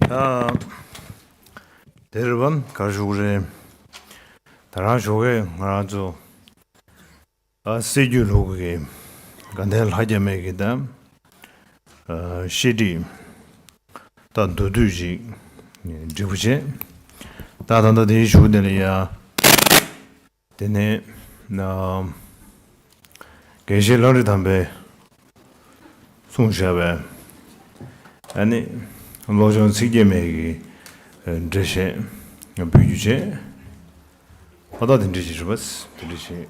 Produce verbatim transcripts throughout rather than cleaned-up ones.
ཡ། དེ་རེད་པ། ག་རེ་ཞུ་དགོས་རེད། ད་རང་ཞོགས་ཀས་ང་རང་ཚོ་ཨ་སྲིད་ཇུས་ལུགས་ཀྱི་དགའ་ལྡན་ལྷ་རྒྱ་མེད་ཀྱི་ད་ཨ་བཤད་ཁྲིད་ད་མདོར་བསྡུས་ཅིག་འབྲི་བ་བྱས། ད་ད་ལྟ་དེའི་གཞུག་དེ་ལ་ཡ། དེ་ནས་ན་དགེ་བཤེས་ལམ་རིམ་དམ་པས་གསུངས་བཞག་པའི་ཨ་ནི་བློ་སྦྱོང་ཚིག་བརྒྱད་མའི་གི་འགྲེལ་བཤད་འབུལ་རྒྱུ་བྱས། ཨོ་ད་དེ་འདྲ་ཞིག་རེད་པ། དེ་འདྲ་ཞིག་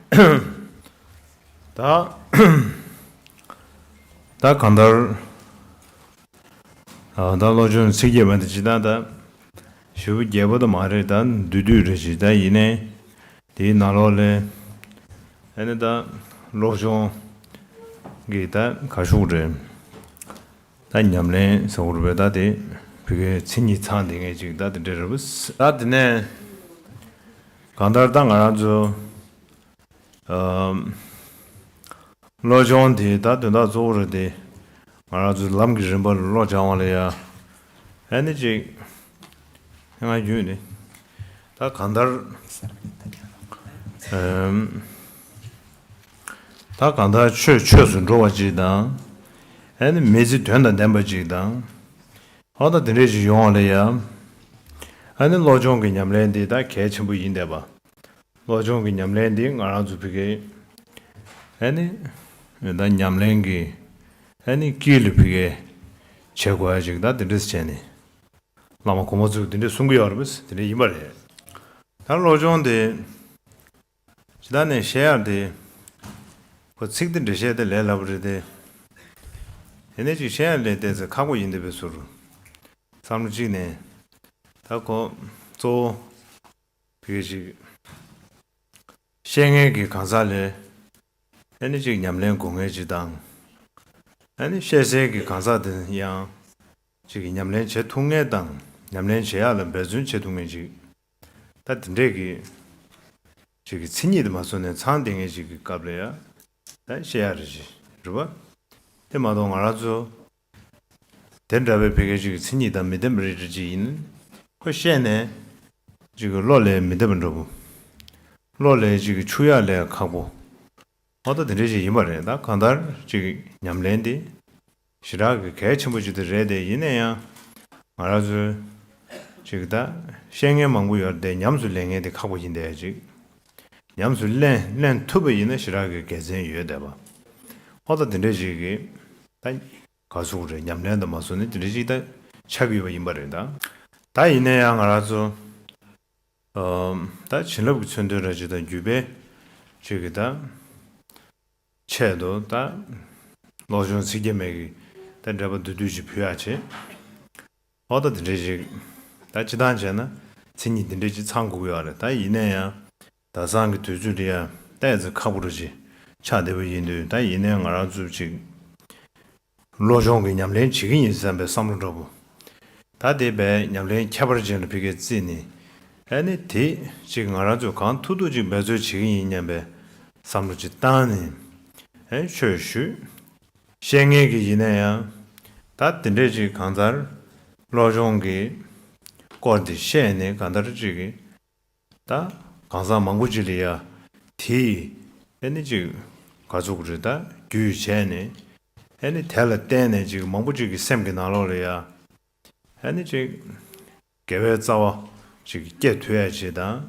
ད་ད་གང་ལྟར། ཨ་ད་བློ་སྦྱོང་ཚིག་བརྒྱད་པ་འདི་ཇི་ལྟར་ད་ཞེ་པོ་རྒྱས་པོ་ད་མ་རེད། ད་བསྡུས་བསྡུས་རེད་ཅིག་ད་ཡིན་ནའི་དེའི་ནང་ལོགས་ལས་ཨ་ནི་ད་བློ་སྦྱོང་གི་ད་ག་ཤུག་རེད། ད་ཉམས་ལེན་ཟེར་བ་རེད་པས། ད་དེ་བོད་སྐད་མཚན་ཉིད་ཚང་བསྡད་མཁན་ཅིག་ད་དེ་འདྲ་རེད་པས། ད་དེ་ནས་གང་ལྟར་ད་ང་རང་ཚོ་ཨམ། བློ་སྦྱོང་དེ་ད་དོན་དག་གཙོ་བོ་རེད་དེ། ང་རང་ཚོའི་ལམ་གྱི་རིམ་པ་ལ་བློ་སྦྱང་བ་ལ་ཡ། ཨ་ནི་ཅིག་ང་རྒྱུད་ནི་ད་གང་ལྟར་ཨམ། ད་གང་ལྟར་ཆོས་ཆོས་སུ་འགྲོ་བ་ཅིག་དང་། ཨ་ནི་མི་ཚེ་དོན་དང་ལྡན་པ་ཅིག་དང་། ཨ་ད་དེ་འདྲས་ཅིག་ཡོང་བ་ལ་ཡ། ཨ་ནི་བློ་སྦྱོང་གི་ཉམས་ལེན་འདི་ད་གལ་ཆེན་པོ་ཡིན་བསྡད་པ། བློ་སྦྱོང་གི་ཉམས་ལེན་འདི་ང་རང་ཚོ་ཕ་གི་ཨ་ནི་ད་ཉམས་ལེན་གྱི་ཨ་ནི་དཀྱིལ་ལ་ཕ་གི་བྱེད་དགོས་ཡ་ཅིག་ད་དེ་འདྲས་བྱས་ནས་བླ་མ་གོང་མ་ཚོས་དེ་འདྲས་གསུང་གི་ཡོད་རེད་པས། དེ་འདྲས་ཡིན་པ་རེད། ད་བློ་སྦྱོང་དེ་ཇི་ལྟར་ནས་བཤད་ཡག་དེ་ཁོ་ཚིག་དེ་འགྲེལ་བཤད་དེ་ལས་སླ་པོ་རེད་དེ། དེ་ནས་ཅིག་བཤད་ཡག་ལས་དེ་ཚེ་ཁག་པོ་ཡིན་བསྡད་པའི་ཟུར་བསམ་བློ་གཅིག་ནས་ད་ཁོ་གཙོ་བོ། བོད་ཅིག་བཤད་མཁན་གྱི་གང་ཟག་ལས་ཨ་ནི་ཅིག་ཉམས་ལེན་དགོས་མཁན་ཅིག་དང་། ཨ་ནི་བཤད་སའི་གི་གང་ཟག་དེ་ཡང་ཅིག་གི་ཉམས་ལེན་བྱེད་ཐུབ་མཁན་དང་ཉམས་ལེན་བྱེད་ཡག་ལ་འབད་བརྩོན་བྱེད་ཐུབ་མཁན་ཅིག་ད་དེ་འདྲས་ཀྱི་ཅིག་གི་མཚན་ཉིད་དེ་མ་བཟུང་ནས་ཚང་བསྡད་མཁན་ཅིག་གི་སྐབས་ལ་ཡང་ད་བཤད་ཡག་རེད་ཅིག་རེད་པ། དེ་མ་གཏོགས་ང་རང་ཚོ། དེ་འདྲ་བའི་བོད་སྐད་ཅིག་གི་མཚན་ཉིད་དང་མི་ལྡན་པ་རེ་རེ་ཅིག་ཡིན། ཁོ་བཤད་ནས་ཅིག་གི་བློ་ལས་མི་འདེབས་པ་འདྲ་པོ། བློ་ལས་ཅིག་གི་འཆུག་ཡག་ལས་ཁག་པོ། ཨོ་ད་དེ་འདྲ་ཞིག་ཡིན་པ་རེད། ད་གང་ལྟར་ཅིག་གི་ཉམས་ལེན་དེ་ཞེ་དྲག་གི་གལ་ཆེན་པོ་ཅིག་དེ་རེད་དེ། ཡིན་ན་ཡང་ང་རང་ཚོའི་ཅིག་ད་བཤད་མཁན་མང་པོ་ཡོད་རེད་དེ། ཉམས་སུ་ལེན་མཁན་དེ་ཁག་པོ་ཡིན་དེ་ཅིག་ཉམས་སུ་ལེན་ལེན་ཐུབ་པ་ཡིན་ན་ཞེ་དྲག་གི་དགེ་མཚན་ཡོད་བསྡད་པ། ཨོ་ད་དེ་འདྲ་ཞིག་གི་ད། ག་ཚོད་རེད། ཉམས་ལེན་དང་མ་སོང་ནས་དེ་འདྲ་ཞིག་ད་ཆགས་ཀྱི་ཡོད་པ་ཡིན་པ་རེད་ད། ད་ཡིན་ན་ཡང་ང་རང་ཚོ་ཨམ་ད་བྱིན་རླབས་ཀྱི་མཚོན་དོན་ར་ཅིག་དང་བརྒྱུད་པའི་ཅིག་གི་ད་ཆེད་དུ་ད་བློ་སྦྱོང་ཚིག་བརྒྱད་མའི་གི་ད་འགྲེལ་པ་བསྡུས་བསྡུས་ཅིག་ཕུལ་ཡག་བྱེད། ཨོ་ད་དེ་འདྲ་ཞིག་ད་སྤྱི་བཏང་བྱས་ན་མཚན་ཉིད་འདི་འདྲ་ཅིག་ཚང་དགོས་ཀྱི་ཡོད་རེད། ད་ཡིན་ན་ཡང་ད་སང་གི་དུས་ཚོད་འདི་ཡང་ཏོག་ཙམ་ཁག་པོ་ར་ཅིག་ཆགས་བསྡད་པ་ཡིན་དུས། ད་ཡིན་ནའི་ང་རང་ཚོ་ཅིག་བློ་སྦྱོང་གི་ཉམས་ལེན་བྱེད་ཀྱི་ཡིན་བསམ་པའི་བསམ་བློ་འདྲ་པོ། ད་དེ་བས་ཉམས་ལེན་ཁྱད་པར་ཅན་ལ་ཕ་གིར་བརྩིས་ནས། ཨ་ནི་དེ་ཅིག་ང་རང་ཚོས་གང་ཐུབ་ཐུབ་ཅིག་འབད་རྩོལ་བྱེད་ཀྱི་ཡིན་སྙམ་པའི་བསམ་བློ་ཅིག་བཏང་ནས། ཨ་ཆོས་ཞུས། བཤད་མཁན་གྱི་ཡིན་ན་ཡང་ད་དེ་འདྲས་ཅིག་གང་ལྟར་བློ་སྦྱོང་གི་སྐོར་འདི་བཤད་ནས་གང་ལྟར་ཅིག་གི་ད་གང་ཟག་མང་པོ་ཅིག་ལ་ཡ་དེ་ཨ་ནི་ཅིག་ག་ཚོད་རེད་ད་རྒྱུས་བྱས་ནས། ཨ་ནི་དེ་ལ་བརྟེན་ནས་ཅིག་མང་པོ་ཅིག་གི་སེམས་ཀྱི་ནང་ལོགས་ལ་ཡ་ཨ་ནི་ཅིག་དགེ་བའི་རྩ་བ་ཅིག་སྐྱེ་ཐུབ་ཡ་ཅིག་དང་།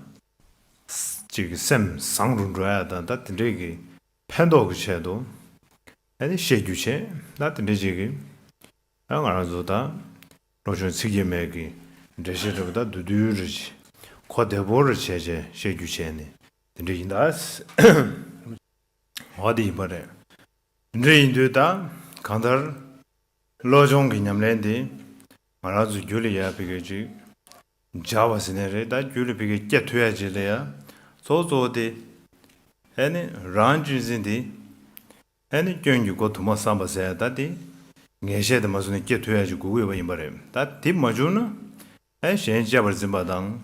ཅིག་སེམས་བཟང་རུ་འགྲོ་ཡ་དང་། ད་དེ་འདྲས་ཀྱི་ཕན་ཐོགས་ཀྱི་ཆེད་དུ་ཨ་ནི་བཤད་རྒྱུ་བྱས། ད་དེ་འདྲས་ཅིག་གི་ད་ང་རང་ཚོ་ད་བློ་སྦྱོང་ཚིག་བརྒྱད་མའི་གི་འགྲེལ་བཤད་འདྲ་པོ་ད་བསྡུས་བསྡུས་རེ་བྱས། གོ་བདེ་པོ་རེ་བྱས་བྱས་བཤད་རྒྱུ་བྱས་ནས་དེ་འདྲ་ཡིན་ད། འོ་དེ་ཡིན་པ་རེད། དེ་འདྲ་ཡིན་དུས་ད་གང་ལྟར་བློ་སྦྱོང་གི་ཉམས་ལེན་དེ་ང་རང་ཚོ་རྒྱུད་ལ་ཡ་ཕ་གི་ཅིག་སྦྱར་བ་ཟེར་ནའི་རེད། ད་རྒྱུད་ལ་ཕ་གི་སྐྱེ་ཐུབ་ཡ་ཅིག་ལ་ཡ་གཙོ་བོ་གཙོ་བོ་དེ་ཨ་ནི་རང་གཅེས་འཛིན་དེ། ཨ་ནི་སྐྱོན་གྱི་སྒོ་དུ་མ་བསམ་པ་ཟེར་ད་དེ་ངེས་ཤེས་དེ་མ་བཟུང་ནས་སྐྱེ་ཐུབ་ཡ་ཅིག་དགོས་ཀྱི་ཡོད་པ་ཡིན་པ་རེད། ད་དེ་མ་བྱུང་ན་ཨ་གཞན་གཅེས་པར་འཛིན་པ་དང་།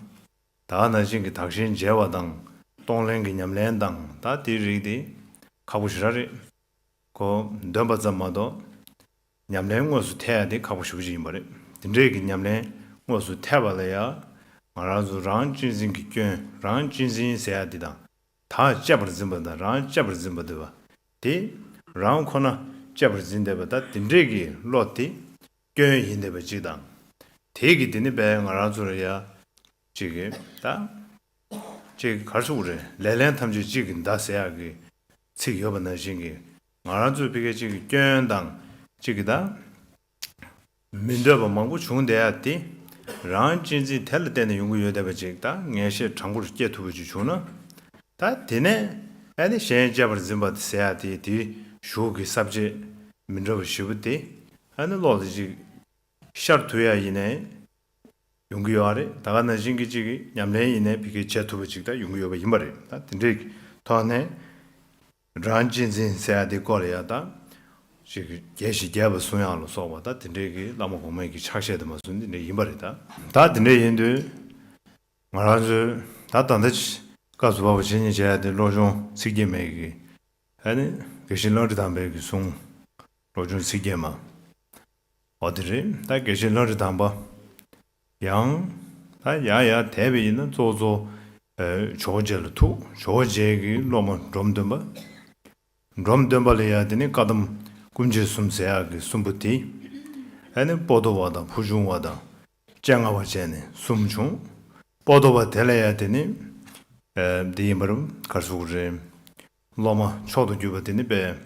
ད་ག་ནང་བཞིན་གྱི་བདག་གཞན་བརྗེ་བ་དང་གཏོང་ལེན་གྱི་ཉམས་ལེན་དང་། ད་དེའི་རིགས་དེ་ཁག་པོ་ཞེ་དྲག་རེད། ཁོ་འདོན་པ་ཙམ་མ་གཏོགས་ཉམས་ལེན་དངོས་སུ་ཐེབས་ཡ་དེ་ཁག་པོ་ཞེ་པོ་ཅིག་ཡིན་པ་རེད། དེ་འདྲས་ཀྱི་ཉམས་ལེན་ དངོས་སུ་ཐེབས་པ་ལ་ཡང་ང་རང་ཚོ་རང་གཅེས་འཛིན་གྱི་སྐྱོན། རང་གཅེས་འཛིན་ཟེར་ཡ་འདི་དང་། བདག་གཅེས་པར་འཛིན་པ་དང་རང་གཅེས་པར་འཛིན་པ་འདུས་པ། དེ་རང་ཁོ་ན་གཅེས་པར་འཛིན་བསྡད་པ་ད་དེ་འདྲས་ཀྱི་བློ་དེ་སྐྱོན་ཡིན་བསྡད་པ་གཅིག་དང་། དེ་གི་དེ་ནི་བས་ང་རང་ཚོ་ལ་ཡ་གཅིག་གི་ད་གཅིག་ག་རེ་ཟེར་དགོས་རེད། ལེ་ལན་ཐམས་ཅད་གཅིག་གི་མདའ་ཟེར་ཡག་གི་ཚིག་ཡོད་པ་ནང་བཞིན་གྱི། ང་རང་ཚོའི་ཕ་གི་གཅིག་གི་སྐྱོན་དང་གཅིག་གི་ད་མི་འདོད་པ་མང་པོ་བྱུང་བསྡད་ཡ་དེ་རང་གཅེས་འཛིན་དེ་ལ་བརྟེན་ནས་ཡོང་གི་ཡོད་བསྡད་པ་ཅིག་ད་ངེས་ཤེས་དྲང་པོར་སྐྱེ་ཐུབ་པ་ཅིག་བྱུང་ན། ད་དེ་ནས་ཨ་ནི་གཞན་གཅེས་པར་འཛིན་པ་ཟེར་ཡ་དེ་དེའི་གཞུག་གི་ས་བཅད་མི་འདྲ་བ་ཞེ་པོ་དེ་ཨ་ནི་བློ་ལ་ཅིག་ཤར་ཐུབ་ཡ་ཡིན་ནའི་ཡོང་གི་ཡོད་རེད། ད་ག་ནང་བཞིན་གྱི་གཅིག་གི་ཉམས་ལེན་ཡིན་ནའི་ཕ་གི་བྱེད་ཐུབ་པ་ཅིག་ད་ཡོང་གི་ཡོད་པ་ཡིན་པ་རེད། ད་དེ་འདྲའི་ཐོག་ནས་རང་གཅེས་འཛིན་ཟེར་ཡ་དེ་སྐོར་ལ་ཡ་ད་ཅིག་རྒྱས་ཤིང་རྒྱས་པ་གསུང་ཡག་ལ་སོགས་པ་ད་དེ་འདྲའི་གི་བླ་མ་གོང་མའི་གི་ཕྱག་བཞེས་དེ་མ་གསུང་དེ་འདྲ་ཡིན་པ་རེད། ད་ད་དེ་འདྲ་ཡིན་དུས་ང་རང་ཚོའི་ད་ད་ལྟ་སྐབས་སུ་བབས་པ་བྱེད་སྙིང་བྱེད་ཡ་དེ་བློ་སྦྱོང་ཚིག་བརྒྱད་མའི་གི་ཨ་ནི་དགེ་བཤེས་ལྷ་རི་དམ་པའི་གི་གསུང་། བློ་སྦྱོང་ཚིག་བརྒྱད་མ། འོ་དེ་རེད། ད་དགེ་བཤེས་ལྷ་རི་དམ་པ། ཡང་། ད་ཡར་ཡར་དེད་པ་ཡིན་ན་གཙོ་བོ་གཙོ་བོ་ཇོ་བོ་རྗེ་ལ་ཐུག་ཇོ་བོ་རྗེ་གི་སློབ་མ་འབྲོམ་སྟོན་པ། འབྲོམ་སྟོན་པ་ལ་ཡ་དེ་ནི་བཀའ་གདམས་སྐུ་མཆེད་གསུམ་ཟེར་ཡག་གི་གསུམ་པོ་དེ། ཨ་ནི་པོ་ཏོ་བ་དང་ཕུ་བྱུང་བ་དང་སྤྱན་སྔ་བ་བྱས་ནས་གསུམ་བྱུང་། པོ་ཏོ་བ་དེ་ལ་ཡ་དེ་ནི། ཨ། འདི་ཡིན་པར་ག་རེ་ཟེར་དགོས་རེད། སློབ་མ་མཆོག་ཏུ་གྱུར་པ་དེ་ནི་པས།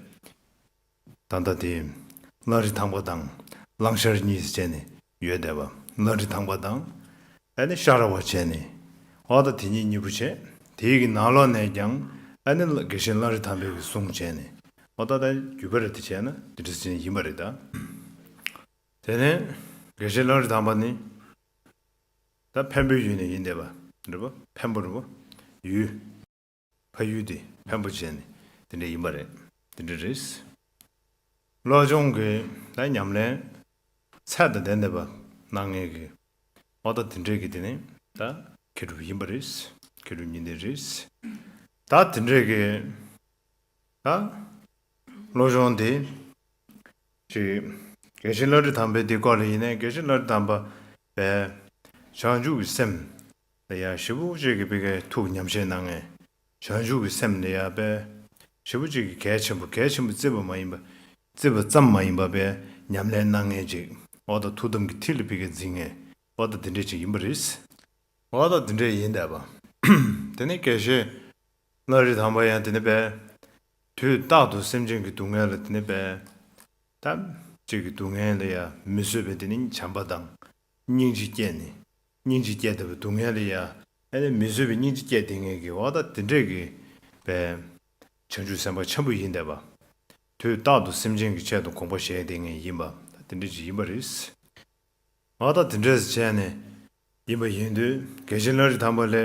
ད་ལྟ་དེ་ལྷ་རི་ཐང་པ་དང་གླང་ཤར་གཉིས་བྱས་ནས་ཡོད་བསྡད་པ། ལྷ་རི་ཐང་པ་དང་ཨ་ནི་ཤ་ར་བ་བྱས་ནས། འོ་ད་དེ་གཉིས་གཉིས་པོ་བྱས། དེའི་གི་ནང་ལོགས་ནས་ཀྱང་ཨ་ནི་དགེ་བཤེས་ལྷ་རི་དམ་པའི་གི་གསུང་བྱས་ནས། འོ་ད་ད་རྒྱུད་པ་རེད། དེ་བྱས་ན་དེ་འདྲ་ཞིག་ཡིན་པ་རེད་ད། དེ་ནས་དགེ་བཤེས་ལྷ་རི་དམ་པ་ནི་ད་འཕན་པོའི་ཡུལ་ནས་ཡིན་བསྡད་པ་རེད་པ། འཕན་པོ་རེད་པ། ཡུལ། ཕ་ཡུལ་དེ་འཕན་པོ་བྱས་ནས་དེ་འདྲ་ཡིན་པ་རེད། དེ་འདྲ་རེད། བློ་སྦྱོང་གི་ད་ཉམས་ལེན་ཚད་དང་ལྡན་བསྡད་པ་གནང་མཁན་གྱི་ཨོ་ད་དེ་འདྲས་ཀྱི་དེ་ནི་ད་མཁས་གྲུབ་ཡིན་པ་རེད། མཁས་གྲུབ་ཉི་ཟླ་རེད། ད་དེ་འདྲས་ཀྱི་ད་བློ་སྦྱོང་དེ་ཅིག་དགེ་བཤེས་ལྷ་རི་དམ་པའི་དེ་སྐོར་ལ་ཡིན་ནའི་དགེ་བཤེས་ལྷ་རི་དམ་པ་པའི་བྱང་ཆུབ་ཀྱི་སེམས་ལ་ཡང་ཞེ་པོ་ཅིག་གི་ཕ་གིའི་ཐུགས་ཉམས་བཞེས་གནང་མཁན། བྱང་ཆུབ་ཀྱི་སེམས་ལ་ཡང་པས་ཞེ་པོ་ཅིག་གི་གལ་ཆེན་པོ། གལ་ཆེན་པོ་བརྩི་བ་མ་ཡིན་པ། བརྩི་བ་ཙམ་མ་ཡིན་པ་པས་ཉམས་ལེན་གནང་མཁན་ཅིག་ཨོ་ད་ཐུགས་དམ་གྱི་མཐིལ་ལ་ཕ་གིར་འཛིན་མཁན་ཨོ་ད་དེ་འདྲས་ཅིག་ཡིན་པ་རེད། ཨོ་ད་དེ་འདྲས་ཡིན་བསྡད་པ། དེ་ནས་དགེ་བཤེས་ལྷ་རི་དམ་པ་ཡང་དེ་ནས་པས་དུས་རྟག་ཏུ་སེམས་ཅན་གྱི་སྡུག་བསྔལ་ལ་དེ་ནས་པས་ད་ཅིག་གི་སྡུག་བསྔལ་ལ་ཡང་མི་བཟོད་པའི་དེ་ནི་བྱམས་པ་དང་། སྙིང་རྗེ་སྐྱེས་ནས། སྙིང་རྗེ་སྐྱེས་བསྡད་པའི་སྡུག་བསྔལ་ལ་ཡ། ཨ་ནི་མི་བཟོད་པའི་སྙིང་རྗེ་སྐྱེས་བསྡད་མཁན་གྱི་ཨོ་ད་དེ་འདྲས་ཀྱི་པའི་བྱང་ཆུབ་སེམས་དཔའ་ཆེན་པོ་ཡིན་བསྡད་པ། དུས་རྟག་ཏུ་སེམས་ཅན་གྱི་ཆེད་དུ་དགོངས་པ་བཞེས་བསྡད་མཁན་ཡིན་པ་ད་དེ་འདྲས་ཅིག་ཡིན་པ་རེད། ཨོ་ད་དེ་འདྲས་བྱས་ནས་ཡིན་པ་ཡིན་དུས་དགེ་བཤེས་ལྷ་རི་དམ་པ་ལས་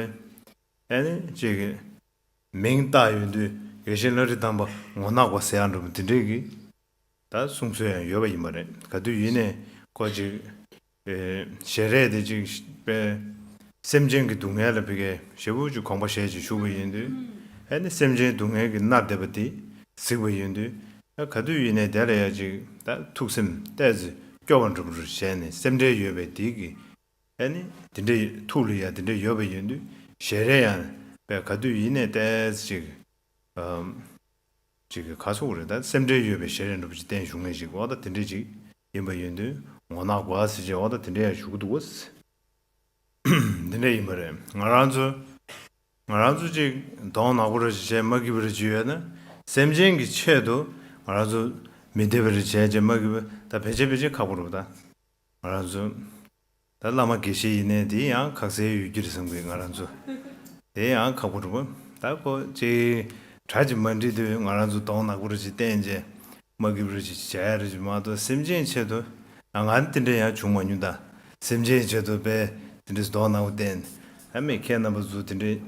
ཨ་ནི་ཅིག་གི་མིང་བཏགས་ཡོང་དུས་དགེ་བཤེས་ལྷ་རི་དམ་པ་ངོ་ནག་པ་ཟེར་ཡག་འདྲ་པོ་དེ་འདྲས་ཀྱི། ད་གསུང་སྲོལ་ཡང་ཡོད་པ་ཡིན་པ་རེད། ག་དུས་ཡིན་ནའི་ཁོ་ཅིག་ཨེ། ཞལ་རས་དེ་ཅིག་པས་སེམས་ཅན་གྱི་སྡུག་བསྔལ་ལ་ཕ་གིའི་ཞེ་པོ་ཅིག་དགོངས་པ་བཞེས་ཅིག་བཞུགས་པ་ཡིན་དུས། ཨ་ནི་སེམས་ཅན་སྡུག་བསྔལ་གྱིས་མནར་བསྡད་པ་དེ་གཟིགས་པ་ཡིན་དུས། ཨ་ག་དུས་ཡིན་ནའི་དེ་ལ་ཡ་ཅིག་ད་ཐུགས་སེམས་ཏོག་ཙམ་སྐྱོ་བ་འདྲ་པོ་རུ་བྱས་ནས་སེམས་ཁྲལ་ཡོད་པའི་དེ་གི། ཨ་ནི་དེ་འདྲའི་ཐུགས་ལ་ཡ་དེ་འདྲ་ཡོད་པ་ཡིན་དུས་ཞལ་རས་ཡང་པས་ག་དུས་ཡིན་ནའི་ཏོག་ཙམ་ཅིག་ཨམ། ཅིག་གི་ཁ་སོག་རེད། ད་སེམས་ཁྲལ་ཡོད་པའི་ཞལ་རས་འདྲ་པོ་ཅིག་བསྟན་བཞུགས་མཁན་ཅིག་འོ་ད་དེ་འདྲས་ཅིག་ཡིན་པ་ཡིན་དུས་ངོ་ནག་པ་ཟེར་བྱས་འོ་ད་དེ་འདྲས་ཡང་བཞུགས་ཀྱི་འདུག་གོ། དེ་འདྲས་ཡིན་པ་རེད། ང་རང་ཚོ་ང་རང་ཚོ་ཅིག་གདོང་ནག་པོ་རེ་ཅིག་བྱས་མ་སྐྱིད་པ་རེ་ཅིག་ཡོད་ན་སེམས་ཅན་གྱི་ཆེད་དུ་ང་རང་ཚོ་མི་བདེ་བ་རེ་བྱས་བྱས་མ་སྐྱིད་པ་ད་ཕལ་ཆེར་ཕལ་ཆེར་ཁག་པོ་རེད་པ། ད་ང་རང་ཚོ། ད་བླ་མ་དགེ་བཤེས་ཡིན་ནའི་དེ་ཡང་ཁག་སེ་ཡོད་ཀྱི་རེད་བསམ་གི། ང་རང་ཚོ་དེ་ཡང་ཁག་པོ་རེད་པ། ད་ཁོ་ཅིག་གྲ་ཅིག་མ་འགྲིག་དུས་ང་རང་ཚོ་གདོང་ནག་པོ་རེ་ཅིག་བསྟན་བྱས་མ་སྐྱིད་པ་རེ་ཅིག་བྱས་རེ་ཅིག་མ་གཏོགས་སེམས་ཅན་ཆེད་དུ་ང་ང་དེ་འདྲ་ཡང་བྱུང་མ་མྱོང་། ད་སེམས་ཅན་ཆེད་དུ་དཔེ་དེ་འདྲ་གདོང་ནག་པོ་བསྟན། ཨ་མི་ཁྱེད་རྣམ་པ་ཚོ་དེ་འདྲ་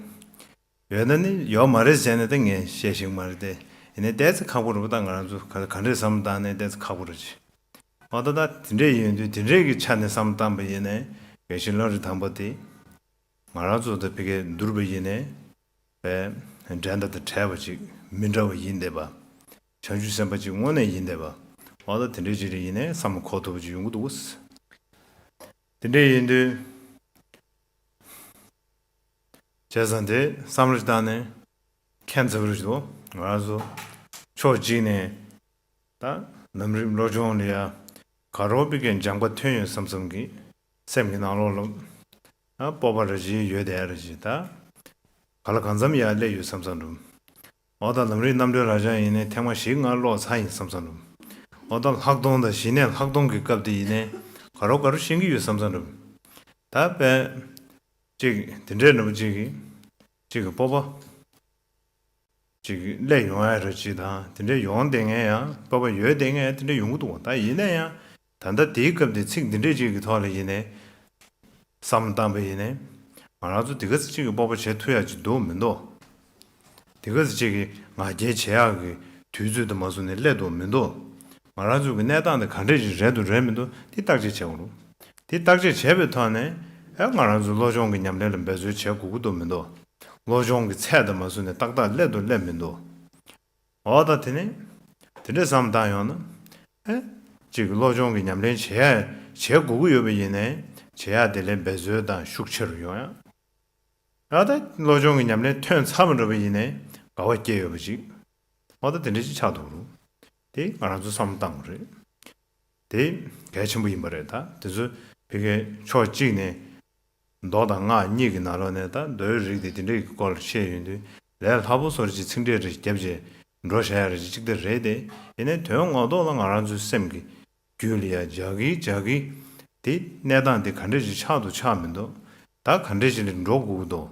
ཡོད་ན་ནི་ཡོད་མ་རེད་ཟེར་ནས་ད་ངས་བཤད་ཤེས་མ་རེད་དེ། ཡིན་ནའི་ཏོག་ཙམ་ཁག་པོ་རེད་པ། ད་ང་རང་ཚོ་ག་ག་འདྲས་བསམ་བཏང་ནའི་ཏོག་ཙམ་ཁག་པོ་རེད་ཅིག་འོ་ད་ད་དེ་འདྲས་ཡིན་དུས་དེ་འདྲས་ཀྱི་ཆ་ནས་བསམ་བཏང་པ་ཡིན་ནའི་དགེ་བཤེས་ལྷ་རི་དམ་པ་དེ་ང་རང་ཚོ་ད་ཕ་གིར་འདུར་བ་ཡིན་ནའི་པས་འགྲན་ཟླ་དང་བྲལ་བ་ཅིག་མི་འདྲ་བ་ཡིན་བསྡད་པ། བྱང་ཆུབ་སེམས་དཔའ་ཅིག་དངོས་གནས་ཡིན་བསྡད་པ། འོ་ད་དེ་འདྲས་ཅིག་རེ་ཡིན་ནའི་བསམ་བློ་འཁོར་ཐུབ་པ་ཅིག་ཡོང་གི་འདུག་དེ་འདྲ་ཡིན་དུས། བྱས་ཙང་དེ་བསམ་བློ་ཞིག་བཏང་ནས་ཁྱད་མཚར་པོ་ཞིག་འདུག་ང་རང་ཚོ་ཕྱོགས་གཅིག་ནས་ད་ལམ་རིམ་བློ་སྦྱོང་ལ་ཡ་ག་རོ་པི་ཀའི་སྦྱང་པ་ཐོན་ཡོད་བསམ་བསམ་གི་སེམས་ཀྱི་ནང་ལོགས་ལ་ད་སྤོབས་པ་ར་ཅིག་ཡོད་དེ་ར་ཅིག་ད་ག་ལ་གང་འཚམ་ཡར་སླེབས་ཡོད་བསམ་བསམ་འདུག་འོ་ད་ལམ་རིམ་རྣམ་གྲོལ་རབ་འབྱམས་ཡིན་ནའི་ཐེངས་མ་བཞི་ལྔ་ཀློག་ཚར་ཡིན་བསམ་བསམ་འདུག་འོ་ད་ལྷག་མཐོང་དང་ཞི་གནས་ལྷག་མཐོང་གི་སྐབས་དེ་ཡིན་ནའི་ག་རོ་ག་རོ་ཤེས་ཀྱི་ཡོད་བསམ་བསམ་འདུག་ད་དཔེ་ཅིག་དེ་འདྲའི་འདྲ་པོ་ཅིག་གིས་ཅིག་གི་སྤོབས་པ་ཅིག་སླེབས་ཡོང་ཡ་ར་ཅིག་དང་དེ་འདྲའི་ཡོང་བསྡད་མཁན་ཡང་སྤོབས་པ་ཡོད་བསྡད་མཁན་ཡང་དེ་འདྲ་ཡོང་གི་འདུག་ད་ཡིན་ན་ཡང་ད་ལྟ་དེའི་སྐབས་དེ་ཚིག་འདི་འདྲའི་ཅིག་གི་ཐོག་ལ་ཡིན་ནའི་བསམ་བཏང་པ་ཡིན་ནའི་ང་རང་ཚོ་དེ་ག་ཚོད་ཅིག་གི་སྤོབས་པ་བྱེད་ཐུབ་ཡ་ཅིག་འདུག་མི་འདུག་དེ་ག་ཚོད་ཅིག་གི་ང་རྒྱལ་བྱེད་ཡག་གི་དུས་ཚོད་དུ་མ་སོང་ནས་སླེབས་འདུག་མི་འདུག་ང་རང་ཚོ་གི་གནས་སྟངས་དེ་ག་འདྲས་ཅིག་རེད་འདུག་རེད་མི་འདུག་དེ་བརྟག་དཔྱད་བྱེད་དགོས་རུང་དེ་བརྟག་དཔྱད་བྱས་པའི་ཐོག་ནས་ཨེ་ང་རང་ཚོ་བློ་སྦྱོང་གི་ཉམས་ལེན་ལ་འབད་རྩོལ་བྱེད་དགོས་ཀྱི་འདུག་མི་འདུག་བློ་སྦྱོང་གི་ཚད་དུ་མ་སོང་ནས་ཏག་ཏག་སླེབས་འདུག་སླེབས་མི་འདུག་འོ་ད་དེ་ནི་དེ་འདྲས་བསམ་བཏང་ཡོང་ན་ཨེ་ཅིག་བློ་སྦྱོང་གི་ཉམས་ལེན་བྱེད་ཡ་བྱེད་དགོས་ཀྱི་ཡོད་པ་ཡིན་ནའི་བྱེད་ཡ་དེ་ལས་འབད་རྩོལ་དང་ཤུགས་ཆེ་རུ་ཡོང་ཡ། ཨ་ད་བློ་སྦྱོང་གི་ཉམས་ལེན་ཐོན་ཚར་བ་འདྲ་པོ་ཡིན་ནའི་དགའ་བ་སྐྱེ་ཡོད་པ་ཅིག་འོ་ད་དེ་འདྲ་ཅིག་ཆགས་འདུག་རུང་། དེ་ང་རང་ཚོ་བསམ་བློ་བཏང་དགོས་རེད། དེ་གལ་ཆེན་པོ་ཡིན་པ་རེད། ད་དེ་ཚོ་ཕ་གིའི་ཕྱོགས་གཅིག་ནས་མདོ་དང་སྔགས་གཉིས་ཀྱི་ནང་ལོགས་ནས་ད་མདོའི་རིགས་དེ་དེ་འདྲའི་སྐོར་བཤད་ཡོང་དུས་ལས་སླ་པོ་བཟོ་འདྲ་ཅིག་ཚིག་འགྲེལ་རེ་བརྒྱབ་བྱས་འགྲོ་བྱ་ཡ་རེ་ཅིག་ད་རེད་དེ། ཡིན་ནའི་དོན་ངོ་ཐོག་ལ་ང་རང་ཚོའི་སེམས་ཀྱི་རྒྱུད་ལ་ཡ་འཇགས་ཀྱི་འཇགས་ཀྱི་དེ་གནས་སྟངས་དེ་ག་འདྲ་ཞིག་ཆགས་འདུག་ཆགས་མི་འདུག་ད་ག་འདྲ་ཞིག་ལ་འགྲོ་དགོས་ཀྱི་འདུག་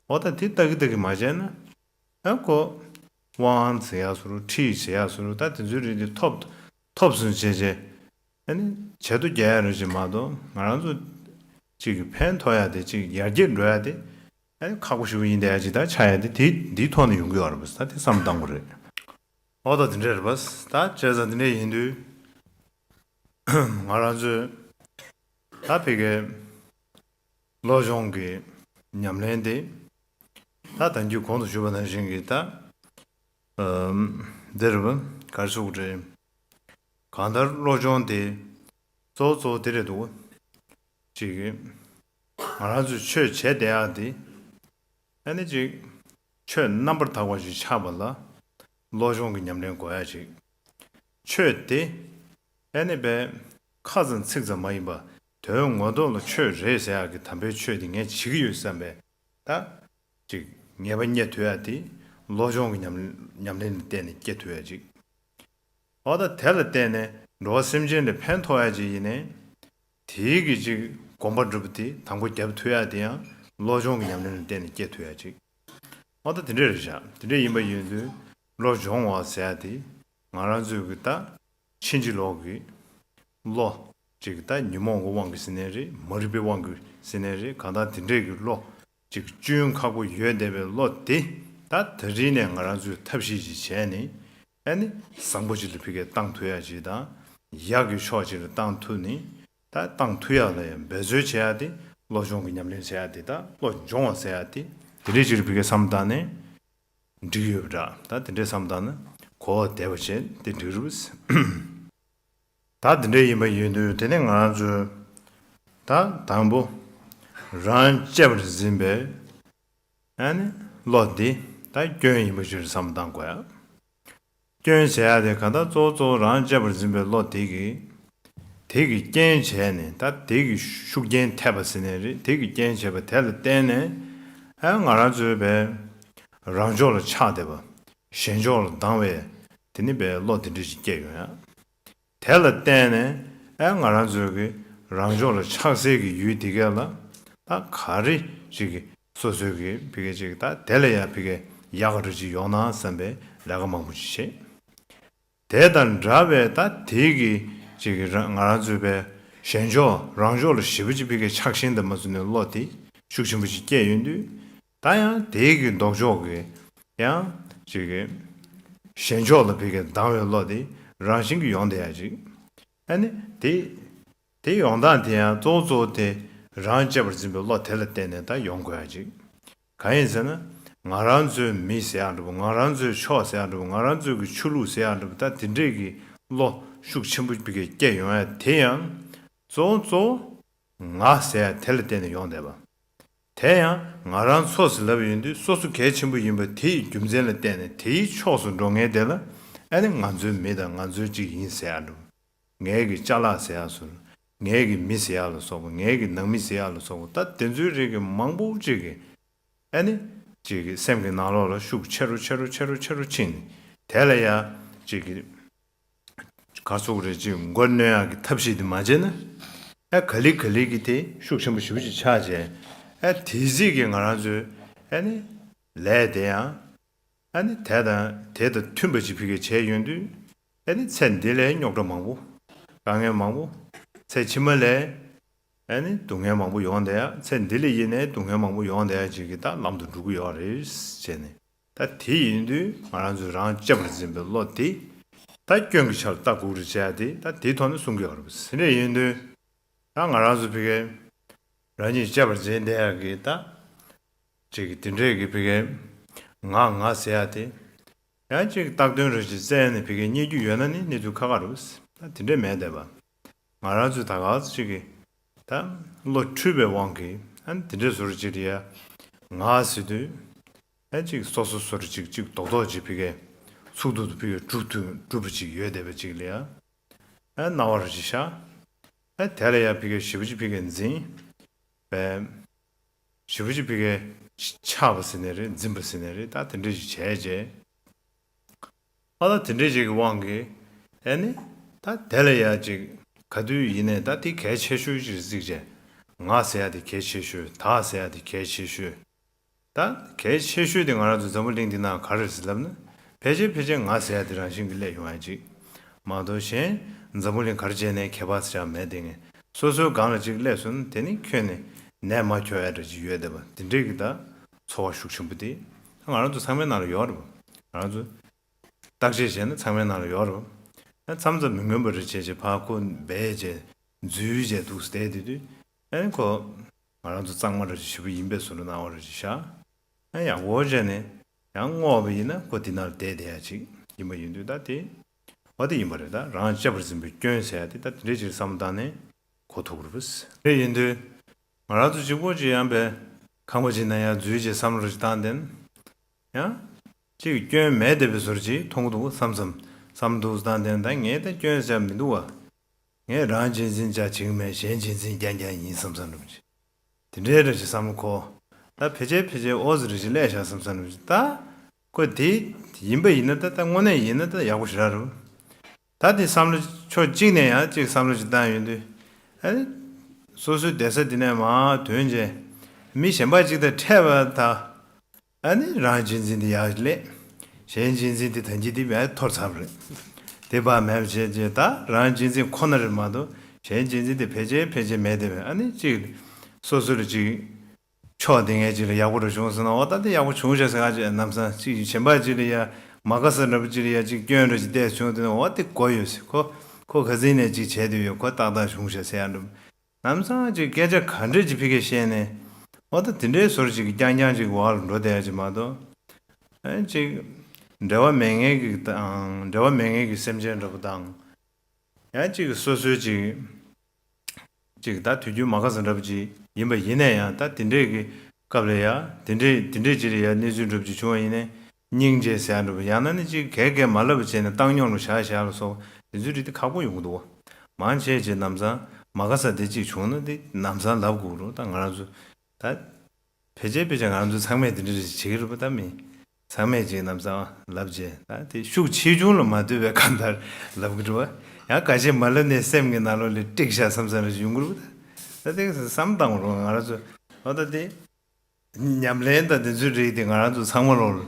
འོ་ད་དེ་ལྟ་གི་ལྟ་གི་མ་བྱས་ན་ཨ་ཁོ་དབང་ཟེར་ཡག་སོ་རུ་ཁྲིད་ཟེར་ཡག་སོ་རུ་ད་དེ་ཚོའི་རིགས་དེ་ཐོབ་ཐོབ་སོང་བྱས་བྱས་ཨ་ནི་བྱེད་དུ་རྒྱལ་ཡ་རུ་ཅིག་མ་གཏོགས་ང་རང་ཚོ་གཅིག་གི་ཕན་ཐོགས་ཡ་དེ་གཅིག་ཡར་རྒྱས་འགྲོ་ཡ་དེ་ཨ་ནི་ཁག་པོ་ཞིག་ཡིན་བསྡད་ཡ་ཅིག་ད་ཆགས་ཡ་དེ་དེ་འདིའི་ཐོག་ནས་ཡོང་གི་ཡོད་རེད་པས། ད་དེ་བསམ་བཏང་དགོས་རེད། འོ་ད་དེ་འདྲ་རེད་པས། ད་བྱས་ཙང་དེ་འདྲ་ཡིན་དུས་ང་རང་ཚོས་ད་ཕ་གིའི་བློ་སྦྱོང་གི་ཉམས་ལེན་དེ་ད་ད་གིན་གོང་དུ་ཞུས་པ་ནང་བཞིན་གྱི་ད་ཨམ་འདི་རེད་པ། ག་རེ་ཟེར་དགོས་རེད། གང་ལྟར་བློ་སྦྱོང་དེ་གཙོ་བོ་གཙོ་བོ་དེ་རེད་འདུག་ཅིག་གིས་ང་རང་ཚོས་ཆོས་བྱེད་བསྡད་ཡག་དེ་ཨ་ནི་ཅིག་ཆོས་རྣམ་པར་དག་པ་ཞིག་ཆགས་པ་ལ་བློ་སྦྱོང་གི་ཉམས་ལེན་དགོས་ཡ་ཅིག་ཆོས་དེ་ཨ་ནི་པའི་ཁ་ཙམ་ཚིག་ཙམ་མ་ཡིན་པ་དོན་ངོ་ཐོག་ལ་ཆོས་རེད་ཟེར་ཡག་གི་དམ་པའི་ཆོས་དེ་ངས་བྱེད་ཀྱི་ཡོད་བསམ་པའི་ད་ཅིག་ངེས་པ་རྙེད་ཐུབ་ཡ་དེ་བློ་སྦྱོང་གི་ཉམས་ཉམས་ལེན་ལ་བརྟེན་ནས་སྐྱེ་ཐུབ་ཡ་ཅིག་འོ་ད་དེ་ལ་བརྟེན་ནས་འགྲོ་བ་སེམས་ཅན་ལ་ཕན་ཐོགས་ཡ་ཅིག་ཡིན་ནའི། དེའི་གི་ཅིག་གོམ་པ་འགྲུབ་པ་དེ་དང་པོ་རྒྱབ་ཐུབ་ཡ་དེ་ཡང་བློ་སྦྱོང་གི་ཉམས་ལེན་ལ་བརྟེན་ནས་སྐྱེ་ཐུབ་ཡ་ཅིག་འོ་ད་དེ་འདྲ་རེད་ཤག་དེ་འདྲ་ཡིན་པ་ཡིན་དུས་བློ་སྦྱོང་བ་ཟེར་ཡ་དེ་ང་རང་ཚོའི་གི་ད་ཕྱིན་ཅི་ལོག་གི་བློ་ཅིག་ད་ཉོན་མོངས་ཀྱི་དབང་གིས་ཟེར་ནའི་རེད། མ་རིག་པའི་དབང་གིས་ཟེར་ནའི་རེད། གང་ལྟར་དེ་འདྲས་ཀྱི་བློ་ཅིག་གཅུན་ཁག་པོ་ཡོད་བསྡད་པའི་བློ་དེ་ད་ད་རིང་ནས་ང་རང་ཚོས་ཐབས་ཤེས་ཅིག་བྱས་ནས་ཨ་ནི་བཟང་པོ་ཅིག་ལ་ཕ་གིར་བཏང་ཐུབ་ཡ་ཅིག་དང་ཡག་གི་ཕྱོགས་ཅིག་ལ་བཏང་ཐུབ་ནས་ད་བཏང་ཐུབ་ཡ་ལ་ཡང་འབད་རྩོལ་བྱེད་ཡ་དེ་བློ་སྦྱོང་གི་ཉམས་ལེན་བྱེད་ཡ་དེ་ད་བློ་སྦྱོང་བ་ཟེར་ཡ་དེ་དེ་འདྲས་ཅིག་ལ་ཕ་གིར་བསམ་བཏང་ནས་འགྲིག་ཡོད་པ་འདྲ། ད་དེ་འདྲས་བསམ་བཏང་ན་གོ་བ་བདེ་བ་བྱས་དེ་འགྲིག་རུང་། ད་དེ་འདྲ་ཡིན་པ་ཡིན་དུས་དེ་ནས་ང་རང་ཚོས་ད་དང་པོ་རང་གཅེས་པར་འཛིན་པའི་ཨ་ནི་བློ་འདི་ད་སྐྱོན་ཡིན་པ་ཞིག་བསམ་བཏང་དགོས་ཡ། སྐྱོན་ཟེར་ཡ་དེ་གང་ལྟར་གཙོ་བོ་གཙོ་བོ་རང་གཅེས་པར་འཛིན་པའི་བློ་དེ་གིས་དེ་གི་རྐྱེན་བྱས་ནས་ད་དེ་གི་ཤུགས་རྐྱེན་ཐེབས་པ་ཟེར་ནའི་རེད། དེ་གི་རྐྱེན་བྱས་པ་དེ་ལ་བརྟེན་ནས་ཨ་ང་རང་ཚོའི་བའི་རང་ཕྱོགས་ལ་ཆགས་བསྡད་པ་གཞན་ཕྱོགས་ལ་སྡང་བའི་དེ་ནི་བའི་བློ་དེ་འདྲ་ཞིག་སྐྱེ་ཡོང་ཡ། དེ་ལ་བརྟེན་ནས་ཨེ་ང་རང་ཚོའི་གི་རང་ཕྱོགས་ལ་ཆགས་སའི་གི་ཡུལ་དེ་གས་ལ་ད་ག་རེ་ཅིག་གི་སོ་སོའི་གི་ཕ་གི་ཅིག་ད་དེ་ལ་ཡ་ཕ་གི་ཡག་ག་རེ་ཅིག་ཡོང་ན་བསམ་པའི་ལས་ཀ་མང་པོ་ཅིག་བྱེད། དེ་དང་འདྲ་བའི་ད་དེའི་གི་ཅིག་གི་རང་ང་རང་ཚོའི་བའི་གཞན་ཕྱོགས་རང་ཕྱོགས་ལ་ཞེ་པོ་ཅིག་ཕ་གི་ཆགས་ཞེན་དང་མ་བཟུང་ནས་བློ་དེ་ཤུགས་ཆེན་པོ་ཅིག་སྐྱེས་ཡོང་དུས། ད་ཡང་དེའི་གི་ལྡོག་ཕྱོགས་ཀྱི་ཡང་ཅིག་གི་གཞན་ཕྱོགས་ལ་ཕ་གི་སྡང་བའི་བློ་དེ་རང་བཞིན་གྱིས་ཡོང་བསྡད་ཡ་ཅིག་ཨ་ནི་དེ་དེ་ཡོང་སྟངས་དེ་ཡང་གཙོ་བོ་གཙོ་བོ་དེ་རང་གཅེས་པར་འཛིན་པའི་བློ་དེ་ལ་བརྟེན་ནས་ད་ཡོང་དགོས་ཡ་ཅིག་གང་ཡིན་ཟེར་ན་ང་རང་ཚོའི་མི་ཟེར་ཡག་འདྲ་པོ་ང་རང་ཚོའི་ཕྱོགས་ཟེར་ཡག་འདྲ་པོ་ང་རང་ཚོའི་གི་ཆོས་ལུགས་ཟེར་ཡག་འདྲ་པོ་ད་དེ་འདྲས་ཀྱི་བློ་ཤུགས་ཆེན་པོ་ཕ་གི་སྐྱེས་ཡོང་ཡ་དེ་ཡང་གཙོ་བོ་གཙོ་བོ། ང་ཟེར་ཡ་དེ་ལ་བརྟེན་ནས་ཡོང་བསྡད་པ། དེ་ཡང་ང་རང་སོ་སོ་ལབ་ཡོང་དུས་སོ་སོ་གལ་ཆེན་པོ་ཡིན་པ་དེའི་རྒྱུ་མཚན་ལ་བརྟེན་ནས་དེའི་ཕྱོགས་སུ་འགྲོ་མཁན་དེ་ལ་ཨ་ནི་ང་ཚོའི་མི་དང་ང་ཚོའི་གཅིག་ཡིན་ཟེར་ཡ་འགྲོ། ངའི་གི་ཅ་ལག་ཟེར་ཡ་སོགས། ངའི་གི་མི་ཟེར་ཡ་ལ་སོགས་པ། ངའི་གི་ནང་མི་ཟེར་ཡ་ལ་སོགས་པ། ད་དེ་ཚོའི་རིགས་ཀྱི་མང་པོ་ཅིག་གི་ཨ་ནི་ཅིག་གི་སེམས་ཀྱི་ནང་ལོགས་ལ་ཤུགས་ཆེ་རུ་ཆེ་རུ་ཆེ་རུ་ཆེ་རུ་ཕྱིན་ནས་དེ་ལ་ཡ་ཅིག་གི་ག་ཚོད་རེད་ཅིག་མགོ་གནོན་ཡག་གི་ཐབས་ཤེས་དེ་མ་བྱས་ན། ཨ་ག་ལེ་ག་ལེ་གི་དེ་ཤུགས་ཆེན་པོ་ཞེ་པོ་ཅིག་ཆགས་བྱས། ཨ་དེ་གཟིགས་ཀྱི་ང་རང་ཚོའི་ཨ་ནི་ལས་དེ་ཡང་ཨ་ནི་དེ་དང་དེ་དང་མཐུན་པ་ཅིག་ཕ་གིར་བྱས་ཡོང་དུས། ཨ་ནི་ཚེ་འདི་ལས་རྙོག་དྲ་མང་པོ། དཀའ་ངལ་མང་པོ། ཚེ་ཕྱི་མ་ལས་ཨ་ནི་སྡུག་བསྔལ་མང་པོ་ཡོང་བསྡད་ཡ། ཚེ་འདི་ལ་ཡིན་ནའི་སྡུག་བསྔལ་མང་པོ་ཡོང་བསྡད་ཡ་ཅིག་གི་ད་ལམ་དུ་འགྲོ་གི་ཡོད་རེད་བྱས་ནས། ད་དེ་ཡིན་དུས་ང་རང་ཚོས་རང་གཅེས་པར་འཛིན་པའི་བློ་དེ་ད་སྐྱོན་གྱི་ཆ་ལ་ལྟ་དགོས་རེད་བྱས་ཏེ། ད་དེའི་ཐོག་ནས་གསུང་གི་ཡོད་རེད། དེ་འདྲ་ཡིན་དུས་ད་ང་རང་ཚོ་ཕ་གིར་རང་ཉིད་གཅེས་པར་འཛིན་བསྡད་ཡག་གི་ད་ཅིག་དེ་འདྲས་ཀྱི་ཕ་གིར་ང་ང་ཟེར་ཡག་དེ་ཡང་ཅིག་བཏགས་དོན་རེ་ཞིག་བཙལ་ནས་ཕ་གིར་རྙེད་རྒྱུ་ཡོད་ན་ནི་གནས་ཚུལ་ཁག་ཁག་རེད། ད་དེ་འདྲས་མེད་བསྡད་པ། ང་རང་ཚོས་ད་ག་ཚོད་ཅིག་གི་ད་བློ་འཁྲུལ་པའི་དབང་གིས་ཨ་ནི་དེ་འདྲའི་བཟོ་འདྲ་ཅིག་རེད་ཡ། ང་ཟེར་དུས་ཨ་ཅིག་སོ་སོ་སོ་རེ་ཅིག་ཅིག་རྡོག་རྡོག་ཅིག་ཕ་གིའི་ཚུགས་ཐུབ་ཏུ་ཕ་གིའི་གྲུབ་ཐུབ་གྲུབ་པ་ཅིག་ཡོད་བསྡད་པ་ཅིག་ལ་ཡ། ཨ་སྣང་བ་རེ་ཅིག་ཤར། ཨ་དེ་ལ་ཡ་ཕ་གིའི་ཞེ་པོ་ཅིག་ཕ་གིའི་འཛིན་པའི་ཞེ་པོ་ཅིག་ཕ་གིའི་ཆགས་པ་ཟེར་ནའི་རེད། འཛིན་པ་ཟེར་ནའི་རེད། ད་དེ་འདྲ་ཅིག་བྱས་རྗེས། ཨ་ད་དེ་འདྲས་ཅིག་གི་དབང་གིས་ཨ་ནི་ད་དེ་ལ་ཡ་ཅིག་ག་དུས་ཡིན་ནའི་ད་དེ་གལ་ཆེ་ཤོས་ཅིག་གཟིགས་བྱས། ང་ཟེར་ཡ་དེ་གལ་ཆེ་ཤོས། བདག་ཟེར་ཡ་དེ་གལ་ཆེ་ཤོས། ད་གལ་ཆེ་ཤོས་དེ་ང་རང་ཚོ་འཛམ་བུ་གླིང་འདི་ནང་ག་རེ་རེད་ཟེར་ལབ་ན། ཕལ་ཆེར་ཕལ་ཆེར་ང་ཟེར་ཡ་དེ་རང་བཞིན་གྱིས་སླེབས་ཡོང་ཡ་ཅིག་མ་གཏོགས་གཞན་འཛམ་བུ་གླིང་ག་རེ་བྱས་ནའི་ཁྱད་པར་ཟེར་ཡ་མེད་དེ། ངས་སོ་སོའི་སྒང་ལ་ཅིག་སླེབས་སོང་ན་དེ་ནི་ཁྱོན་ནས་ནད་མ་འཁྱོག་ཡ་འདྲ་ཅིག་ཡོད་བསྡད་པ། དེ་འདྲས་ཀྱི་ད་ཚོར་བ་ཤུགས་ཆེན་པོ་དེ་ང་རང་ཚོ་ཚང་མའི་ནང་ལ་ཡོད་རེད་པ། ང་རང་ཚོ་བརྟག་དཔྱད་བྱས་ན་ཚང་མའི་ནང་ལ་ཡོད་རེད། ཨ་མཚམས་མཚམས་མི་མངོན་པ་རེ་བྱས་བྱས་ཕར་ཁོ་སྦས་བྱས་འཛུལ་བྱས་འདུག་བསྡད་དེ་དུས། ཨ་ནི་ཁོ་ང་རང་ཚོ་གཙང་མ་རེ་ཞེ་པོ་ཡིན་པའི་བཟོ་འདྲ་སྣང་བ་རེ་ཞིག་ཤར། ཨ་ཡག་པོ་བྱས་ནས་ཡང་བསྔོགས་པ་ཡིན་ན་ཁོ་དེ་ནང་ལ་བསྡད་བསྡད་ཡ་ཅིག་ཡིན་པ་ཡིན་དུས། ད་དེ་འོ་དེ་ཡིན་པ་རེད། ད་རང་གཅེས་པར་འཛིན་པའི་སྐྱོན་ཟེར་ཡ་དེ་ད་དེ་འདྲའི་ཅིག་བསམ་བློ་བཏང་ནས་གོ་ཐུབ་ཀྱི་རེད་པས། དེ་ཡིན་དུས་ང་རང་ཚོ་གཅིག་པོ་ཅིག་ཡང་པའི་ཁང་པ་ཅིག་ནང་ཡར་འཛུལ་བྱས་བསམ་བློ་རེ་ཞིག་བཏང་བསྡད་ན། ཡང་ཅིག་སྐྱོན་མེད་བསྡད་པའི་བཟོ་འདྲ་ཅིག་མཐོང་གི་འདུག་བསམ་བསམ་བསམ་འདུག་བསམ་བསྡད་ན། ད་ངས་ད་སྐྱོན་ཟེར་མི་འདུག་བ། ངས་རང་གཅེས་འཛིན་ཅིག་བྱེད་ཀྱི་མེད། གཞན་གཅེས་འཛིན་རྐྱང་རྐྱང་ཡིན་བསམ་བསམ་འདྲ་ཅིག་དེ་འདྲའི་འདྲ་ཅིག་བསམ་བློ་འཁོར། ད་ཕལ་ཆེར་ཕལ་ཆེར་ཨོ་ཙི་རེ་ཞིག་སླེབས་ཤག་བསམ་བསམ་འདྲ་ཅིག་ད་ཁོ་དེ་ཡིན་པ་ཡིན་ན་ད་ད་དངོས་གནས་ཡིན་ན་ད་ཡག་པོ་ཞེ་དྲག་རེད། ད་དེ་བསམ་བློ་ཕྱོགས་གཅིག་ནས་ཡང་གཅིག་བསམ་བློ་ཅིག་བཏང་ཡོང་དུས། ཨ་ནི་སོ་སོའི་བསྡད་ས་དེ་ནས་མར་ཐོན་བྱས་མི་གཞན་པ་ཅིག་དང་འཕྲད་པ་དང་། ཨ་ནི་རང་གཅེས་འཛིན་དེ་ཡར་སླེབས། གཞན་གཅེས་འཛིན་དེ་ད་གིན་དེ་བས་འཐོར་ཚར་བ་རེད། དེ་བག་མེད་པ་བྱས་རྗེས་ད་རང་གཅེས་འཛིན་ཁོ་ན་རེད་མ་གཏོགས་གཞན་གཅེས་འཛིན་དེ་ཕལ་ཆེར་ཕལ་ཆེར་མེད་བསྡད་པས། ཨ་ནི་གཅིག་སོ་སོ་ལ་གཅིག་ཕྱོགས་དེ་ངས་གཅིག་ལ་ཡག་པོ་རུ་བྱུང་ཟེར་ན། འོ་ད་དེ་ཡག་པོ་བྱུང་ཤག་ཟེར། ང་ཅིག་ལམ་སང་གཅིག་གཞན་པ་གཅིག་ལ་ཡ་མ་དགའ་ས་འདྲ་པོ་གཅིག་ལ་ཡ་གཅིག་སྐྱོན་འདྲ་ཅིག་བལྟས་བྱུང་དུས་ན། འོ་དེ་གོ་ཡོད་ཟེར། ཁོ་ཁོ་ག་ཟིག་ནས་གཅིག་བྱས་དུས་ཡོད། ཁོ་ཏག་ཏག་བྱུང་ཤག་ཟེར་ཡ་འདྲ་པོ། ལམ་སང་ཅིག་སྐད་ཆ་ག་འདྲས་ཅིག་ཕ་གིར་བཤད་ནས། འོ་ད་དེ་འདྲའི་བཟོ་འདྲ་ཅིག་གི་རྐྱང་རྐྱང་ཅིག་འོག་ལ་འགྲོ་བསྡད་ཡ་ཅིག་མ་གཏོགས། ཨ་ཅིག་འབྲེལ་བ་མེད་མཁན་གྱི་དང་འབྲེལ་བ་མེད་མཁན་གྱི་སེམས་ཅན་འདྲ་པོ་དང་། ཡང་ཅིག་སོ་སོའི་ཅིག་ཅིག་ད་དུས་རྒྱུན་མ་དགའ་ས་འདྲ་པོ་ཅིག་ཡིན་པ་ཡིན་ན་ཡང་། ད་དེ་འདྲས་ཀྱི་སྐབས་ལ་ཡ་དེ་འདྲས་དེ་འདྲས་ཅིག་ལ་ཡ་གནས་ཚུལ་འདྲ་པོ་ཅིག་བྱུང་བ་ཡིན་ན། སྙིང་རྗེ་ཟེར་ཡ་འདྲ་པོ། ཡང་ན་ནི་ཅིག་གས་གས་མ་ལབ་པ་བྱས་ནས་བཏང་སྙོམས་ལ་བཞག་བཞག་ལ་སོགས་དེ་ཚོའི་རིགས་དེ་ཁག་པོ་ཡོང་གི་འདུག་བ། མང་ཆེ་ཆེ་ལམ་སང་མ་དགའ་ས་དེ་གཅིག་བྱུང་ན་དེ་ལམ་སང་ལབ་དགོས་རེད། ད་ང་རང་ཚོ་ད་ཕལ་ཆེར་ཕལ་ཆེར་ང་རང་ཚོ་ཚང་མས་དེ་འདྲ་རེ་བྱེད་ཀྱི་རེད་པ། ད་མི་ཚང་མས་ཅིག་ལམ་སང་ལབ་བྱས། ད་དེ་ཤུགས་ཆེ་ཆུང་ལ་མ་ལྟོས་པའི་གང་ལྟར་ལབ་ཀྱི་རེད་པ། ཡང་ཁ་ཤས་མ་ལབ་ནས་སེམས་ཀྱི་ནང་ལོགས་ལ་དཀྲིགས་ཤག་བསམ་བསམ་རེ་ཡོང་གི་རེད་པ། ད་དེ་བསམ་བཏང་རོགས། ང་རང་ཚོ་འོ་ད་དེ་ཉམས་ལེན་དང་དེ་ཚོའི་རིགས་དེ་ང་རང་ཚོ་ཚང་མ་ལོག་ལ་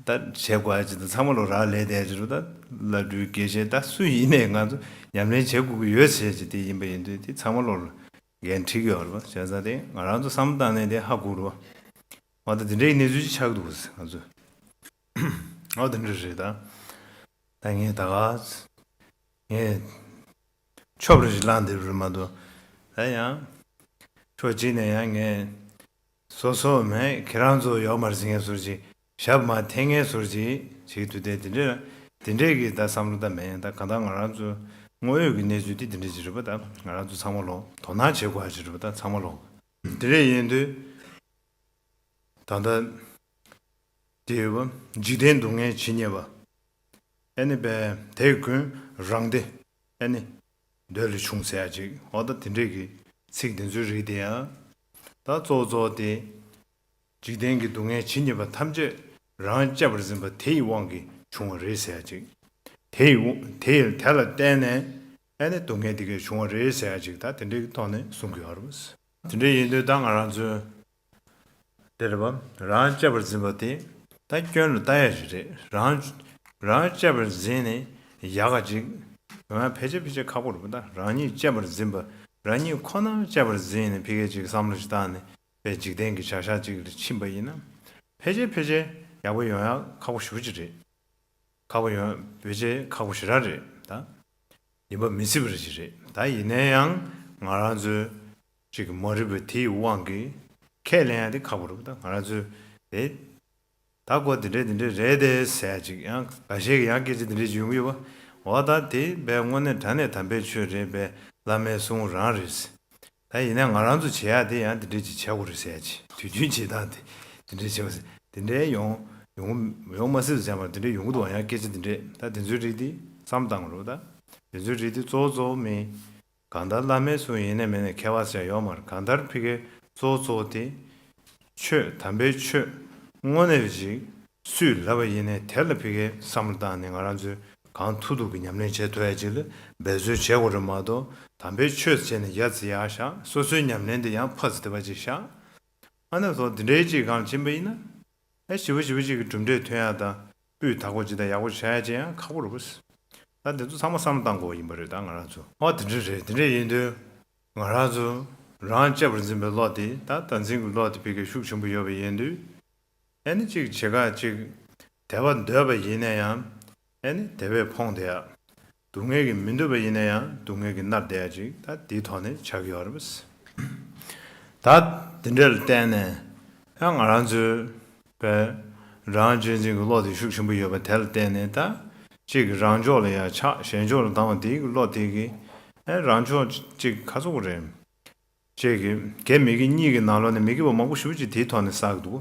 ད་བྱེད་དགོས་ཡ་ཅིག་དང་། ཚང་མ་ལོག་རག་ལས་བསྡད་ཡ་ཅིག་རེད་པ། ད་བླ་སྤྲུལ་དགེ་བཤེས་ད་སུ་ཡིན་ནའི་ང་ཚོ་ཉམས་ལེན་བྱེད་དགོས་ཀྱི་ཡོད་ཟེར་ཅིག་དེ་ཡིན་པ་ཡིན་དུས། དེ་ཚང་མ་ལོག་ལ་འགན་འཁྲི་གི་ཡོད་རེད་པ། བྱས་ཙང་དེ་ང་རང་ཚོ་བསམ་བཏང་ནས་དེ་ཧ་གོ་རེད་པ། འོ་ད་དེ་འདྲའི་གནས་ཚུལ་ཅིག་ཆགས་འདུག་ཟེར། ང་ཚོ་འོ་དེ་འདྲ་རེད། ད་ད་ངས་ད་ག་ངས་ཆོབ་རེ་ཞིག་བླངས་བསྡད་རེད་མ་གཏོགས། ད་ཡང་ཕྱོགས་གཅིག་ནས་ཡང་ངས་སོ་སོ་མེད་ཁྱེད་རང་ཚོ་ཡོད་མ་རེད་ཟེར་མཁན་བཟོ་འདྲ་ཅིག་ཞབས་མ་འཐེན་མཁན་བཟོ་འདྲ་ཅིག་བྱེད་དུས། དེ་དེ་འདྲས་དེ་འདྲས་ཀྱི་ད་བསམ་བློ་ད་མེད། ད་གང་ལྟར་ང་རང་ཚོ་ དངོས་ཡོད་ཀྱི་གནས་ཚུལ་དེ་འདི་འདྲ་ཅིག་རེད་པ། ད་ང་རང་ཚོ་ཚང་མ་ལོ་དོ་སྣང་བྱེད་དགོས་ཡ་ཅིག་རེད་པ། ད་ཚང་མ་ལོ་དེ་འདྲ་ཡིན་དུས། ད་ལྟ་དེ་ཡོད་པ། འཇིག་རྟེན་སྡུག་བསྔལ་ཇི་སྙེད་པ། ཨེ་ནི་པས་དེ་ཀུན་རང་སྡེ་ཨེ་ནི་འདོད་ལས་བྱུང་ཟེར་ཡ་ཅིག་འོ་ད་དེ་འདྲས་ཀྱི་ཚིག་དེ་ཚོའི་རིགས་དེ་ཡང་། ད་གཙོ་བོ་གཙོ་བོ་དེ། འཇིག་རྟེན་གྱི་སྡུག་བསྔལ་ཇི་སྙེད་པ་ཐམས་ཅད་རང་གཅེས་པར་འཛིན་པ་དེ་ཡི་དབང་གིས་བྱུང་བ་རེད་ཟེར་ཡ་ཅིག་དེ་ཡི་དབང་དེ་ཡི་དེ་ལ་བརྟེན་ནས་ཨེ་ནི་སྡུག་བསྔལ་དེ་གས་བྱུང་བ་རེད་ཟེར་ཡ་ཅིག་ད་དེ་འདྲའི་ཐོག་ནས་གསུང་གི་ཡོད་རེད། དེ་འདྲ་ཡིན་དུས་ད་ང་རང་ཚོས་དེ་རེད་པ། རང་གཅེས་པར་འཛིན་པ་དེ་ད་སྐྱོན་ལ་ལྟ་ཡ་ཅིག་རེད། རང་རང་གཅེས་པར་འཛིན་ནས་ཡག་ག་ཅིག་ཡོང་ཡ་ཕལ་ཆེར་ཕལ་ཆེར་ཁག་པོ་རེད་པ། ད་རང་ཉིད་གཅེས་པར་འཛིན་པ། རང་ཉིད་ཁོ་ན་གཅེས་པར་འཛིན་ནས་ཕ་གིའི་ཅིག་བསམ་བློ་ཞིག་བཏང་ནས་པའི་འཇིག་རྟེན་གྱི་བྱ་གཞག་ཅིག་ལ་ཕྱིན་པ་ཡིན་ན། ཕལ་ཆེར་ཕལ་ཆེར་ཡག་པོ་ཡོང་ཡ་ཁག་པོ་ཞེ་པོ་ཅིག་རེད། ཁག་པོ་ཡོང་ཕལ་ཆེར་ཁག་པོ་ཞེ་དྲག་རེད་ད། ཡིན་པ་མི་སྲིད་པ་རེད་ཅིག་རེད། ད་ཡིན་ན་ཡང་ང་རང་ཚོའི་ཅིག་མ་རིག་པ་དེའི་དབང་གིས་ཁས་ལེན་ཡ་དེ་ཁག་པོ་རེད་པ། ད་ང་རང་ཚོས་དེ། ད་ཁོ་དེ་འདྲས་དེ་འདྲས་རེད་དེ་ཟེར་ཅིག་ཡང་འགའ་ཤས་ཀྱིས་ཡང་སྐད་ཆ་དེ་འདྲས་ཅིག་ཡོང་གི་ཡོད་པ། འོ་ད་དེ་བས་དངོས་གནས་དྲང་གནས་དམ་པའི་ཆོས་རེད་པས། བླ་མའི་གསུང་རང་རེད། ད་ཡིན་ན་ང་རང་ཚོ་བྱེད་ཡ་དེ་ཡང་དེ་འདྲས་ཅིག་བྱེད་དགོས་རེད་ཟེར་ཅིག་དུས་རྒྱུན་བྱེད་སྟངས་དེ་དེ་འདྲས་བྱེད་པ་ཟེར་དེ་འདྲས་ཡོང་ཡོང་ཡོང་མ་སྲིད་པ་ཟེར་མ་དེ་འདྲས་ཡོང་གི་འདུག་ཡང་སྐད་ཆ་དེ་འདྲས་ད་དེ་ཚོའི་རིགས་དེ་བསམ་བཏང་དགོས་རེད་པ། ད་དེ་ཚོའི་རིགས་དེ་གཙོ་བོ་གཙོ་བོ་མིན། གང་ལྟར་བླ་མའི་གསུང་ཡིན་ནའི་མིན་ནའི་ཁྱད་པར་ཅིག་ཡོད་མ་རེད། གང་ལྟར་ཕ་གིའི་གཙོ་བོ་གཙོ་བོ་དེ། ཆོས་དམ་པའི་ཆོས་དངོས་གནས་ཅིག་སུས་ལབ་པ་ཡིན་ནའི་དེ་ལ་ཕ་གིའི་བསམ་བློ་བཏང་ནས་ང་རང་ཚོས་གང་ཐུབ་ཐུབ་ཀྱི་ཉམས་ལེན་བྱེད་ཐུབ་ཡ་ཅིག་ལ་འབད་རྩོལ་བྱེད་དགོས་རེད་མ་གཏོགས། དམ་པའི་ཆོས་བྱས་ནས་ཡ་ཙི་ཡ་བཞག་སོ་སོའི་ཉམས་ལེན་དེ་ཡང་ཕ་ཙི་དེ་བ་ཅིག་བཞག་ཨ་ནི་སོགས་དེ་འདྲའི་ཅིག་གང་ཕྱིན་པ་ཡིན་ན། ཨེ་ཞེ་པོ་ཞེ་པོ་ཅིག་གི་གྲུབ་འབྲས་ཐོན་ཡ་དང་སྤུས་དག་པོ་ཅིག་དང་ཡག་པོ་བྱ་ཡ་ཅིག་ཡང་ཁག་པོ་རེད་པ། ད་དེ་ཚོ་ཚང་མ་བསམ་བློ་བཏང་དགོས་པ་ཡིན་པ་རེད། ད་ང་རང་ཚོ་ཨོ་དེ་འདྲ་རེད། དེ་འདྲ་ཡིན་དུས་ང་རང་ཚོ་རང་གཅེས་པར་འཛིན་པའི་བློ་དེ་ད་བདག་འཛིན་གྱི་བློ་དེ་ཕ་གིའི་ཤུགས་ཆེན་པོ་ཡོད་པ་ཡིན་དུས། ཨེ་ནི་ཅིག་བྱེད་ཀ་ཅིག་དེ་བ་འདོད་པ་ཡིན་ན་ཡང་ཨེ་ནི་དེ་བས་ཕོངས་བསྡད་ཡ། སྡུག་བསྔལ་གྱིས་མི་འདོད་པ་ཡིན་ན་ཡང་སྡུག་བསྔལ་གྱིས་མནར་བསྡད་ཡ་ཅིག་ད་དེའི་ཐོག་ནས་ཆགས་ཀྱི་ཡོད་རེད་པ། ད་དེ་འདྲ་ལ་བརྟེན་ནས་ཡང་ང་རང་ཚོའི་པའི་རང་གཅེས་འཛིན་གྱི་བློ་དེ་ཤུགས་ཆེན་པོ་ཡོད་པ་དེ་ལ་བརྟེན་ནས་ད་གཅིག་གིས་རང་ཕྱོགས་ལ་ཡ་ཆགས་གཞན་ཕྱོགས་ལ་སྡང་བ་དེའི་བློ་དེ་གིས་ཨེ་རང་ཕྱོགས་གཅིག་ག་ཚོད་རེད། གཅིག་གིས་གལ་མི་དགེ་གཉིས་ཀྱི་ནང་ལོགས་ནས་མི་དགེ་བ་མང་པོ་ཞེ་པོ་ཅིག་དེའི་ཐོག་ནས་བསགས་འདུག་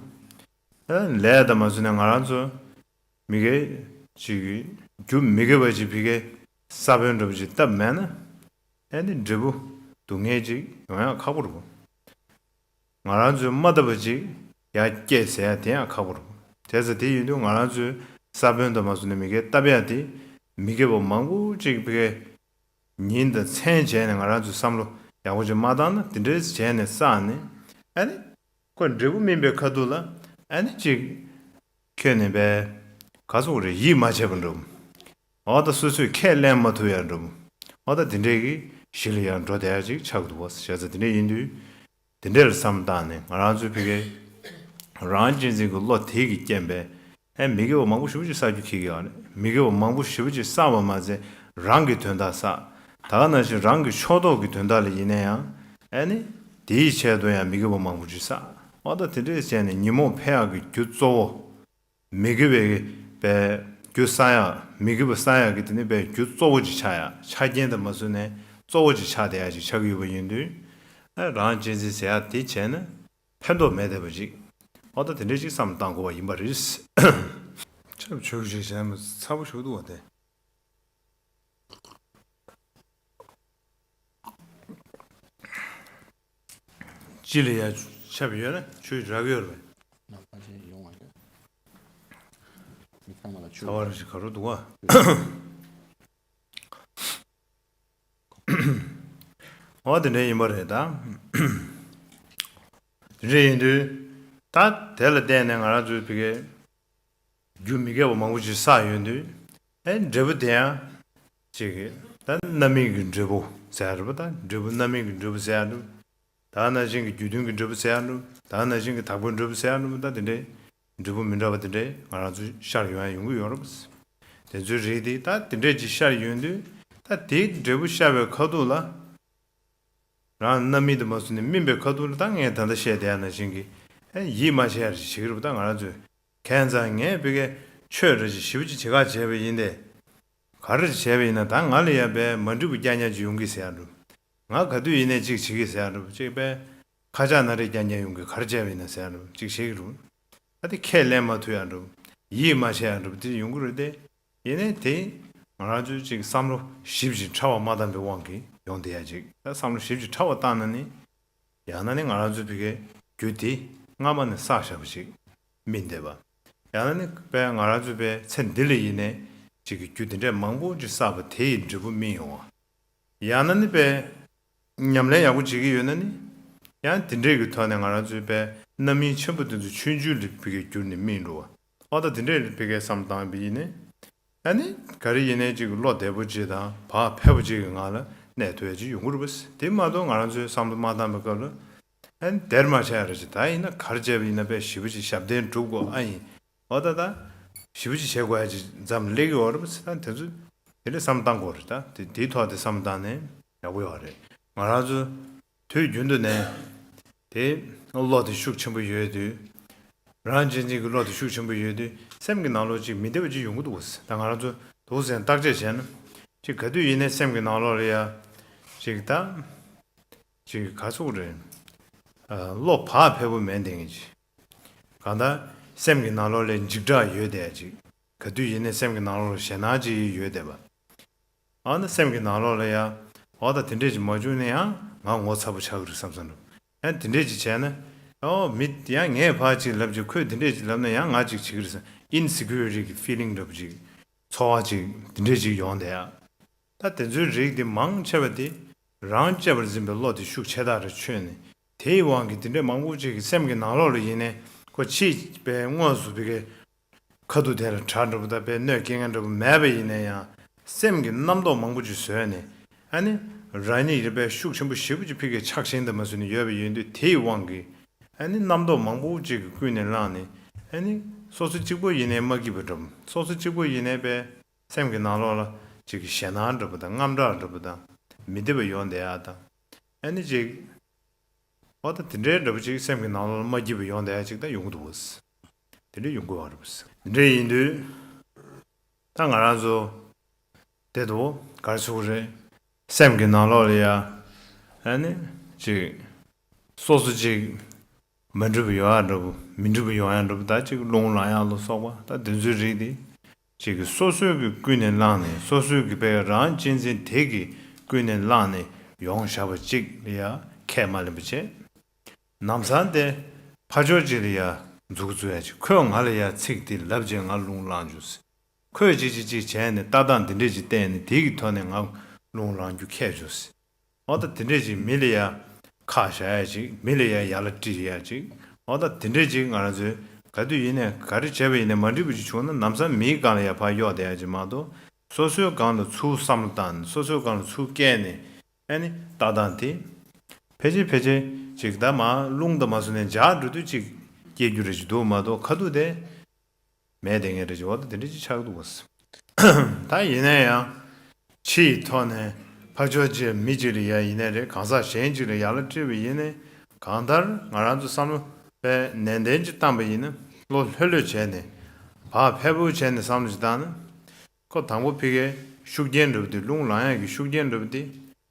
ཨེ་ལས་དང་མ་བཟོས་ནས་ང་རང་ཚོ་མི་དགེ་ཅིག་རྒྱུ་མི་དགེ་བ་ཅིག་ཕ་གིའི་ས་བོན་འདྲ་པོ་ཅིག་བཏབ་མེད་ན། ཨེ་ནི་འབྲས་བུ་སྡུག་བསྔལ་ཅིག་ཡོང་ཡག་ཁག་པོ་རེད། ང་རང་ཚོས་མ་བཏབ་པ་ཅིག་ཡར་སྐྱེས་ཟེར་ཡ་དེ་ཡང་ཁག་པོ་རེད། བྱས་ཙང་དེ་ཡིན་དུས་ང་རང་ཚོས་ས་བོན་དང་མ་བཟོས་ནས་མི་དགེ་བཏབ་ཡ་དེ་མི་དགེ་བ་མང་པོ་ཅིག་ཕ་གིའི་ཉིན་དང་མཚན་བྱས་ནས་ང་རང་ཚོས་བསམ་བློ་ཡག་པོ་ཅིག་མ་བཏང་ན་དེ་འདྲའི་བྱས་ནས་བསགས་ནས་ཨ་ནི་ཁོ་འབྲས་བུ་སྨིན་པའི་ཁ་ཐུག་ལ་ཨ་ནི་ཅིག་ཁྱོད་ནི་པས་ག་ཚོད་རེད་ཡིད་མ་ཆེས་པ་འགྲོ། འོ་ད་སོ་སོས་ཁས་ལེན་མ་ཐུབ་ཡ་འགྲོ། འོ་ད་དེ་འདྲས་ཀྱི་གཞི་ལ་ཡང་འགྲོ་བསྡད་ཡ་ཅིག་ཆགས་འདུག་བ། བྱས་ཙང་དེ་འདྲས་ཡིན་དུས་དེ་འདྲས་ལ་བསམ་བཏང་ནས་ང་རང་ཚོའི་ཕ་གིའི་རང་གཅེས་འཛིན་གྱི་བློ་དེ་གི་རྐྱེན་པས་ཨེ་མི་དགེ་བ་མང་པོ་ཞེ་པོ་ཅིག་བསགས་རྒྱུ་ཁེལ་གྱི་ཡོད་རེད། མི་དགེ་བ་མང་པོ་ཞེ་པོ་ཅིག་བསགས་པ་མ་ཟད་རང་གི་དོན་དག་བསགས། ད་ག་ནང་བཞིན་རང་གི་ཕྱོགས་གཏོགས་ཀྱི་དོན་དག་ལ་ཡིན་ན་ཡང་ཨེ་ནི་དེའི་ཆེད་དུ་ཡང་མི་དགེ་བ་མང་པོ་ཅིག་བསགས། འོ་ད་དེ་འདྲས་བྱས་ནས་ཉོན་མོངས་འཕེལ་ཡག་གི་རྒྱུ་གཙོ་བོ། མི་དགེ་བའི་པའི་རྒྱུ་བསགས་ཡག་མི་དགེ་བ་བསགས་ཡག་གི་དེ་ནི་པའི་རྒྱུ་གཙོ་བོ་ཅིག་ཆགས་ཡག་ཆ་རྐྱེན་དང་མ་བཟོས་ནས་གཙོ་བོ་ཅིག་ཆགས་བསྡད་ཡག་ཅིག་ཆགས་ཀྱི་ཡོད་པ་ཡིན་དུས། ཨ་རང་གཅེས་འཛིན་ཟེར་ཡག་དེ་བྱས་ན་ཕན་ཐོགས་མེད་བསྡད་པ་ཅིག་འོ་ད་དེ་འདྲའི་ཅིག་བསམ་བཏང་དགོས་པ་ཡིན་པ་རེད། ཆབ་ཆོས་ཅིག་བྱས་ན་ཚ་པོ་ཞིག་འདུག་བ་དེ། ཅི་ལ་ཡ་ཆབ་ཡོད་ན་ཆུ་རག་ཡོད་རེད། ནང་པ་ཅན་ཡོང་བ་ཡོད། མི་ཚང་མ་ལ་ཆུ་ཚ་བ་ར་ཞིག་ག་རུ་འདུག་བ། འོ་དེ་འདྲ་ཡིན་པ་རེད་ད། དེ་འདྲ་ཡིན་དུས་ད་དེ་ལ་བརྟེན་ནས་ང་རང་ཚོའི་ཕ་གིའི་རྒྱུ་མི་དགེ་བ་མང་པོ་ཞིག་བསགས་ཡོང་དུས་ཨེ་འབྲས་བུ་དེ་ཡང་ཅིག་གི་ད་རྣམ་སྨིན་གྱི་འབྲས་བུ་ཟེར་ཡ་རེད་པ། ད་འབྲས་བུ་རྣམ་སྨིན་གྱི་འབྲས་བུ་ཟེར་ཡ་རེད། ད་ནང་བཞིན་གྱི་རྒྱུ་མཐུན་གྱི་འབྲས་བུ་ཟེར་ཡ་འདྲ། ད་ནང་བཞིན་གྱི་བདག་པོའི་འབྲས་བུ་ཟེར་ཡ་འདྲ། ད་དེ་འདྲའི་འབྲས་བུ་མི་འདྲ་བ་དེ་འདྲའི་ང་རང་ཚོ་ཤར་ཡོང་ཡ་ཡོང་གི་ཡོད་རེད། དེ་ཚོའི་རིགས་དེ་ད་དེ་འདྲས་ཅིག་ཤར་ཡོང་དུས་ད་དེའི་འབྲས་བུ་ཤར་བའི་ཁ་ཐུག་ལ་རང་རྣམ་སྨིན་དུ་མ་བཟུང་ནས་སྨིན་པའི་ཁ་ཐུག་ལ་ད་ངས་ད་ལྟ་བཤད་བསྡད་ཡ་ནང་བཞིན་གྱི་ཨེ་ཡིད་མ་ཆེས་ཡ་ཞིག་བྱེད་ཀྱི་རེད་པ། ད་ང་རང་ཚོས་ཁྱད་མཚར་ངས་ཕ་གིའི་ཆོས་རེ་ཞིག་ཞེ་པོ་ཅིག་བྱེད་ཁ་བྱས་པ་ཡིན་ཏེ། ག་ ག་རེ་བྱས་པ་ཡིན་ན་ད་ང་ལ་ཡང་པའི་མ་འགྲིག་པ་རྐྱང་རྐྱང་ཅིག་ཡོང་གི་ཟེར་ཡ་འགྲོ། ང་ག་དུས་ཡིན་ནའི་ཅིག་བྱེད་ཀྱི་ཟེར་ཡ་འགྲོ་ཅིག་པའི་ཁ་ཆག་སྣ་རལ་རྐྱང་རྐྱང་ཡོང་གི་ག་རེ་བྱས་པ་ཡིན་ན་ཟེར་ཡ་འགྲོ་ཅིག་བྱེད་ཀྱི་འགྲོ། ད་དེ་ཁས་ལེན་མ་ཐུབ་ཡ་འགྲོ། ཡིད་མ་ཆེས་ཡ་འགྲོ་དེ་ཡོང་གི་རེད་དེ། ཡིན་ནའི་དེ་ང་རང་ཚོའི་ཅིག་བསམ་བློ་ཞིབ་ཅིང་ཕྲ་བ་མ་བཏང་པའི་དབང་གིས་ཡོང་བསྡད་ཡ་ཅིག་ད་བསམ་བློ་ཞིབ་ཅིང་ཕྲ་བ་བཏང་ན་ནི། ཡང་ན་ནི་ང་རང་ཚོའི་ཕ་གིའི་རྒྱུ་དེ་སྔ་མ་ནས་བསགས་བཞག་པ་ཞིག་སྨིན་བསྡད་པ། ཡང་ན་ནི་དཔེ་ང་རང་ཚོའི་པའི་ཚེ་འདི་ལ་ཡིན་ནའི་ཅིག་གི་རྒྱུ་དེ་འདྲས་མང་པོ་ཅིག་བསགས་པ་དེ་ཡི་འབྲས་བུ་སྨིན་ཡོང་བ། ཡང་ན་ནི་པའི་ཉམས་ལེན་ཡག་པོ་བྱེད་ཀྱི་ཡོད་ན་ནི། ཡང་དེ་འདྲས་ཀྱི་ཐོག་ནས་ང་རང་ཚོའི་པའི་རྣམ་སྨིན་ཆེན་པོ་དེ་ཚོ་ཆུང་ཆུང་ལ་ཕ་གིའི་འགྱུར་ནས་སྨིན་འགྲོ་བ། ཨོ་ད་དེ་འདྲས་ལ་ཕ་གིའི་བསམ་བཏང་བ་ཡིན་ནའི། ཨ་ནི་ག་རེ་ཡིན་ནའི་ཅིག་བློ་བདེ་པོ་ཅིག་དང་བག་ཕེབས་པོ་ཅིག་གི་ངང་ལ་གནས་ཐུབ་ཡ་ཅིག་ཡོང་གི་རེད་པས། དེ་མ་གཏོགས་ང་རང་ཚོའི་བསམ་བློ་མ་བཏང་པའི་སྐབས་ལ་ཨ་ནི་དེར་མ་ཆགས་ཡ་རེད་ཅིག་ད་ཡིན་ན་ག་རེ་བྱས་པ་ཡིན་ན་དཔེ་ཞེ་པོ་ཅིག་ཞབས་བརྟན་སྒྲུབ་དགོས་ཨ་ཡིན། འོ་ད་ད་ཞེ་པོ་ཅིག་བྱེད་དགོས་ཡ་ཅིག་འཛམ་སླེབས་ཀྱི་ཡོད་རེད་པས། ད་དེ་ཚོ་དེ་འདྲ་བསམ་བཏང་དགོས་རེད། ད་དེ་དེའི་ཐོག་དེ་བསམ་བཏང་ནས་ཡག་པོ་ཡོད་རེད། ང་རང་ཚོ་དུས་རྒྱུན་དུ་ནས་དེ་བློ་དེ་ཤུགས་ཆེན་པོ་ཡོད་དུས། རང་གཅེས་འཛིན་གྱི་བློ་དེ་ཤུགས་ཆེན་པོ་ཡོད་དུས་སེམས་ཀྱི་ནང་ལོགས་ཅིག་མི་བདེ་བ་ཅིག་ཡོང་གི་འདུག་གོ། ད་ང་རང་ཚོ་འདུག་ཟེར་བརྟག་དཔྱད་བྱས་ན་ཅིག་ག་དུས་ཡིན་ནའི་སེམས་ཀྱི་ནང་ལོགས་ལ་ཡ་ཅིག་ད་ཅིག་ག་ཚོད་རེད། བློ་བག་ཕེབས་པོ་མེད་བསྡད་མཁན་ཅིག་གང་ལྟར་སེམས་ཀྱི་ནང་ལོགས་ལ་འཇིགས་སྐྲག་ཡོད་བསྡད་ཅིག་ག་དུས་ཡིན་ནའི་སེམས་ཀྱི་ནང་ལོགས་ལ་ཞེད་སྣང་ཅིག་ཡོད་བསྡད་པ། ཨ་ནི་སེམས་ཀྱི་ནང་ལོགས་ལ་ཡ། འོ་ད་དེ་འདྲས་ཅིག་མ་བྱུང་ན་ཡང་ང་ངོ་ཚ་པོ་ཆགས་ཀྱི་རེད་བསམ་བསམ་འགྲོ། ཡང་དེ་འདྲས་ཅིག་བྱས་ན། ཨོ་མི་ཡང་ངས་ཕར་ཅིག་ལབ་ཅིག་ཁོས་དེ་འདྲས་ཅིག་ལབ་ན་ཡང་ང་ཅིག་བྱེད་ཀྱི་རེད་བསམ། ཨིན་སི་ཀིའུ་རི་ཊི་གི་ཕི་ལིང་འདྲ་པོ་ཅིག་ཚོར་བ་ཅིག་དེ་འདྲས་ཅིག་ཡོང་བསྡད་ཡ། ད་དེ་ཚོའི་རིགས་དེ་མང་ཆེ་བ་དེ་རང་གཅེས་པར་འཛིན་པའི་བློ་དེ་ཤུགས་ཆེ་དྲགས་རེ་ཆོད་ནས་དེའི་དབང་གིས་དེ་འདྲས་མང་པོ་ཅིག་གི་སེམས་ཀྱི་ནང་ལོགས་ལ་ཡིན་ནའི་ཁོ་ཕྱིས་པའི་དངོས་སུ་བི་གའི་ཁ་ཐུག་དེ་ལ་དྲག་འགྲོ་བ་དང་དཔེ་གནོད་སྐྱེལ་མཁན་འདྲ་བོ་མེད་པ་ཡིན་ན་ཡང་སེམས་ཀྱི་རྣམ་རྟོག་མང་པོ་ཅིག་བཟོས་ནས་ཨ་ནི་རང་ཉིད་ཀྱི་དཔེ་ཤུགས་ཆེན་པོ་ཞེ་པོ་ཅིག་ཕ་གིའི་ཆགས་ཞེན་དུ་མ་བཟོས་ནས་ཡོད་པ་ཡིན་དུས་དེའི་དབང་གིས་ཨ་ནི་རྣམ་རྟོག་མང་པོ་ཅིག་གིས་ཀུན་ནས་བསླངས་ནས་ཨ་ནི་སོ་སོ་གཅིག་པོ་ཡིན་ནའི་མ་སྐྱིད་པ་འདྲ་བོ་སོ་སོ་གཅིག་པོ་ཡིན་ནའི་དཔེ་སེམས་ཀྱི་ནང་ལོགས་ལ་ཅིག་གི་ཞེད་སྣང་འདྲ་བོ་དང་དངངས་སྐྲག་འདྲ་བོ་དང་མི་བདེ་བ་ཡོང་བསྡད་ཡ་དང་ཨ་ནི་ཅིག་འོ་ད་དེ་འདྲའི་འདྲ་པོ་ཅིག་སེམས་ཀྱི་ནང་ལོགས་ལ་མ་སྐྱིད་པ་ཡོང་བསྡད་ཡ་ཅིག་ད་ཡོང་གི་འདུག་བས། དེ་འདྲ་ཡོང་གི་ཡོད་རེད་བས། དེ་འདྲ་ཡིན་དུས་ད་ང་རང་ཚོ་དེ་དུ་ག་རེ་ཟེར་དགོས་རེད། སེམས་ཀྱི་ནང་ལོགས་ལ་ཡ་ཨ་ནི་ཅིག་སོ་སོ་ཅིག་མ་འགྲིག་པ་ཡོང་ཡ་འདྲ་པོ་མི་འགྲིག་པ་ཡོང་ཡ་འདྲ་པོ་ད་ཅིག་རླུང་ལངས་ཡ་ལ་སོགས་པ་ད་དེ་ཚོའི་རིགས་དེ། གཅིག་གིས་སོ་སོའི་གི་ཀུན་ནས་བསླངས་ནས་སོ་སོའི་གི་དཔེ་རང་གཅེས་འཛིན་དེ་གིས་ཀུན་ནས་བསླངས་ནས་ཡོང་བཞག་པ་གཅིག་ལ་ཡ་ཁས་མ་ལེན་པ་བྱས། ནམ་སང་དེ་ཕར་ཕྱོགས་གཅིག་ལ་ཡ་མཛུབ་གུ་བཙུགས་ཡ་གཅིག་ཁོས་ང་ལ་ཡ་ཚིག་དེ་ལབ་བྱས་ང་རླུང་ལངས་བྱུང་ཟེར། ཁོས་གཅིག་གཅིག་གཅིག་བྱས་ནས་ལྟ་སྟངས་འདི་འདྲས་ཅིག་བསྟན་ནས་དེ་གི་ཐོག་ནས་ང་རླུང་ལངས་རྒྱུ་ཁས་བྱུང་ཟེར། འོ་ད་དེ་འདྲས་ཅིག་མི་ལ་ཡ་ཁག་བཞག་ཡ་ཅིག་མི་ལ་ཡ་ཡ་ལ་སྤྲད་ཡ་ཅིག་འོ་ད་དེ་འདྲས་ཅིག་ང་རང་ཚོས་ག་དུས་ཡིན་ནའི་ག་རེ་བྱས་པ་ཡིན་ནའི་མ་འགྲིག་པ་ཅིག་བྱུང་ན་ལམ་སང་མིའི་སྒང་ལ་ཡ་ཕར་གཡོག་བསྡད་ཡ་ཅིག་མ་གཏོགས་སོ་སོའི་སྒང་ལ་ཚུར་བསམ་བློ་བཏང་ནས་སོ་སོའི་སྒང་ལ་ཚུར་བསྐྱལ་ནས་ཨ་ནི་ལྟ་སྟངས་དེ་ཕལ་ཆེར་ཕལ་ཆེར་ཅིག་ད་མ་རླུང་དང་མ་སོང་ནས་འཇགས་འགྲོ་དུས་ཅིག་སྐྱེ་རྒྱུ་རེད་ཅིག་འདུག་མ་གཏོགས་ཁ་ཐུག་དེ། མེད་དེ་ངས་རེ་བྱེད་འོ་ད་དེ་འདྲ་ཅིག་ཆགས་འདུག་བས། ད་ཡིན་ན་ཡང་ཕྱི་ཡི་ཐོག་ནས་ཕར་ཕྱོགས་ཅིག་མི་ཅིག་ལ་ཡ་ཡིན་ནའི་རེད་གང་ཟག་གཞན་ཅིག་ལ་ཡ་ལ་སྤྲད་པ་ཡིན་ནའི་གང་ལྟར་ང་རང་ཚོ་བསམ་བློ་དཔེ་ནན་ཏན་ཅིག་བཏང་པ་ཡིན་ན་བློ་ལྷོད་ལྷོད་བྱས་ནས་བག་ཕེབས་པོ་བྱས་ནས་བསམ་བློ་ཅིག་བཏང་ན་ཁོ་དང་པོ་ཕ་གིའི་ཤུགས་རྐྱེན་འདྲ་པོ་དེ་རླུང་ལངས་ཡག་གི་ཤུགས་རྐྱེན་འདྲ་པོ་དེ།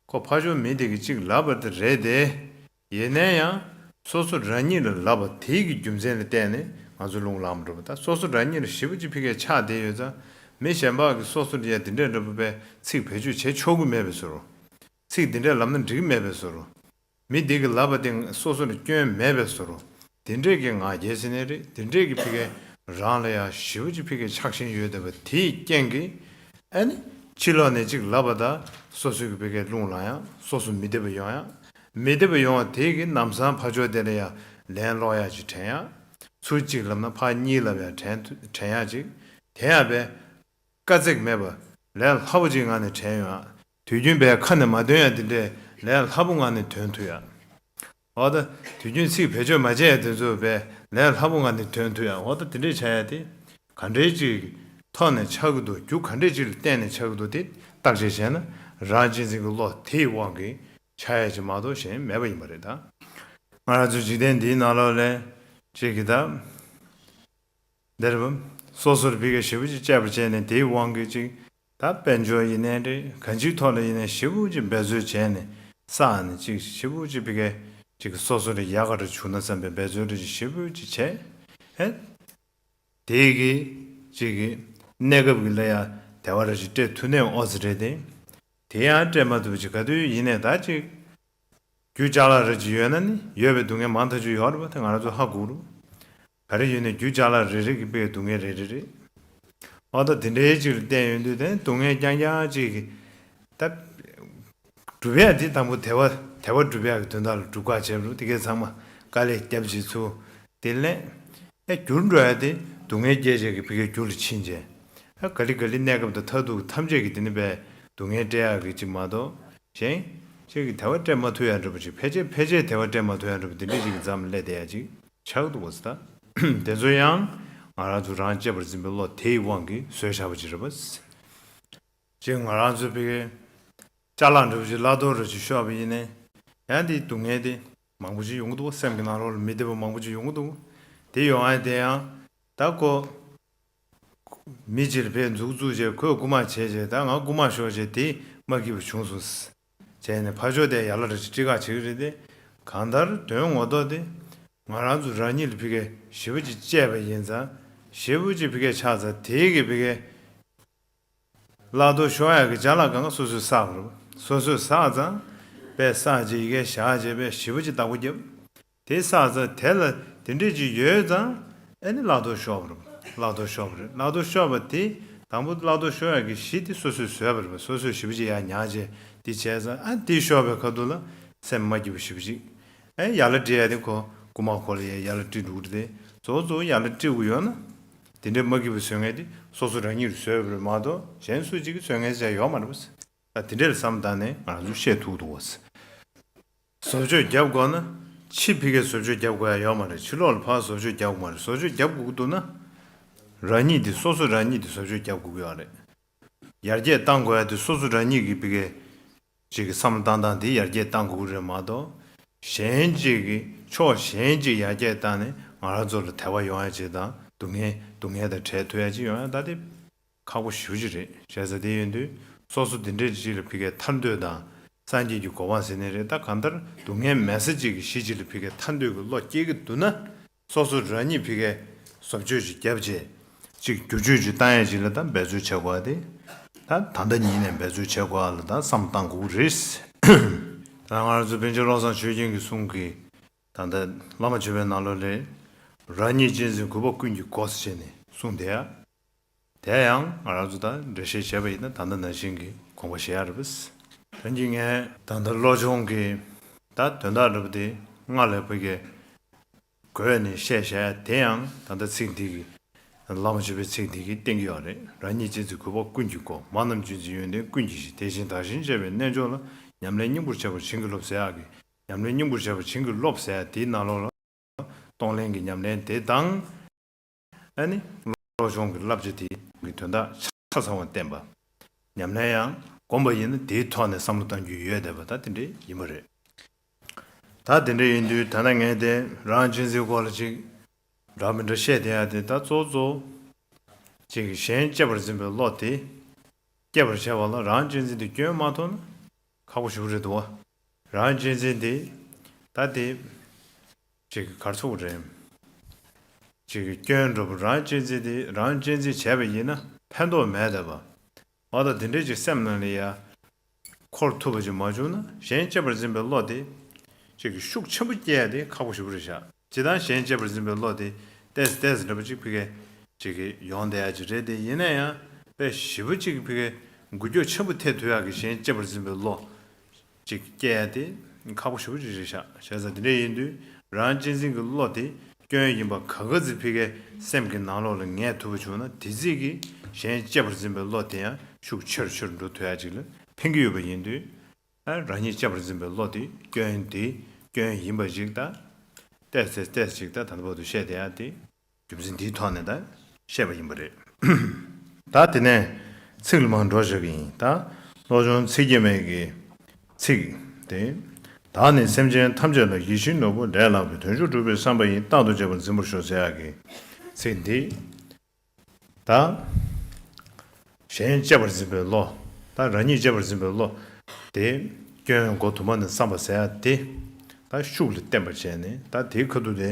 ཁོ་ཕར་ཕྱོགས་མི་དེ་གིས་གཅིག་ལབ་པ་དེ་རེད་དེ། ཡིན་ན་ཡང་སོ་སོ་རང་ཉིད་ལ་ལབ་པ་དེའི་གི་རྒྱུ་མཚན་ལ་བརྟེན་ནས་ང་ཚོ་རླུང་ལངས་མ་འགྲོ་བ་དང་སོ་སོ་རང་ཉིད་ལ་ཞེ་པོ་ཅིག་ཕ་གིའི་ཆགས་བསྡད་ཡོད་ཙང་མི་གཞན་པ་གིས་སོ་སོ་ལ་ཡ་དེ་འདྲས་འདྲ་པོ་པའི་ཚིག་བེད་སྤྱོད་བྱེད་ཆོག་གི་མེད་པའི་བཟོ་འདྲ། ཚིག་འདི་འདྲས་ལབ་ན་འགྲིག་གི་མེད་པའི་བཟོ་འདྲ། མི་འདི་གིས་ལབ་པ་དེ་སོ་སོ་ལ་སྐྱོན་མེད་པའི་བཟོ་འདྲ། དེ་འདྲས་ཀྱི་ང་རྒྱལ་ཟེར་ནའི་རེད་དེ་འདྲས་ཀྱི་ཕ་གིའི་རང་ལ་ཡ་ཞེ་པོ་ཅིག་ཕ་གིའི་ཆགས་ཞེན་ཡོད་བསྡད་པ་དེའི་རྐྱེན་གྱིས། ཨ་ནི། ཕྱི་ལོགས་ནས་ཅིག་ལབ་པ་དང་སོ་སོའི་གི་ཕ་གིའི་རླུང་ལངས་ཡ། སོ་སོ་མི་བདེ་བ་ཡོང་ཡ། མི་བདེ་བ་ཡོང་བ་དེ་གི་ལམ་སང་ཕར་ཕྱོགས་དེ་ལ་ཡ་ལན་སློག་ཡ་ཅིག་དྲན་ཡ། ཚུར་ཅིག་ལབ་ན་ཕར་གཉིས་ལབ་ཡ་དྲན་དྲན་ཡ་ཅིག་དེ་ཡང་བས། དཀའ་ཚེགས་མེད་པ། ལས་སླ་པོ་ཅིག་ངང་ནས་དྲན་ཡོང་ཡ། དུས་རྒྱུན་བས་ཁ་ནས་མ་འདོན་ཡ་དེ་འདྲས་ལས་སླ་པོ་ངང་ནས་འདོན་ཐུབ་ཡ། འོ་ད། དུས་རྒྱུན་ཚིག་བེད་སྤྱོད་མ་བྱས་དེ་ཚོ་བས་ལས་སླ་པོ་ངང་ནས་དོན་ཐུབ་ཡ་འོ་ད་དེ་འདྲས་བྱ་ཡ་དེ། ག་འདྲས་ཅིག་ཐོག་ནས་ཆགས་ཀྱི་འདུག་རྒྱུ་ག་འདྲས་ཅིག་ལ་བརྟེན་ནས་ཆགས་ཀྱི་འདུག་དེ་བརྟག་དཔྱད་བྱས་ན་རང་གཅེས་འཛིན་གྱི་བློ་དེའི་དབང་གིས་ཆགས་ཡ་ཅིག་མ་གཏོགས་གཞན་མེད་པ་ཡིན་པ་རེད་ད། ང་རང་ཚོ་འཇིག་རྟེན་འདིའི་ནང་ལོགས་ལ་ཅིག་གི་ད། འདིར་སོ་སོར་ཕ་གིའི་ཞེ་པོ་ཅིག་དཔྱད་པ་བྱས་ནས་དེའི་དབང་གིས་ཅིག་ད་དཔལ་འབྱོར་ཡིན་ནའི་རེད། གང་ཅིའི་ཐོག་ལ་ཡིན་ནའི་ཞེ་པོ་ཅིག་འབད་རྩོལ་བྱས་ནས་བསགས་ནས་ཅིག་ཞེ་པོ་ཅིག་ཕ་གི་ཅིག་སོ་སོ་རེ་ཡག་ག་རེ་བྱུང་ན་བསམ་པའི་འབད་རྩོལ་རེ་ཅིག་ཞེ་པོ་ཅིག་བྱས། ཨེ། དེ་གི་ཅིག་གི་གནས་སྐབས་ཀྱི་ལ་ཡ་དེ་བ་རེ་ཅིག་སྤྲད་ཐུབ་ནའི་ཨོ་ཙི་རེད་དེ། དེ་ཡང་སྤྲད་མ་ཐུབ་ཅིག་ག་དུས་ཡིན་ནའི་ད་ཅིག་རྒྱུ་ཅ་ལག་རེ་ཅིག་ཡོད་ན་ནི་ཡོད་པའི་སྡུག་བསྔལ་མང་ཐག་ཆོད་ཡོད་རེད་པ། དེ་ང་རང་ཚོ་ཧ་གོ་རུ། ག་རེ་ཡོད་ནས་རྒྱུ་ཅ་ལག་རེ་རེ་གི་དཔེ་སྡུག་བསྔལ་རེ་རེ་རེད། ཨ་ད་དེ་འདྲའི་ཅིག་ལ་བརྟེན་ཡོང་དུས་དེ་སྡུག་བསྔལ་རྐྱང་རྐྱང་ཅིག་གི་ད་སྒྲུབ་ཡ་དེ་དང་པོ་དལ་བ་དལ་བ་སྒྲུབ་ཡ་གི་དོན་དག་ལ་སྒྲུབ་ཁ་བྱས་རུ་དེ་གའི་ཚང་མ་དཀའ་ལས་རྒྱབ་ཅིག་ཚུ་དེ་ལས་ཨེ་འགྱུར་འགྲོ་ཡ་དེ་སྡུག་བསྔལ་སྐྱེད་བྱེད་ཀྱི་ཕ་གིའི་རྒྱུ་ལ་ཕྱིན་བྱས། ཨ་ག་ལི་ག་ལི་གནས་སྐབས་དང་མཐར་ཐུག་ཐམས་ཅད་ཀྱི་དེ་ནི་པའི་སྡུག་བསྔལ་སྤྲད་ཡག་གི་ཅིག་མ་གཏོགས་གཞན་ཅིག་གི་དལ་བ་སྤྲད་མ་ཐུབ་ཡ་འདྲ་པོ་ཅིག་ཕལ་ཆེར་ཕལ་ཆེར་དལ་བ་སྤྲད་མ་ཐུབ་ཡ་འདྲ་པོ་དེ་འདྲ་ཅིག་གི་མཚམས་སླེབས་བསྡད་ཡ་ཅིག་ཆགས་འདུག་པ་ཟེར། ད་དེ་ཚོ་ཡང་ང་རང་ཚོ་རང་གཅེས་པར་འཛིན་པའི་བློ་དེའི་དབང་གིས་བཟོས་བཞག་པ་ཅིག་རེད་པ། ཅིག་ང་རང་ཚོ་ཕ་གི་ཅ་ལག་འདྲ་པོ་ཅིག་གླ་གཏོང་རུ་ཅིག་ཤོར་བ་ཡིན་ནའི་ཡང་དེའི་སྡུག་བསྔལ་དེ་མང་པོ་ཅིག་ཡོང་གི་འདུག་པ། སེམས་ཀྱི་ནང་ལོགས་ལ་མི་བདེ་བ་མང་པོ་ཅིག་ཡོང་གི་འདུག། དེ་ཡོང་ཡ་དེ་ཡང་ད་ཁོ་མི་གཅིག་ལ་ཕར་མཛུབ་བཙུགས་བྱས་ཁོས་རྐུ་མ་བྱས་བྱས་ད་ང་རྐུ་མ་ཤོར་བྱས་དེ་མ་སྐྱིད་པ་བྱུང་སོང་ཟེར་བྱས་ནས་ཕར་ཕྱོགས་དེ་ཡར་ལ་ར་ཅིག་དཀྲི་ཁ་བྱེད་ཀྱི་རེད་དེ། གང་ལྟར་དོན་ངོ་ཐོག་དེ་ང་རང་ཚོ་རང་ཉིད་ལ་ཕ་གི་ཞེ་པོ་ཅིག་གཅེས་པ་ཡིན་ཙང་ཞེ་པོ་ཅིག་ཕ་གི་ཆགས་ཙང་དེ་གི་ཕ་གི་གླ་གཏོང་ཤོར་ཡག་གི་ཅ་ལག་གང་ག་སོ་སོས་བསགས་པ་རེད། སོ་སོས་བསགས་ཙང་པས་བསགས་རྗེས་ཡི་གེ་བཞག་རྗེས་པས་ཞེ་པོ་ཅིག་བདག་པོ་བརྒྱབ། དེ་བསགས་ཙང་དེ་ལ་དེ་འདྲས་ཅིག་ཡོད་ཙང་ཨེ་ནི་གླ་གཏོང་ཤོར་བ་རེད། གླ་གཏོང་ཤོར་བ་རེད། གླ་གཏོང་ཤོར་བ་དེ་དང་པོ་གླ་གཏོང་ཤོར་ཡག་གི་གཞི་དེ་སོ་སོས་བཟོས་པ་རེད་པ། སོ་སོས་ཞེ་པོ་ཅིག་ཡར་ཉར་རྗེས་དེ་བྱས་ཙང་ཨ་དེ་ཤོར་བའི་ཁ་ཐུག་ལ་སེམས་མ་སྐྱིད་པ་ཞེ་པོ་ཅིག་ཨེ་ཡར་ལ་དཀྲི་ཡ་དེ་ཁོ་རྐུ་མ་ཁོ་ལ་ཡ་ཡར་ལ་དཀྲི་འགྲོ་གི་རེད་དེ། གཙོ་བོ་གཙོ་བོ་ཡར་ལ་དཀྲི་དགོས་ཡོད་ན། དེ་འདྲའི་མ་སྐྱིད་པ་བཟོ་མཁན་དེ་སོ་སོ་རང་ཉིད་བཟོས་པ་རེད་མ་གཏོགས་གཞན་སུ་གཅིག་གིས་བཟོ་མཁན་ཅིག་ཡོད་མ་རེད་པ། ད་དེ་འདྲའི་བསམ་བཏང་ནས་ང་རང་ཚོས་བཤད་ཐུབ་འདུག་པ། བཟོ་བཅོས་རྒྱབ་དགོས་ན་ཕྱི་ཕ་གིར་བཟོ་བཅོས་རྒྱབ་དགོས་ཡ་ཡོད་མ་རེད། ཕྱི་ལོགས་ལ་ཕར་བཟོ་བཅོས་རྒྱབ་དགོས་མ་རེད། བཟོ་བཅོས་རྒྱབ་དགོས་ཀྱི་འདུག་ན་རང་ཉིད་དེ་སོ་སོ་རང་ཉིད་དེ་བཟོ་བཅོས་རྒྱབ་དགོས་ཀྱི་ཡོད་རེད། ཡར་རྒྱས་གཏང་དགོས་ཡ་དེ་སོ་སོ་རང་ཉིད་ཀྱི་ཕ་གིར་ཅིག་གི་བསམ་བློ་བཏང་སྟངས་དེ་ཡར་རྒྱས་གཏང་དགོས་ཀྱི་རེད་མ་གཏོགས། གཞན་གཅིག་གིས་ཕྱོགས་གཞན་གཅིག་ཡར་རྒྱས་བཏང་ནས་ང་རང་ཚོ་ལ་དལ་བ་ཡོང་ཡ་ཅིག་དང་སྡུག་བསྔལ་སྡུག་བསྔལ་དང་བྲལ་ཐུབ་ཡ་ཅིག་ཡོང་ཡ་ད་དེ་ཁག་པོ་ཞེ་པོ་ཅིག་རེད། བྱས་ཙང་དེ་ཡིན་དུས་སོ་སོ་དེ་འདྲའི་ཅིག་ལ་ཕ་གིར་ཐར་འདོད་དང་སངས་རྒྱས་ཀྱི་གོ་འཕང་ཟེར་ནི་རེད། ད་གང་ལྟར་སྡུག་བསྔལ་མེད་ས་ཅིག་གི་གཞི་ཅིག་ལ་ཕ་གིར་ཐར་འདོད་ཀྱི་བློ་སྐྱེ་གི་འདུག་ན། སོ་སོ་རང་ཉིད་ཕ་གིར་བཟོ་བཅོས་ཅིག་བརྒྱབ་རྗེས་ཅིག་བསྒྱུར་བཅོས་ཅིག་བཏང་ཡས་ཅིག་ལ་ད་འབད་རྩོལ་བྱེད་དགོས་པ་དེ། ད་ད་ལྟ་ཉིད་ནས་འབད་རྩོལ་བྱེད་དགོས་པ་ལ་ད་བསམ་བཏང་དགོས་ཀྱི་རེད། ད་ང་རང་ཚོ་པཎ་ཆེན་བློ་བཟང་ཆོས་རྒྱན་གྱི་གསུང་གི་ད་ལྟ་བླ་མ་མཆོད་པའི་ནང་ལོགས་ལས། རང་ཉིད་གཅེས་འཛིན་གུས་པ་ཀུན་གྱི་སྒོ་ཟེར་བྱས་ནས་གསུངས་བསྡད་ཡ། དེ་ཡང་ང་རང་ཚོ་ད་འགྲེལ་བཤད་བྱས་པ་ཡིན་ན་ད་ལྟ་ནང་བཞིན་གྱི་དགོངས་པ་བཞེས་ཡ་རེད་པས། ད་གིན་ངས་ད་ལྟ་བློ་སྦྱོང་གི་ད་དོན་དག་འདྲ་པོ་དེ་སྔ་ལས་ཕ་གིར་འགོས་ནས་བཤད་བཞག་ཡ་དེ་ཡང་ད་ལྟ་ཚིག་འདི་གི་བླ་མ་མཆོད་པའི་ཚིག་འདི་གིས་བསྟན་གྱི་ཡོད་རེད། རང་ཉིད་གཅེས་འཛིན་གུས་པ་ཀུན་གྱི་སྒོ། མ་རྣམས་གཅེས་འཛིན་ཡོན་ཏན་ཀུན་གྱི་གཞི། དེ་བཞིན་བདག་གཞན་གཅེས་པའི་རྣལ་འབྱོར་ལ། ཉམས་ལེན་སྙིང་པོར་བྱས་པ་བྱིན་གྱིས་རློབས་ཟེར་ཡག་གི། ཉམས་ལེན་སྙིང་པོར་བྱས་པ་བྱིན་གྱིས་རློབས་ཟེར་ཡག་དེའི་ནང་ལོགས་ལ། གཏོང་ལེན་གྱི་ཉམས་ལེན་དེ་དང་། ཨ་ནི། བློ་སྦྱོང་གི་བསླབ་བྱ་དེ་གི་དོན་དག་ཆ་ཚང་བ་བསྟན་པ། ཉམས་ལེན་ཡང་བསྒོམ་པ་ཡིན་ན་དེའི་ཐོག་ནས་བསམ་བློ་གཏང་རྒྱུ་ཡོད་བསྡད་པ་ད་དེ་འདྲ་ཡིན་པ་རེད། ད་དེ་འདྲ་ཡིན་དུས་ད་ལྟ་ངས་དེ་རང་གཅེས་འཛིན་སྐོར་ལ་ཅིག་འདྲ་མི་འདྲ་བཤད་བསྡད་ཡ་དེ་ད་གཙོ་བོ་གཙོ་བོ། ཅིག་གཞན་གཅེས་པར་འཛིན་པའི་བློ་དེ། སྐྱེད་པར་བྱ་བ་ལ་རང་གཅེས་འཛིན་དེ་སྐྱོན་མ་མཐོང་ན་ཁག་པོ་ཞེ་པོ་རེད་འདུག་བ། རང་གཅེས་འཛིན་དེ་ད་དེ་ཅིག་ག་རེ་ཟེར་དགོས་རེད། ཅིག་སྐྱོན་འགྲོ་བ་རང་གཅེས་འཛིན་དེ་རང་གཅེས་འཛིན་བྱས་པ་ཡིན་ན་ཕན་ཐོགས་མེད་བསྡད་པ། འོ་ད་དེ་འདྲའི་ཅིག་སེམས་ནང་ལ་ཡ། འཁོར་ཐུབ་པ་ཅིག་མ་བྱུང་ན་གཞན་གཅེས་པར་འཛིན་པའི་བློ་དེ། ཅིག་གི་ཤུགས་ཆེན་པོ་སྐྱེ་ཡ་དེ་ཁག་པོ་ཞེ་པོ་རེད་ཤག་སྤྱིར་བཏང་གཞན་གཅེས་པར་འཛིན་པའི་བློ་དེ་ཏོག་ཙམ་ཏོག་ཙམ་འདྲ་པོ་ཅིག་ཕ་གིར་ཅིག་གི་ཡོང་བསྡད་ཡ་ཅིག་རེད་དེ། ཡིན་ན་ཡང་དཔེ་ཞེ་པོ་ཅིག་ཕ་གིར་འགུལ་སྐྱོད་ཆེན་པོ་ཐེབས་ཐུབ་ཡ་གི་གཞན་གཅེས་པར་འཛིན་པའི་བློ་ཅིག་སྐྱེ་ཡ་དེ་ཁག་པོ་ཞེ་པོ་ཅིག་རེད་ཤག་བྱས་ཙང་དེ་འདྲ་ཡིན་དུས་རང་གཅེས་འཛིན་གྱི་བློ་དེ་སྐྱོན་ཡིན་པ་ག་ག་ཚོད་ཕ་གིར་སེམས་ཀྱི་ནང་ལོགས་ལ་ངེས་ཐུབ་པ་བྱུང་ན་དེ་ཙམ་གྱིས་གཞན་གཅེས་པར་འཛིན་པའི་བློ་དེ་ཡང་ཤུགས་ཆེར་ཆེར་འགྲོ་ཐུབ་ཡ་ཅིག་ལ་ཕན་གྱི་ཡོད་པ་ཡིན་དུས། ཨ། རང་ཉིད་གཅེས་པར་འཛིན་པའི་བློ་དེ་སྐྱོན་དེ་སྐྱོན་ཡིན་པ་ཞིག་དང་། ཏོག་ཙམ་ཏོག་ཙམ་ཞིག་ད་ད་ལྟ་བར་དུ་བཤད་བསྡད་ཡ་དེ་རྒྱུ་མཚན་འདིའི་ཐོག་ནས་ད་བཤད་པ་ཡིན་པ་རེད། ད་དེ་ནས་ཚིག་ལ་མར་འགྲོ་བཞག་གི་ཡིན། ད་བློ་སྦྱོང་ཚིག་བརྒྱད་མའི་གི་ཚིག་དེ། བདག་ནི་སེམས་ཅན་ཐམས་ཅད་ལ། ཡིད་བཞིན་ནོར་བུ་ལས་ལྷག་པའི། དོན་མཆོག་སྒྲུབ་པའི་བསམ་པ་ཡིས། རྟག་ཏུ་གཅེས་པར་འཛིན་པར་ཤོག་ཟེར་ཡ་གི་ཚིག་འདི། ད། གཞན་གཅེས་པར་འཛིན་པའི་བློ། ད་རང་ཉིད་གཅེས་པར་འཛིན་པའི་བློ། དེ་སྐྱོན་མགོ་དུ་མ་ནས་བསམ་པ་ཟེར་ཡ་དེ། ད་ཤུགས་ལ་བརྟན་པར་བྱས་ནས་ད་དེའི་ཁ་ཐུག་དེ།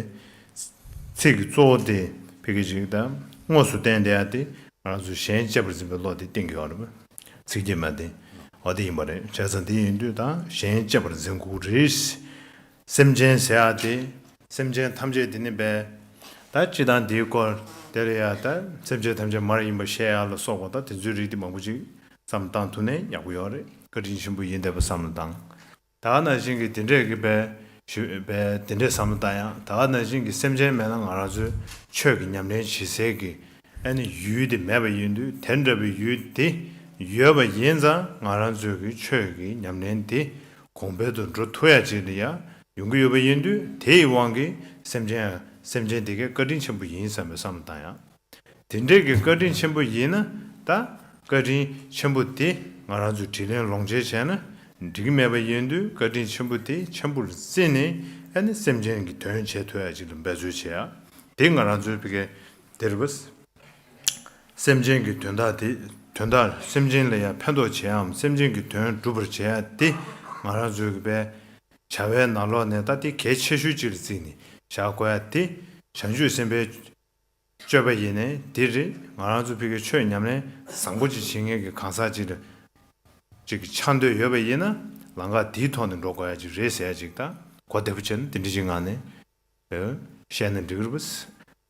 ཚིག་གི་གཙོ་བོ་དེ་ཕ་གི་ཅིག་ད་དངོས་སུ་བསྟན་བསྡད་ཡ་དེ། ང་ཚོས་གཞན་གཅེས་པར་འཛིན་པའི་བློ་དེ་བསྟན་གྱི་ཡོད་རེད་པ། ཚིག་བརྒྱད་མ་དེ། འོ་དེ་ཡིན་པ་རེད། བྱས་ཙང་དེ་ཡིན་དུས་ད་གཞན་གཅེས་པར་འཛིན་དགོས་རེད། སེམས་ཅན་ཟེར་ཡ་དེ། སེམས་ཅན་ཐམས་ཅད་དེ་ནི་པས། ད་སྤྱི་དང་དེའི་སྐོར་དེ་ལ་ཡ་ད་སེམས་ཅན་ཐམས་ཅད་མར་ཡིན་པར་ཤེས་ཡ་ལ་སོགས་པ་ད་དེ་ཚོའི་རིགས་དེ་མང་པོ་ཅིག་བསམ་བློ་བཏང་ཐུབ་ནས་ཡག་པོ་ཡོད་རེད། བཀའ་དྲིན་ཆེན་པོ་ཡིན་བསྡད་པ་བསམ་བློ་བཏང་། ད་ག་ནང་བཞིན་གྱི་དེ་འདྲས་ཀྱི་པས་ཞུ་པས་དེ་འདྲས་བསམ་བློ་བཏང་ཡང་། ད་ག་ནང་བཞིན་གྱི་སེམས་ཅན་མེད་ན་ང་རང་ཚོའི་ཆོས་ཀྱི་ཉམས་ལེན་བྱེད་སའི་གི་ཨ་ནི་ཡུལ་དེ་མེད་པ་ཡིན་དུས། དེ་འདྲ་བའི་ཡུལ་དེ་ཡོད་པ་ཡིན་ཙང་ང་རང་ཚོའི་གི་ཆོས་ཀྱི་ཉམས་ལེན་དེ་གོང་འཕེལ་དུ་འགྲོ་ཐུབ་ཡ་ཅིག་ལ་ཡ་ཡོང་གི་ཡོད་པ་ཡིན་དུས། དེ་ཡི་དབང་གིས་སེམས་ཅན་སེམས་ཅན་དེ་གའི་བཀའ་དྲིན་ཆེན་པོ་ཡིན་བསམ་པའི་བསམ་བློ་བཏང་ཡང་། དེ་འདྲས་ཀྱི་བཀའ་དྲིན་ཆེན་པོ་ཡིན་ན། ད་བཀའ་དྲིན་ཆེན་པོ་དེ་ང་རང་ཚོས་དྲིན་ལན་ལོག་འཇལ་བྱས་ན་འགྲིག་གི་མེད་པ་ཡིན་དུས། བཀའ་དྲིན་ཆེན་པོ་དེ་ཆེན་པོ་ལ་བརྩིས་ནས་ཨ་ནི་སེམས་ཅན་གྱི་དོན་བྱེད་ཐུབ་ཡ་ཅིག་ལ་འབད་རྩོལ་བྱེད་ཡ་དེ་ང་རང་ཚོའི་ཕ་གི་དེ་རེད་པ། སེམས་ཅན་གྱི་དོན་དག་དེ། དོན་དག་སེམས་ཅན་ལ་ཡང་ཕན་ཐོགས་བྱེད་ཡའམ་སེམས་ཅན་གྱི་དོན་སྒྲུབ་པར་བྱེད་ཡ་དེ་ང་རང་ཚོའི་གི་པས་བྱ་བའི་ནང་ལོགས་ནས་ད་དེ་གལ་ཆེ་ཤོས་ཅིག་ལ་བརྩིས་ནས་བཞག་དགོས་ཡ་དེ། བྱང་ཆུབ་སེམས་དཔའི་སྤྱོད་པ་ཡིན་ནའི་དེ་རེད། ང་རང་ཚོ་ཕ་གི་ཆོས་ཉམས་ལེན་བཟང་པོ་ཅིག་བྱེད་མཁན་གྱི་གང་ཟག་ཅིག་ལ་ཅིག་ཆགས་འདོད་ཡོད་པ་ཡིན་ན། ལམ་ཁ་དེའི་ཐོག་ནས་འགྲོ་དགོས་ཡ་ཅིག་རེད་ཟེར་ཡ་ཅིག་དང་། གོ་བདེ་པོ་བྱས་ན་དེ་འདྲ་ཅིག་ངང་ནས་བཤད་ན་འགྲིག་གི་རེད་པ།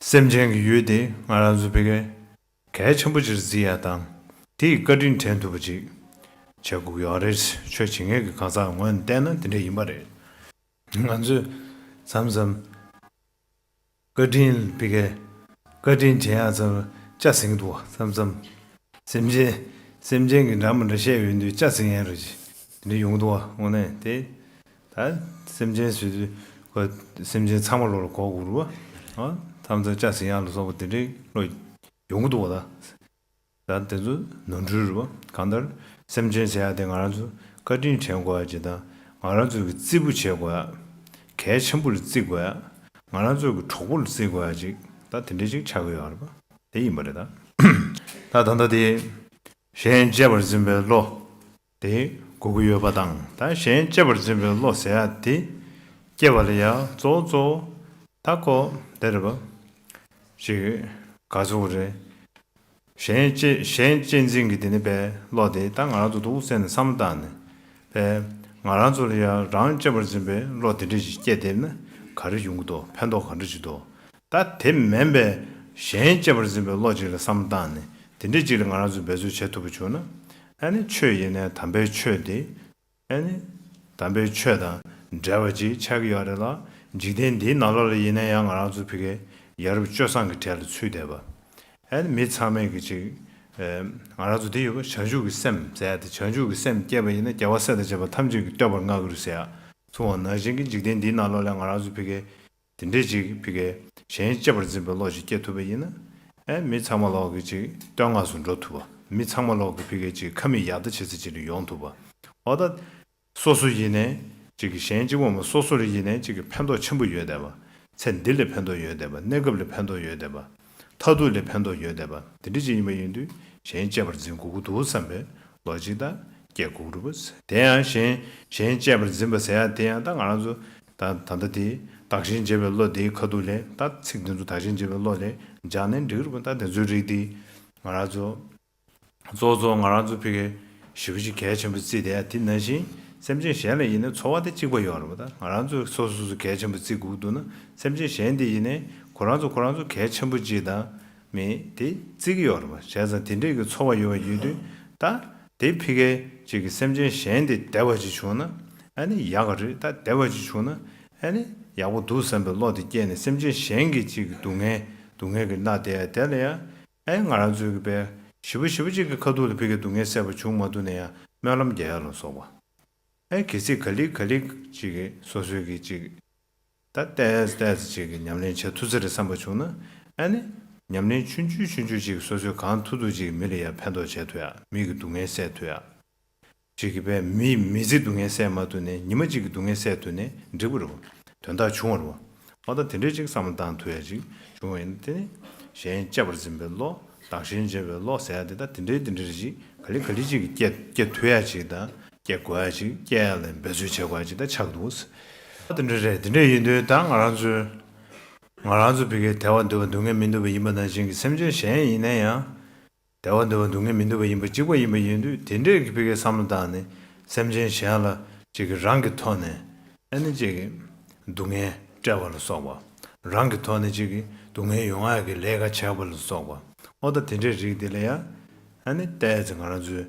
སེམས་ཅན་གྱི་ཡུལ་དེ་ང་རང་ཚོ་ཕ་གི་གལ་ཆེན་པོ་ཅིག་བརྩི་ཡ་དང་། དེ་ཡི་བཀའ་དྲིན་དྲན་ཐུབ་པ་ཅིག་བྱེད་དགོས་ཡོད་རེད། ཆོས་བྱེད་མཁན་གྱི་གང་ཟག་ངོས་ནས་བལྟས་ན་དེ་འདྲ་ཡིན་པ་རེད། ང་ཚོས་མཚམས་མཚམས་བཀའ་དྲིན་ཕ་གི་བཀའ་དྲིན་དྲན་ཡ་ཙམ་ལ་སྐྱ་ཟིང་འདུག་བ། མཚམས་མཚམས་སེམས་ཅན་སེམས་ཅན་གྱི་འདྲ་མི་འདྲ་བཤད་ཡོང་དུས་སྐྱ་ཟིང་ཡ་རེད། དེ་འདྲ་ཡོང་གི་འདུག་བ། དངོས་གནས་དེ་ད་སེམས་ཅན་ཟེར་དུས་ཁོ་སེམས་ཅན་ཚང་མ་ལོག་ལ་གོ་དགོས་རེད་བ། ཨ། མཚམས་མཚམས་སྐྱ་ཟིང་ཡ་ལ་སོགས་པ་དེ་འདྲའི་བློ་ཡོང་གི་འདུག་བ། ད་ད་དེ་ཚོ་ནོར་འཁྲུལ་རེད་བ། གང་ལྟར་སེམས་ཅན་ཟེར་ཡ་དེ་ང་རང་ཚོ་བཀའ་དྲིན་དྲན་དགོས་ཡ་ཅིག་དང་། ང་རང་ཚོ་གི་བརྩི་བོ་བྱེད་དགོས་ཡ། གལ་ཆེན་པོ་ལ་བརྩི་དགོས་ཡ། ང་རང་ཚོ་གི་གྲོགས་པོ་ལ་བརྩི་དགོས་ཡ་ཅིག་ད་དེ་འདྲ་ཅིག་ཆགས་ཀྱི་ཡོད་རེད་བ། དེ་ཡིན་པ་རེད་ད། ད་ད་ལྟ་དེ་གཞན་གཅེས་པར་འཛིན་པའི་བློ་དེ་དགོས་ཀྱི་ཡོད་པ་དང་། ད་གཞན་གཅེས་པར་འཛིན་པའི་བློ་ཟེར་ཡ་དེ་སྐྱེ་བ་ལ་ཡ་གཙོ་བོ་གཙོ་བོ་ད་ཁོ་དེ་རེད་བ། ཅིག་ག་ཚོད་རེད། གཞན་གཅེས་གཞན་གཅེས་འཛིན་གྱི་དེ་ནི་པའི་བློ་དེ་ད་ང་རང་ཚོ་འདུག་སེ་ནས་བསམ་བློ་བཏང་ནས་པས། ང་རང་ཚོ་ལ་ཡང་རང་གཅེས་པར་འཛིན་པའི་བློ་དེ་འདྲ་ཞིག་སྐྱེས་བསྡད་ན་ག་རེ་ཡོང་གི་འདུག་ཕན་ཐོགས་ག་འདྲ་ཞིག་འདུག་ད་དེ་མིན་པའི་གཞན་གཅེས་པར་འཛིན་པའི་བློ་ཅིག་ལ་བསམ་བློ་བཏང་ནས་དེ་འདྲ་ཅིག་ལ་ང་རང་ཚོ་འབད་རྩོལ་བྱེད་ཐུབ་པ་བྱུང་ན། ཨ་ནི་ཆོས་ཡིན་ནའི་དམ་པའི་ཆོས་དེ། ཨ་ནི་དམ་པའི་ཆོས་དང་འབྲེལ་བ་ཅིག་ཆགས་ཀྱི་ཡོད་རེད་ལ། འཇིག་རྟེན་འདིའི་ནང་ལོགས་ལ་ཡིན་ན་ཡང་ང་རང་ཚོ་ཕ་གི་ཡ་རབས་སྤྱོད་བཟང་གི་གྲས་ལ་ཚུད་བསྡད་པ། ཨ་ནི་མི་ཚང་མས་གི་ཅིག་ཨེ། ང་རང་ཚོ་དེ་ཡོད་པ། བྱང་ཆུབ་ཀྱི་སེམས་ཟེར་ཡ་དེ། བྱང་ཆུབ་ཀྱི་སེམས་སྐྱེས་པ་ཡིན་ན་རྒྱལ་བ་སྲས་དང་བཅས་པ་ཐམས་ཅད་ཀྱིས་བསྟོད་པར་བསྔགས་ཀྱི་རེད་ཟེར་ཡ་གསུངས་པ་ནང་བཞིན་གྱི། འཇིག་རྟེན་འདིའི་ནང་ལོགས་ལ་ང་རང་ཚོ་ཕ་གི་དེ་འདྲས་ཅིག་ཕ་གི་གཞན་གཅེས་པར་འཛིན་པའི་བློ་ཞིག་སྐྱེ་ཐུབ་པ་ཡིན་ན། ཨེ། མི་ཚང་མ་ལོག་གི་ཅིག་བསྟོད་བསྔགས་སུ་འགྲོ་ཐུབ་པ། མི་ཚང་མ་ལོག་གི་ཕ་གི་ཅིག་ཁ་མིག་ཡར་ལྟ་བྱེད་ས་ཅིག་ལ་ཡོང་ཐུབ་པ། འོ་ད། སོ་སོ་ཡིན་ནའི་ཅིག་གི་གཞན་གཅིག་པོ་མ། སོ་སོ་ལ་ཡིན་ནའི་ཅིག་གི་ཕན་ཐོགས་ཆེན་པོ་ཡོད་བསྡད་པ། ཚེ་འདི་ལ་ཕན་ཐོགས་ཡོད་བསྡད་པ། གནས་སྐབས་ལ་ཕན་ཐོགས་ཡོད་བསྡད་པ། མཐར་ཐུག་ལ་ཕན་ཐོགས་ཡོད་བསྡད་པ། དེ་འདྲ་ཅིག་ཡིན་པ་ཡིན་དུས་གཞན་གཅེས་པར་འཛིན་དགོས་ཀྱི་འདུག་བསམ་པའི་ལོ་ཅིག་ད་སྐྱེ་དགོས་རེད་པ། དེ་ཡང་གཞན་གཞན་གཅེས་པར་འཛིན་པ་ཟེར་ཡ་དེ་ཡང་ད་ང་རང་ཚོ་ད་ད་ལྟ་དེ་བདག་གཞན་བརྗེ་བའི་བློ་དེའི་ཁ་ཐུག་ལས། ད་ཚིག་འདི་ཚོ་བདག་གཞན་བརྗེ་བའི་བློ་ལས་སྦྱངས་ནས་འགྲིག་གི་རེད་པ། ད་དེ་ཚོའི་རིགས་དེ་ང་རང་ཚོ་གཙོ་བོ་གཙོ་བོ་ང་རང་ཚོ་ཕ་གི་ཞེ་པོ་ཅིག་གལ་ཆེན་པོ་བརྩིས་བསྡད་ཡ་དེ་ནང་བཞིན། སེམས་ཅན་གཞན་ལ་ཡིན་ནའི་ཚོར་བ་དེ་གཅིག་པ་ཡོད་རེད་པ། ད་ང་རང་ཚོས་སོ་སོ་སོ་གལ་ཆེན་པོ་བརྩི་དགོས་འདུག་ན། སེམས་ཅན་གཞན་དེ་ཡིན་ནའི་ཁོ་རང་ཚོ་ཁོ་རང་ཚོ་གལ་ཆེན་པོ་ཅིག་དང་མི་དེ་བརྩི་གི་ཡོད་རེད་པ། བྱས་ཙང་དེ་འདྲས་ཀྱི་ཚོར་བ་ཡོད་པ་ཡིན་དུས། ད་དེ་ཕ་གི་ཅིག་གི་སེམས་ཅན་གཞན་དེ་བདེ་བ་ཅིག་བྱུང་ན་ཨ་ནི་ཡག་ག་རེད། ད་བདེ་བ་ཅིག་བྱུང་ན་ཨ་ནི་ཡག་པོ་འདུག་བསམ་པའི་བློ་དེ་སྐྱེས་ནས། སེམས་ཅན་གཞན་གྱི་ཅིག་གི་སྡུག་བསྔལ་སྡུག་བསྔལ་གྱི་མནར་བསྡད་ཡ་དེ་ལ་ཡང་། ཨེ། ང་རང་ཚོའི་གི་པའི་ཞེ་པོ་ཞེ་པོ་ཅིག་གི་ཁ་ཐུག་ལ་ཕ་གི་སྡུག་བསྔལ་སེལ་བ་བྱུང་མ་ཐུབ་ན་ཡང་སྨོན་ལམ་རྒྱག་ཡ་ལ་སོགས་པ། ཨེ། གལ་སྲིད་ག་ལེ་ག་ལེ་ཅིག་གི་སོ་སོའི་གི་ཅིག་ད་ཏོག་ཙམ་ཏོག་ཙམ་ཅིག་གི་ཉམས་ལེན་བྱེད་ཐུབ་ས་རེད་བསམ་པ་བྱུང་ན། ཨ་ནི་ཉམས་ལེན་ཆུང་ཆུང་ཆུང་ཆུང་ཅིག་སོ་སོས་གང་ཐུབ་ཐུབ་ཅིག་མི་ལ་ཡང་ཕན་ཐོགས་བྱེད་ཐུབ་ཡ། མི་གི་སྡུག་བསྔལ་སེལ་ཐུབ་ཡ། ཅིག་གི་པའི་མི་མི་ཚེ་སྡུག་བསྔལ་སེལ་མ་ཐུབ་ནས་ཉི་མ་གཅིག་གི་སྡུག་བསྔལ་སེལ་ཐུབ་ནས་འགྲིག་པ་རེད་པ། དོན་དག་བྱུང་བ་རེད་པ། འོ་ད་དེ་འདྲའི་ཅིག་བསམ་བློ་བཏང་ཐུབ་ཡ་ཅིག་བྱུང་བ་ཡིན་ན། དེ་ནི་གཞན་གཅེས་པར་འཛིན་པའི་བློ། བདག་གཞན་བརྗེ་བའི་བློ་ཟེར་ཡ་དེ་ད་དེ་འདྲའི་དེ་འདྲ་རེ་ཞིག་ག་ལེ་ག་ལེ་ཅིག་གིས་སྐྱེ་སྐྱེ་ཐུབ་ཡ་ཅིག་དང་། སྐྱེ་དགོས་ཡ་ཅིག་སྐྱེ་ཡ་ལ་འབད་རྩོལ་བྱེད་དགོས་ཡ་ཅིག་ད་ཆགས་འདུག། ད་དེ་འདྲ་རེད། དེ་འདྲ་ཡིན་དུས་ད་ང་རང་ཚོའི་ང་རང་ཚོ་ཕ་གིའི་བདེ་བ་འདོད་པ་སྡུག་བསྔལ་མི་འདོད་པ་ཡིན་པ་ནང་བཞིན་གྱི་སེམས་ཅན་གཞན་ཡིན་ན་ཡང་། བདེ་བ་འདོད་པ་སྡུག་བསྔལ་མི་འདོད་པ་ཡིན་པ་གཅིག་པ་ཡིན་པ་ཡིན་དུས། དེ་འདྲས་ཀྱི་ཕ་གིའི་བསམ་བློ་བཏང་ནས་སེམས་ཅན་གཞན་ལ་གཅིག་གི་རང་གི་ཐོག་ནས་ཨ་ནི་གཅིག་གི་སྡུག་བསྔལ་སྤྲད་པ་ལ་སོགས་པ། རང་གི་ཐོག་ནས་གཅིག་གི་སྡུག་བསྔལ་ཡོང་ཡག་གི་ལས་ཀ་བྱས་པ་ལ་སོགས་པ། ཨོ་ད་དེ་འདྲའི་རིགས་དེ་ལ་ཡང་ཨ་ནི་ཏོག་ཙམ་ང་རང་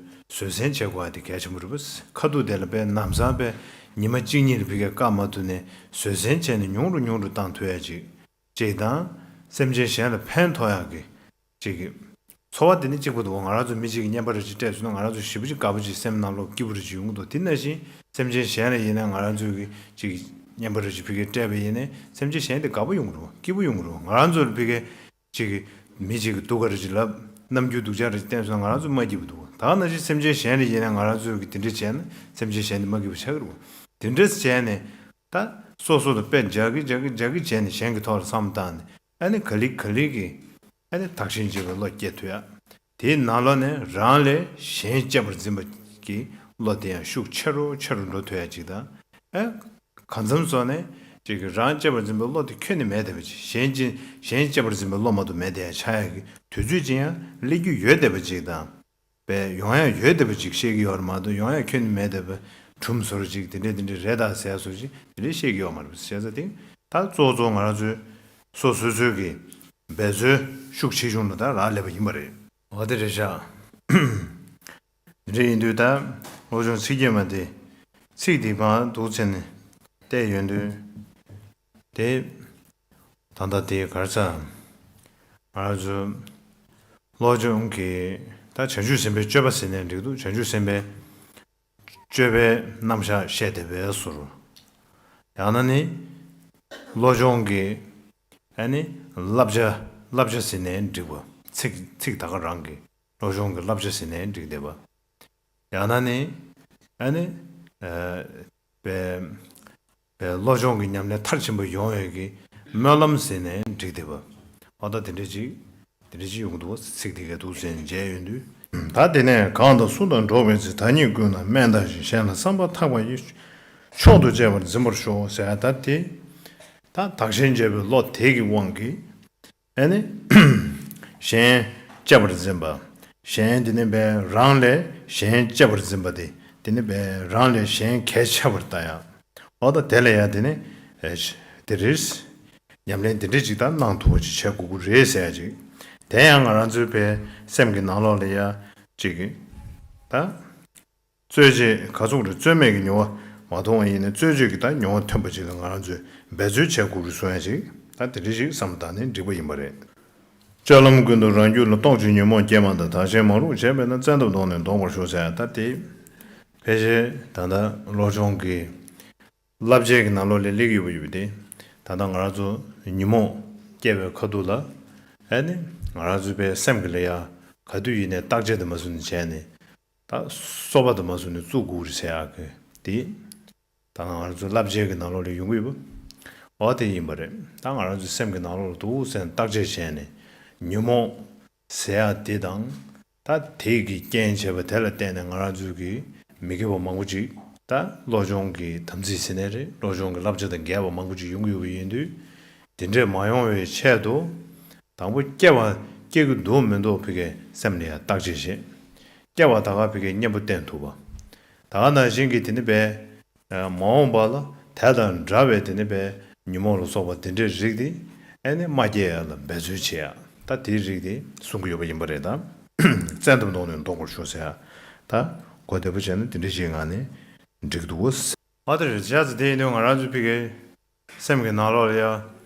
ཚོས་བཟོད་བསྲན་བྱེད་དགོས་པ་དེ་གལ་ཆེན་པོ་རེད་པ། ཁ་ཐུག་དེ་ལ་དཔེ་ལམ་སང་དཔེ་ཉི་མ་གཅིག་གཉིས་ལ་ཕ་གིར་བཀག་མ་ཐུབ་ནས་བཟོད་བསྲན་བྱས་ནས་ཉུང་རུ་ཉུང་རུ་བཏང་ཐུབ་ཡ་ཅིག་ཅིག་དང་། སེམས་ཅན་གཞན་ལ་ཕན་ཐོགས་ཡག་གི་ཅིག་གི་ཚོར་བ་དེ་ནི་གཅིག་པ་འདུག་བ། ང་རང་ཚོ་མི་གཅིག་གིས་རྔན་པ་རེ་ཅིག་སྤྲད་སོང་ན་ང་རང་ཚོ་ཞེ་པོ་ཅིག་དགའ་པོ་ཅིག་སེམས་ནང་ལོགས་སྐྱིད་པོ་རེ་ཅིག་ཡོང་གི་འདུག། དེ་ནང་བཞིན་སེམས་ཅན་གཞན་ལ་ཡིན་ན་ང་རང་ཚོ་གིས་ཅིག་རྔན་པ་རེ་ཅིག་ཕ་གིར་སྤྲད་པ་ཡིན་ན་སེམས་ཅན་གཞན་དེ་དགའ་པོ་ཡོང་གི་རེད་བ། སྐྱིད་པོ་ཡོང་གི་རེད་བ། ང་རང་ཚོ་ལ་ཕ་གིར་ཅིག་གི་མི་གཅིག་གིས་སྡུག་ག་རེ་ཅིག་ལབ། རྣམ་འགྱུར་སྡུག་ཅག་རེ་ཅིག་བསྟན་སོང་ན་ང་རང་ཚོ་མ་སྐྱིད་པོ་འདུག། ད་ག་ནང་བཞིན་སེམས་ཅན་གཞན་ལ་ཡིན་ན་ང་རང་ཚོ་གིས་དེ་འདྲ་བྱས་ན་སེམས་ཅན་གཞན་དེ་མ་སྐྱིད་པོ་ཆགས་ཀྱི་རེད་བ། དེ་འདྲ་བྱས་ནས་ད་སོ་སོ་ལ་དཔེ་འཇགས་ཀྱི་འཇགས་ཀྱི་འཇགས་ཀྱི་བྱས་ནས་གཞན་གྱི་ཐོག་ལ་བསམ་བློ་བཏང་ནས་ཨ་ནི་ག་ལེ་ག་ལེ་གིས་ཨ་ནི་བདག་གཞན་བརྗེ་བའི་བློ་སྐྱེ་ཐུབ་ཡ། དེའི་ནང་ལོགས་ནས་རང་ལས་གཞན་གཅེས་པར་འཛིན་པ་གི་བློ་དེ་ཡང་ཤུགས་ཆེ་རུ་ཆེ་རུ་འགྲོ་ཐུབ་ཡ་ཅིག་དང་། ཨ། གང་འཚམ་སོང་ནས་ཅིག་གིས་རང་གཅེས་པར་འཛིན་པའི་བློ་དེ་ཁྱོན་ནས་མེད་བསྡད་པ་ཅིག། གཞན་གཅེས་གཞན་གཅེས་པར་འཛིན་པའི་བློ་མ་གཏོགས་མེད་བསྡད་ཡ་ཆགས་ཡ་གི་དུས་ཚོད་ཅིག་ཡང་སླེབས་རྒྱུ་ཡོད་བསྡད་པ་ཅིག་དང་། པའི་ཡོང་ཡ་ཡོད་བསྡད་པ་ཅིག་བཤད་ཀྱི་ཡོད་རེད་མ་གཏོགས་ཡོང་ཡ་ཁྱོན་ནས་མེད་བསྡད་པ། གྲུམ་བཟོ་འདྲ་ཅིག་དེ་འདྲས་དེ་འདྲས་རེད་ད་ཟེར་ཡ་བཟོ་འདྲ་ཅིག་དེ་འདྲས་བཤད་ཀྱི་ཡོད་མ་རེད་པ། བྱས་ཙང་དེ་ད་གཙོ་བོ་གཙོ་བོ་ང་རང་ཚོའི་སོ་སོ་སོའི་གི་འབད་རྩོལ་ཤུགས་ཆེ་ཆུང་ལ་ད་རག་ལས་པ་ཡིན་པ་རེད། འོ་དེ་རེད་ཤག། དེ་འདྲས་ཡིན་དུས་ད་བློ་སྦྱོང་ཚིག་བརྒྱད་མ་དེ་ཚིག་དེ་མར་འདུག་བྱས་ནས་བལྟས་ཡོང་དུས་དེ། ད་ལྟ་དེ་ག་རེ་ཟེར། ང་རང་ཚོ་བློ་སྦྱོང་གི་ད་བྱང་ཆུབ་སེམས་དཔའི་སྤྱོད་པ་ཟེར་ནའི་འགྲིག་འདུག། བྱང་ཆུབ་སེམས་དཔའི་སྤྱོད་པའི་རྣམ་གཞག་བཤད་བསྡད་པའི་ཟུར། ཡང་ན་ནི་བློ་སྦྱོང་གི་ཨ་ནི་བསླབ་བྱ་བསླབ་བྱ་ཟེར་ནའི་འགྲིག་པ། ཚིག་ཚིག་ད་ག་རང་གི་བློ་སྦྱོང་གི་བསླབ་བྱ་ཟེར་ནའི་འགྲིག་བསྡད་པ། ཡང་ན་ནི་ཨ་ནི་ཨ། པའི་པའི་བློ་སྦྱོང་གི་ཉམས་ལེན་མཐར་ཕྱིན་པ་ཡོང་བའི་གི་སྨོན་ལམ་ཟེར་ནའི་འགྲིག་བསྡད་པ། ཨ་ད་དེ་འདྲ་ཅིག་དེ་འདྲ་ཅིག་ཡོང་གི་འདུག་བ། ཚིག་དེ་གའི་འདུག་ཟེར་མཇལ་ཡོང་དུས། ད་དེ་ནས་གང་དང་སུ་དང་འགྲོགས་པའི་ཚེ། བདག་ཉིད་ཀུན་ལ་དམན་བལྟ་ཞིང་། གཞན་ལ་བསམ་པ་ཐག་པ་ཡིས། མཆོག་ཏུ་གཅེས་པར་འཛིན་པར་ཤོག་ཟེར་ཡ་ད་དེ། ད་བདག་གཞན་བརྗེ་བའི་བློ་དེ་གི་དབང་གིས། ཨ་ནི། གཞན་གཅེས་པར་འཛིན་པ། གཞན་དེ་ནི་བས་རང་ལས་གཞན་གཅེས་པར་འཛིན་པ་དེ། དེ་ནི་བས་རང་ལས་གཞན་གལ་ཆེ་བར་ལྟ་ཡ། འོ་ད་དེ་ལ་ཡ་དེ་ནི། ཨེ་ཤ། དེ་རེད། ཉམས་ལེན་དེ་འདྲ་ཅིག་ད་གནང་ཐུབ་པ་ཅིག་བྱེད་དགོས་ཀྱི་རེད་ཟེར་ཡ་ཅིག། དེ་ཡང་ང་རང་ཚོའི་བས་སེམས་ཀྱི་ནང་ལོགས་ལ་ཡ་ཅིག་གི། ད། རྩོལ་བཅས་ག་ཚོད་རེ་རྩོལ་མེད་ཀྱི་མྱོང་བ་མ་མཐོང་བ་ཡིན་ན་རྩོལ་བཅས་ཀྱི་ད་མྱོང་བ་ཐོན་པ་ཅིག་ལ་ང་རང་ཚོས་འབད་རྩོལ་བྱེད་དགོས་ཀྱི་གསུང་ཡ་ཅིག། ད་དེ་འདྲ་ཞིག་བསམ་བཏང་ནས་འགྲིག་པ་ཡིན་པ་རེད། སྤྱོད་ལམ་ཀུན་ཏུ་རང་རྒྱུད་ལ། རྟོག་ཅིང་ཉོན་མོངས་སྐྱེས་མ་ཐག། བདག་གཞན་མ་རུངས་བྱས་པས་ན། བཙན་ཐབས་གདོང་ནས་འདོགས་པར་ཤོག་ཟེར་ཡ་ད་དེ། ཕལ་ཆེར་ད་ལྟ་བློ་སྦྱོང་གི་བསླབ་བྱའི་གི་ནང་ལོགས་ལ་སླེབས་ཡོད་པ་ཡོད་པ་དེ། ད་ལྟ་ང་རང་ཚོ་ཉོན་མོངས་སྐྱེ་བའི་ཁ་ཐུག་ལ། ཨ་ནི་ང་རང་ཚོའི་བས་སེམས་ཀྱི་ལ་ཡ་ག་དུས་ཡིན་ནའི་བརྟག་དཔྱད་དུ་མ་བཟུང་ནས་བྱས་ནས། ད་སོ་པ་དུ་མ་བཟུང་ནས་བཙུགས་དགོས་རེད་ཟེར་ཡག་གི་དེ། ད་ང་རང་ཚོ་བསླབ་བྱའི་གི་ནང་ལོགས་ལ་ཡོང་གི་ཡོད་པ། འོ་དེ་ཡིན་པ་རེད། ད་ང་རང་ཚོའི་སེམས་ཀྱི་ནང་ལོགས་ལ་འདུག་སེ་བརྟག་དཔྱད་བྱས་ནས་ཉོན་མོངས་ཟེར་ཡག་དེ་དང་། ད་དེ་གི་རྐྱེན་བྱས་པ་དེ་ལ་བརྟེན་ནས་ང་རང་ཚོའི་གི་མི་དགེ་བ་མང་པོ་ཅིག། ད་བློ་སྦྱོང་གི་དམ་ཚིག་ཟེར་ནའི་རེད། བློ་སྦྱོང་གི་བསླབ་བྱ་དང་འགལ་བ་མང་པོ་ཅིག་ཡོང་གི་ཡོད་པ་ཡིན་དུས། དེ་འདྲས་མ་ཡོང་བའི་ཆེད་དུ། དང་པོ་སྐྱེ་བ་སྐྱེ་གི་འདུག་མི་འདུག་ཕ་གིའི་སེམས་ལ་ཡང་བརྟག་དཔྱད་བྱེད། སྐྱེ་བ་ད་ག་ཕ་གིའི་གཉེན་པོ་བསྟེན་ཐུབ་པ། ད་ག་ནང་བཞིན་གྱི་དེ་ནི་བས། མ་འོངས་པ་ལ་དེ་དང་འདྲ་བའི་དེ་ནི་བས་ཉོན་མོངས་ལ་སོགས་པ་དེ་འདྲའི་རིགས་དེ་ཨ་ནི་མ་སྐྱེ་ཡ་ལ་འབད་རྩོལ་བྱེད་ཡ། ད་དེའི་རིགས་དེ་གསུང་གི་ཡོད་པ་ཡིན་པ་རེད་ད། བཙན་ཐབས་གདོང་ནས་འདོགས་པར་ཤོག་ཟེར་ཡ། ད་གོ་བདེ་པོ་བྱས་ན་དེ་འདྲ་ཞིག་ངང་ནས་འགྲིག་འདུག་གོ། ཨ་དེ་རེད། བྱས་ཙང་དེ་ཡིན་དུས་ང་རང་ཚོ་ཕ་གིའི་སེམས་ཀྱི་ནང་ལོགས་ལ་ཡ།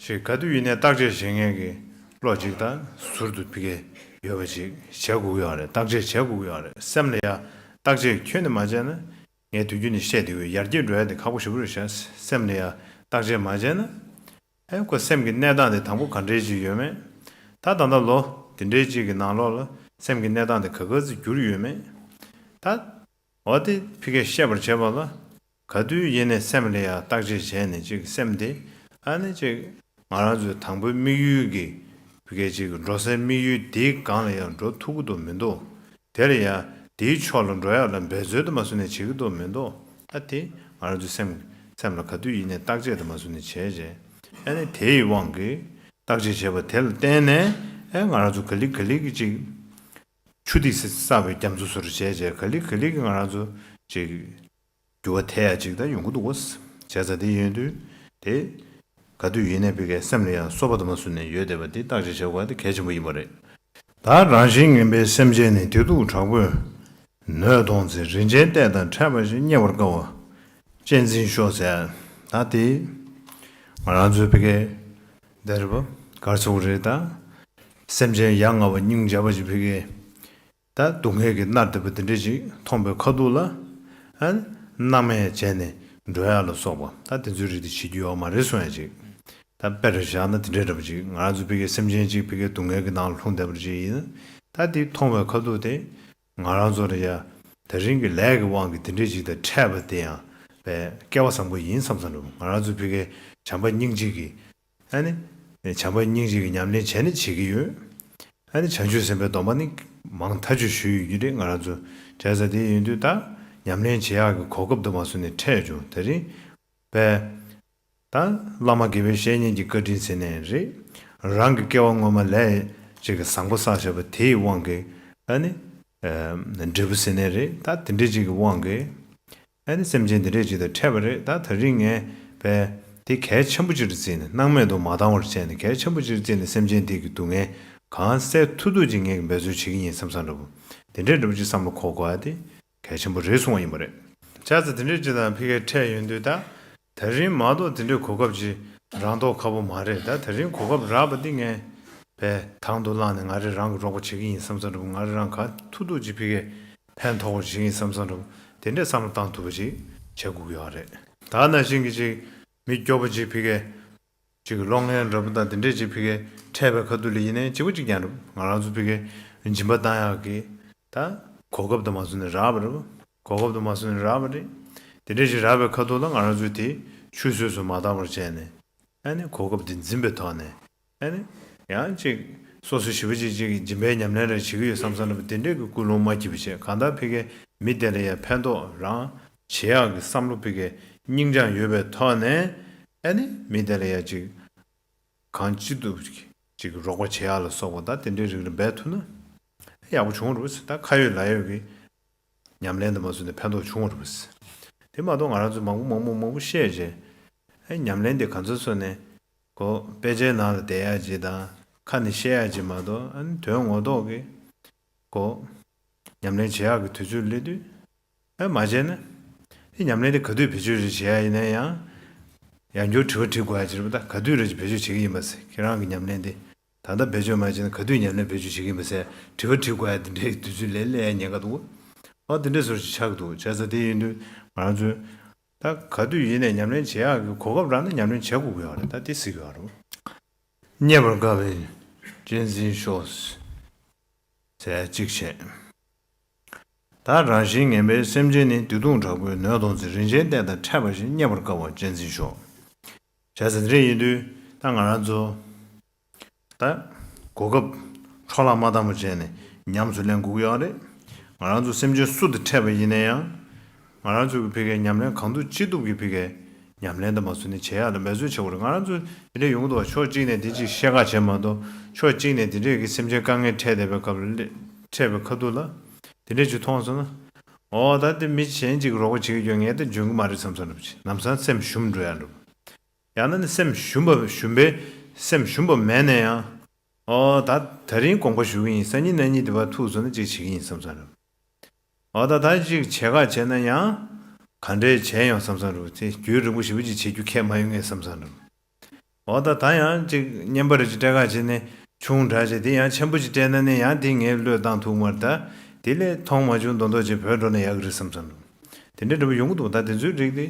ཞིག་ག་དུས་ཡིན་ནའི་བརྟག་དཔྱད་བྱེད་མཁན་གྱི་བློ་ཅིག་ད་ཟུར་དུ་ཕ་གིར་ཡོད་པ་ཅིག་བྱེད་དགོས་ཀྱི་ཡོད་རེད། བརྟག་དཔྱད་བྱེད་དགོས་ཀྱི་ཡོད་རེད། སེམས་ལ་ཡ་བརྟག་དཔྱད་ཁྱོན་ནས་མ་བྱས་ན། ངས་དུས་རྒྱུན་ནས་བཤད་བསྡད་ཡོད། ཡར་རྒྱས་འགྲོ་ཡ་དེ་ཁག་པོ་ཞེ་པོ་རེད་ཤག། སེམས་ལ་ཡ་བརྟག་དཔྱད་མ་བྱས་ན། ཨེ་ཁོ་སེམས་ཀྱི་གནས་སྟངས་དེ་དང་པོ་ག་འདྲས་ཅིག་ཡོད་མེད། ད་ད་ལྟ་ལོ་དེ་འདྲས་ཅིག་གི་ནང་ལོགས་ལ་སེམས་ཀྱི་གནས་སྟངས་དེ་ག་ག་ཚོད་འགྱུར་ཡོད་མེད། ད། འོ་དེ་ཕ་གིར་ཤེས་པར་བྱེད་པ་ལ། ག་དུས་ཡིན་ནའི་སེམས་ལ་ཡང་བརྟག་དཔྱད་བྱས་ནས་ཅིག་སེམས་དེ་ཨ་ནི་ཅིག་ང་རང་ཚོའི་དང་པོའི་དམིགས་ཡུལ་གྱི་ ཕ་གི་ཅིག་འགྲོ་སའི་དམིགས་ཡུལ་དེའི་སྒང་ལ་ཡང་འགྲོ་ཐུབ་ཀྱི་འདུག་མི་འདུག་དེ་ལ་ཡང་དེའི་ཕྱོགས་ལ་འགྲོ་ཡག་ལ་འབད་རྩོལ་དུ་མ་བཟུང་ནས་བྱེད་ཀྱི་འདུག་མི་འདུག་ད་དེ་ང་རང་ཚོའི་སེམས་སེམས་ལ་ག་དུས་ཡིན་ནའི་བརྟག་དཔྱད་དུ་མ་བཟུང་ནས་བྱས་རྗེས་ཨ་ནི་དེའི་དབང་གིས་བརྟག་དཔྱད་བྱས་པ་དེ་ལ་བརྟེན་ནས་ཨེ་ང་རང་ཚོ་ག་ལེ་ག་ལེ་གི་ཅིག་ཆུ་ཐིགས་བསགས་པའི་རྒྱ་མཚོ་བཟོ་འདྲ་བྱས་རྗེས་ག་ལེ་ག་ལེ་གི་ང་རང་ཚོ་ཅིག་འགྱུར་བ་ཐེབས་ཡ་ཅིག་ད་ཡོང་གི་འདུག་གོ། བྱས་ཙང་དེ་ཡིན་དུས་དེ་ག་དུས་ཡིན་ནའི་ཕ་གིའི་སེམས་ལ་ཡང་གསོ་བ་དུ་མ་བཟུང་ནས་ཡོད་བསྡད་པ་དེ་བརྟག་དཔྱད་བྱེད་དགོས་པ་དེ་གལ་ཆེན་པོ་ཡིན་པ་རེད། ད་རང་བཞིན་ངན་པའི་སེམས་ཅན་ནི། བདེ་སྡུག་དྲག་པོས་ནོན་མཐོང་ཚེ། རིན་ཆེན་གཏེར་དང་ཕྲད་པ་བཞིན། རྙེད་པར་དཀའ་བ་གཅེས་འཛིན་ཤོག་ཟེར། ད་དེ་ང་རང་ཚོའི་ཕ་གིའི་འདི་རེད་པ། ག་རེ་ཟེར་དགོས་རེད་ད། སེམས་ཅན་ཡ་ང་བ་སྙིང་རྗེ་བ་ཞིག་ཕ་གིའི་ད་སྡུག་བསྔལ་གྱིས་མནར་བསྡད་པ་དེ་འདྲ་ཞིག་མཐོང་པའི་ཁ་ཐུག་ལ་ཨ་སྣང་མེད་བྱས་ནས་འགྲོ་ཡག་ལ་སོགས་པ་ད་དེ་ཚོའི་རིགས་དེ་བྱེད་རྒྱུ་ཡོད་མ་རེད་གསུང་ཡ་ཅིག་ད་དཔེར་བཞག་ན་དེ་འདྲའི་འདྲ་པོ་ཅིག་ང་རང་ཚོ་ཕ་གིའི་སེམས་ཅན་ཅིག་ཕ་གིའི་སྡུག་བསྔལ་གྱི་ནང་ལྷུང་བསྡད་པ་ཅིག་ཡིན་ད་དེ་མཐོང་བའི་ཁ་ཐུག་དེ་ང་རང་ཚོ་ལ་ཡ་དེ་རིང་གི་ལས་ཀྱི་དབང་གིས་དེ་འདྲའི་ཅིག་དང་འཕྲད་པ་དེ་ཡང་པའི་སྐལ་བ་བཟང་པོ་ཡིན་བསམ་བསམ་འདྲ་པོ་ང་རང་ཚོ་ཕ་གིའི་བྱམས་པ་སྙིང་རྗེ་གི་ཨ་ནི། བྱམས་པ་སྙིང་རྗེ་གི་ཉམས་ལེན་བྱས་ནས་བྱེད་ཀྱི་ཡོད། ཨ་ནི་བྱང་ཆུབ་སེམས་དཔའི་སྡོམ་པ་ནི་མང་ཐག་ཆོད་ཞུས་ཡོད་ཀྱི་རེད་ང་རང་ཚོ། བྱས་ཙང་དེ་ཡིན་དུས་ད་ཉམས་ལེན་བྱེད་ཡག་གི་གོ་སྐབས་དུ་མ་སོང་ནས་འཕྲད་བྱུང་དེ་རིང་། པས། ད་བླ་མ་དགེ་བའི་བཤེས་གཉེན་གྱི་བཀའ་དྲིན་ཟེར་ནའི་རེད། རང་གི་སྐྱེ་བ་སྔོན་མ་ལས་ཅིག་གི་བཟང་པོ་བསགས་བཞག་པ་དེའི་དབང་གིས་ཨ་ནི། འབྲས་བུ་ཟེར་ནའི་རེད་ད་དེ་འདྲས་ཅིག་གི་དབང་གིས། ཨ་ནི་སེམས་ཅན་འདི་འདྲས་ཅིག་དང་འཕྲད་པ་རེད་ད་དེ་རིང་ངས་པས་དེ་གལ་ཆེན་པོ་ཅིག་ཏུ་བརྩིས་ནས་སྣང་མེད་དུ་མ་བཏང་བར་བྱས་ནས་གལ་ཆེན་པོ་ཅིག་ཏུ་བརྩིས་ནས་སེམས་ཅན་དེ་གི་སྡུག་བསྔལ་གང་སེལ་ཐུབ་ཐུབ་ཅིག་ངས་འབད་རྩོལ་བྱེད་ཀྱི་ཡིན་བསམ་བསམ་འདྲ་པོ་དེ་འདྲས་འདྲ་པོ་ཅིག་བསམ་བློ་འཁོར་དགོས་ཡ་དེ་གལ་ཆེན་པོ་རེད་གསུངས་པ་ཡིན་པ་རེད། བྱས་ཙང་དེ་འདྲས་ཅིག་དང་ཕ་གིར་འཕྲད་ཡོང་དུས་ད་དེ་རིང་མ་གཏོགས་དེ་འདྲས་གོ་སྐབས་ཅིག་རག་མདོག་ཁ་པོ་མ་རེད་ད་དེ་རིང་གོ་སྐབས་རག་པ་འདི་ངས་པས་དང་དུ་བླངས་ནས་ང་རེ་རང་གི་རོགས་པ་བྱེད་ཀྱི་ཡིན་བསམ་བསམ་འདྲ་པོ་ང་རེ་རང་ག་ཐུབ་ཐུབ་ཅིག་ཕ་གིར་ཕན་ཐོགས་པ་ཞིག་ཡིན་བསམ་བསམ་འདྲ་པོ་དེ་འདྲའི་བསམ་བློ་བཏང་ཐུབ་པ་ཞིག་བྱེད་དགོས་ཀྱི་ཡོད་རེད། ད་ནང་བཞིན་གྱི་ཅིག་མི་སྐྱོ་པོ་ཅིག་ཕ་གིར་ཅིག་གློག་བརྙན་འདྲ་པོ་དང་དེ་འདྲས་ཅིག་ཕ་གིར་འཕྲད་པའི་ཁ་ཐུག་ལ་ཡིན་ནའི་གཅིག་པ་གཅིག་རྐྱང་རེད། ང་རང་ཚོ་ཕ་གིར་སྦྱིན་པ་བཏང་ཡག་གི་ད་གོ་སྐབས་དུ་མ་སོང་ནས་རག་པ་རེད། གོ་སྐབས་དུ་མ་སོང་ནས་རག་པ་རེད། དེ་འདྲས་ཅིག་རག་པའི་ཁ་ཐུག་ལ་ང་རང་ཚོས་དེ་ཆུད་ཟོས་སུ་མ་བཏང་བར་བྱས་ནས་ཨ་ནི་གོ་སྐབས་དེ་འཛིན་པའི་ཐོག་ནས། ཨ་ནི། ཡང་ཅིག་སོ་སོ་ཞེ་པོ་ཅིག་ཅིག་སྦྱིན་པའི་ཉམས་ལེན་རེ་བྱེད་ཀྱི་ཡོད་བསམ་བསམ་འདྲ་པོ་དེ་འདྲས་ཀྱི་ཀུན་སློང་མ་སྐྱེས་པ་བྱས་གང་ལྟར་ཕ་གིའི་མི་དེ་ལ་ཡང་ཕན་ཐོགས་རང་བྱེད་ཡག་གི་བསམ་བློ་ཕ་གིའི་སྙིང་བཅངས་ཡོད་པའི་ཐོག་ནས་ཨ་ནི་མི་དེ་ལ་ཡང་ཅིག་གང་ཅི་ཐུབ་ཅིག་རོགས་པ་བྱེད་ཡག་ལ་སོགས་པ་ད་དེ་འདྲའི་རིགས་ལ་འབད་ཐུབ་ན་ཡག་པོ་བྱུང་རེད་པ། ད་ཁ་ཡོད་ལག་ཡོད་ཀྱི་ཉམས་ལེན་དུ་མ་སོང་ནས་ཕན་ཐོགས་བྱུང་རེད་པ། དེ་མ་གཏོགས་ང་རང་ཚོ་མང་པོ་མང་པོ་མང་པོ་བཤད་རྗེས་ཨ་ཉམས་ལེན་དེ་ག་ཚོད་སོང་ནས། གོ་དཔེ་ཆའི་ནང་ལ་བསྡད་ཡག་ཅིག་དང་ཁ་ནས་བཤད་ཡག་ཅིག་མ་གཏོགས་ཨ་ནི་དོན་ངོ་ཐོག་གི་གོ་ཉམས་ལེན་བྱེད་ཡག་གི་དུས་ཚོད་སླེབས་དུས་ཨ་མ་བྱས་ན་དེ་ཉམས་ལེན་དེ་ག་དུས་བེད་སྤྱོད་རེ་བྱེད་ཡག་ཡིན་ན་ཡང་ཡང་བསྐྱར་དྲི་བ་དྲི་དགོས་ཡག་ཅིག་རེད་པ། ད་ག་དུས་རེ་བེད་སྤྱོད་བྱེད་ཀྱི་ཡིན་པ་ཟེར་ཁྱེད་རང་གི་ཉམས་ལེན་དེ་ད་ལྟ་བེད་སྤྱོད་མ་བྱས་ན་ག་དུས་ཉམས་ལེན་བེད་སྤྱོད་བྱེད་ཀྱི་ཡིན་པ་ཟེར་དྲི་བ་དྲི་དགོས་ཡག་དེ་འདྲའི་དུས་ཚོད་སླེབས་སླེབས་ཡག་ཉེན་ཁ་འདུག་ཨོ་དེ་འདྲའི་བཟོ་ཞིག་ཆགས་འདུག་བྱས་ཙང་དེ་ཡིན་དུས་ང་རང་ཚོས། ད་ག་དུས་ཡིན་ནའི་ཉམས་ལེན་བྱེད་ཡག་གི་གོ་སྐབས་རག་ན་ཉམས་ལེན་བྱེད་དགོས་ཀྱི་ཡོད་རེད། ད་དེ་གཟིགས་ཡོད་རེད། རྙེད་པར་དཀའ་བའི་གཅེས་འཛིན་ཤོག་ཟེར་གཅིག་བྱས། ད་རང་བཞིན་ངན་པའི་སེམས་ཅན་ནི། བདེ་སྡུག་དྲག་པོས་ནོན་མཐོང་ཚེ། རིན་ཆེན་གཏེར་དང་ཕྲད་པ་བཞིན། རྙེད་པར་དཀའ་བ་གཅེས་འཛིན་ཤོག་བྱས་ཙང་དེ་འདྲ་ཡིན་དུས་ད་ང་རང་ཚོ། ད། གོ་སྐབས་འཕྲོ་བརླག་མ་བཏང་བ་བྱས་ནས་ཉམས་སུ་ལེན་དགོས་ཀྱི་ཡོད་རེད། ང་རང་ཚོ་སེམས་ཅན་སུ་དང་འཕྲད་པ་ཡིན་ན་ཡང་། ང་རང་ཚོ་གི་ཕ་གིའི་ཉམས་ལེན་གང་ཐུབ་ཅི་ཐུབ་ཀྱི་ཕ་གིའི་ཉམས་ལེན་དུ་མ་བཟུང་ནས་བྱེད་ཡག་ལ་འབད་རྩོལ་བྱེད་དགོས་རེད། ང་རང་ཚོ་དེ་འདྲ་ཡོང་གི་འདུག་བ། ཕྱོགས་གཅིག་ནས་དེ་ཅིག་བཤད་ཁ་བྱས་མ་གཏོགས་ཕྱོགས་གཅིག་ནས་དེ་འདྲས་ཀྱི་སེམས་ཅན་དཀའ་ངལ་འཕྲད་བསྡད་པའི་སྐབས་ལ་སླེ་འཕྲད་པའི་ཁ་ཐུག་ལ་དེ་འདྲས་ཅིག་མཐོང་སོང་ན། ཨོ་ད་དེ་མི་གཞན་ཅིག་རོགས་པ་བྱེད་ཀྱི་ཡོད་ངས་དེ་འཇོན་གི་མ་རེད་བསམ་བསམ་འདྲ་པོ་ཅིག་ལམ་སང་སེམས་ཞུམ་འགྲོ་ཡག་འདྲ་པོ། ཡང་ན་ནི་སེམས་ཞུམ་པ་ཞུམ་པའི་སེམས་ཞུམ་པ་མེད་ན་ཡང་། ཨོ་ད་ད་རིང་དགོངས་པ་ཞུ་གི་ཡིན། སང་ཉིན་གནངས་ཉིན་དེ་བར་ཐུག་སོང་ན་ཅིག་བྱེད་ཀྱི་ཡིན་བསམ་བསམ་རེད། ཨོ་ད་ད་ཅིག་བྱེད་ཁ་བྱས་ན་ཡང་ག་འདྲས་བྱས་ཡོང་བསམ་བསམ་རེད། དེ་རྒྱུན་རིང་པོ་ཞེ་པོ་ཅིག་བྱེད་རྒྱུ་ཁས་མ་ཡོང་ངས་བསམ་བསམ་རེད། ཨོ་ད་ད་ཡང་ཅིག་བརྙན་པར་ཅིག་སྤྲད་ཁ་བྱས་ནས་ཆུང་དྲགས་བྱས་དེ་ཡང་ཆེན་པོ་ཅིག་སྤྲད་ན་ནི་ཡང་དེ་ངས་བློས་བཏང་ཐུབ་མ་རེད། ད་དེ་ལས་མཐོང་མ་བྱུང་མདོག་མདོག་ཅིག་བོད་འགྲོ་ན་ཡག་གི་རེད་བསམ་བསམ་རེད། དེ་འདྲས་འདྲ་པོ་ཡོང་གི་འདུག་ད་དེ་ཚོའི་རིགས་དེ།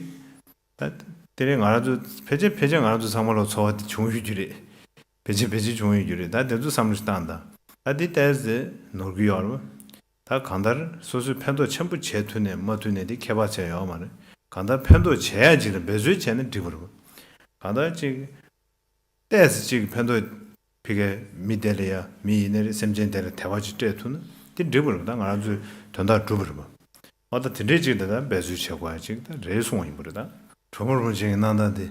ད་དེ་རིང་ང་རང་ཚོ་ཕལ་ཆེར་ཕལ་ཆེར་ང་རང་ཚོ་ཚང་མ་ལ་ཚོར་བ་དེ་བྱུང་ཡོད་རྒྱུ་རེད། ཕལ་ཆེར་ཕལ་ཆེར་བྱུང་ཡོད་རྒྱུ་རེད། ད་དེ་ཚོ་བསམ་བློ་ཞིག་བཏང་དང་། ད་དེ་ཏོག་ཙམ་ནོར་གྱི་ཡོད་རེད། ད་གང་ལྟར་སོ་སོས་ཕན་ཐོགས་ཆེན་པོ་བྱེད་ཐུབ་ནས་མ་ཐུབ་ནས་དེ་ཁྱད་པར་ཆེ་ཡོད་མ་རེད། གང་ལྟར་ཕན་ཐོགས་བྱེད་ཡ་ཅིག་ལ་འབད་རྩོལ་བྱས་ན་འགྲིག་པ་རེད། གང་ལྟར་ཅིག་ཏོག་ཙམ་ཅིག་ཕན་ཐོགས་ ཕི་གའི་མི་དེ་ལ་ཡ་མི་ཡིན་ནའི་རེད། སེམས་ཅན་དེ་ལ་དད་པ་ཅིག་སྤྲད་ཐུབ་ན་དེ་འགྲིག་པ་རེད་པ། ད་ང་རང་ཚོའི་དོན་དག་འགྲུབ་པ་རེད་པ། འོ་ད་དེ་འདྲས་ཅིག་ད་ལྟ་འབད་རྩོལ་བྱེད་དགོས་ཡ་ཅིག་ད་རེད་གསུངས་པ་ཡིན་པ་རེད་ད། གྲོགས་པོ་རིན་པོ་ཆེ་གི་གནང་སྟངས་དེ་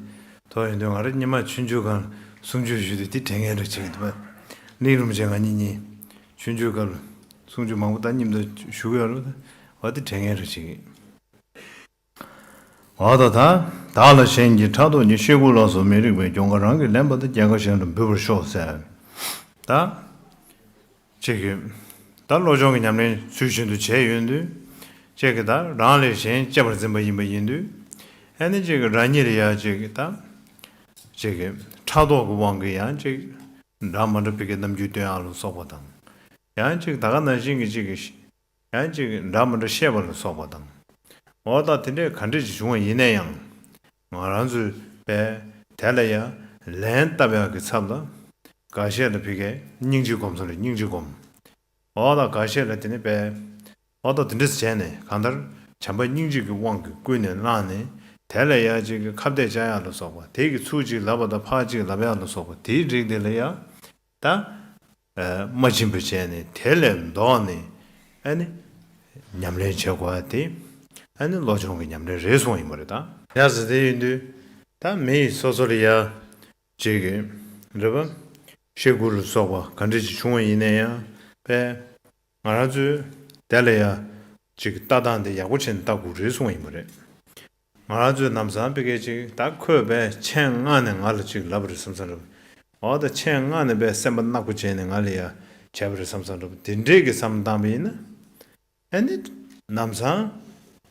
ཐོག་ཡིན་དུས་ང་རང་སྔོན་མ་ཆུང་ཆུང་སྒང་ལ་གསུང་ཆོས་ཞུས་དུས་དེ་དྲན་མཁན་འདྲ་ཅིག་འདུག་པ། གླིང་རིན་པོ་ཆེ་ང་གཉིས་གཉིས་ཆུང་ཆུང་སྐབས་ལ་གསུང་ཆོས་མང་པོ་ད་མཉམ་དུ་ཞུ་གི་ཡོད་རེད་པ། འོ་དེ་དྲན་མཁན་འདྲ་ཅིག་འོ་ད་ད། བདག་ལ་གཞན་གྱིས་ཕྲག་དོག་གཉིས། ཤེས་དགུ་ལ་སོགས་མི་རིགས་པའི། སྐྱོན་ཀ་རང་གིས་ལེན་པ་དང་། སྐྱེ་འགའ་གཞན་ལ་འབུལ་བར་ཤོག་ཟེར། ད། ཅིག་གིས། ད་བློ་སྦྱོང་གི་ཉམས་ལེན་ཚུལ་བཞིན་དུ་བྱས་ཡོང་དུས། ཅིག་གིས་ད་རང་ལས་གཞན་གཅེས་པར་འཛིན་པ་ཡིན་པ་ཡིན་དུས། ཨ་ནི་ཅིག་གིས་རང་ཉིད་ལ་ཡང་ཅིག་གིས་ད། ཅིག་གིས་ཕྲག་དོག་གི་དབང་གིས་ཡང་ཅིག་འདྲ་མི་འདྲ་ཕི་གའི་རྣམ་འགྱུར་སྟོན་ཡག་ལ་སོགས་པ་དང་། ཡང་ཅིག་ད་ག་ནང་བཞིན་གྱི་ཅིག་གིས། ཡང་ཅིག་འདྲ་མི་འདྲ་བཤད་པ་ལ་སོགས་པ་དང་། འོ་ད་དེ་འདྲས་ག་འདྲས་ཅིག་བྱུང་བ་ཡིན་ན་ཡང་། ང་རང་ཚོས་པས་དེ་ལ་ཡང་ལན་བཏབ་ཡག་གི་ཚབ་ལ། འགའ་ཤས་ལ་ཕི་གའི་སྙིང་རྗེ་སྒོམ་ས་ལ་སྙིང་རྗེ་སྒོམ། འོ་ད་འགའ་ཤས་ལ་དེ་ནི་པས། འོ་ད་དེ་འདྲས་བྱས་ནས་གང་ལྟར་བྱམས་པ་སྙིང་རྗེ་གི་དབང་གིས་ཀུན་ནས་བསླངས་ནས། དེ་ལ་ཡང་ཅིག་གི་ཁ་གཏད་བཅག་ཡག་ལ་སོགས་པ། དེ་གི་ཚུར་ཅིག་ལབ་པ་དང་ཕར་ཅིག་ལབ་ཡག་ལ་སོགས་པ་དེའི་རིགས་དེ་ལ་ཡང་། ད། མ་བྱིན་པ་བྱས་ནས་དེ་ལས་ལྡོག་ནས་ཨ་ནི་ཉམས་ལེན་བྱེད་དགོས་པ་དེ་ཨ་ནི་བློ་སྦྱོང་གི་ཉམས་ལེན་རེད་གསུངས་ཡིན་པ་རེད་ད། ཡ་ཟེར་དེ་ཡིན་དུས་ད་མི་ཡིས་སོ་སོ་ལ་ཡ་ཅིག་གི་རེད་པ། ཤེས་དགུ་ལ་སོགས་པ་ག་འདྲ་ཅིག་བྱུང་བ་ཡིན་ན་ཡང་པས། ང་རང་ཚོས་དེ་ལ་ཡ་ཅིག་ལྟ་སྟངས་དེ་ཡག་པོ་བྱས་ནས་ལྟ་དགོས་རེད་གསུངས་ཡིན་པ་རེད། ང་རང་ཚོས་ལམ་སང་ཕི་གའི་ཅིག་ད་ཁོས་པས་མཆན་བསྔགས་ནས་ང་ལ་ཅིག་ལབ་པ་རེད་བསམ་བསམ་རེད། འོ་ད་མཆན་བསྔགས་ནས་པས་སེམས་པ་ནག་པོ་བྱས་ནས་ང་ལ་ཡ་བྱས་པ་རེད་བསམ་བསམ་རེད། དེ་འདྲས་ཀྱི་བསམ་བློ་བཏང་པ་ཡིན་ན། ཨ་ནི། ལམ་སང་།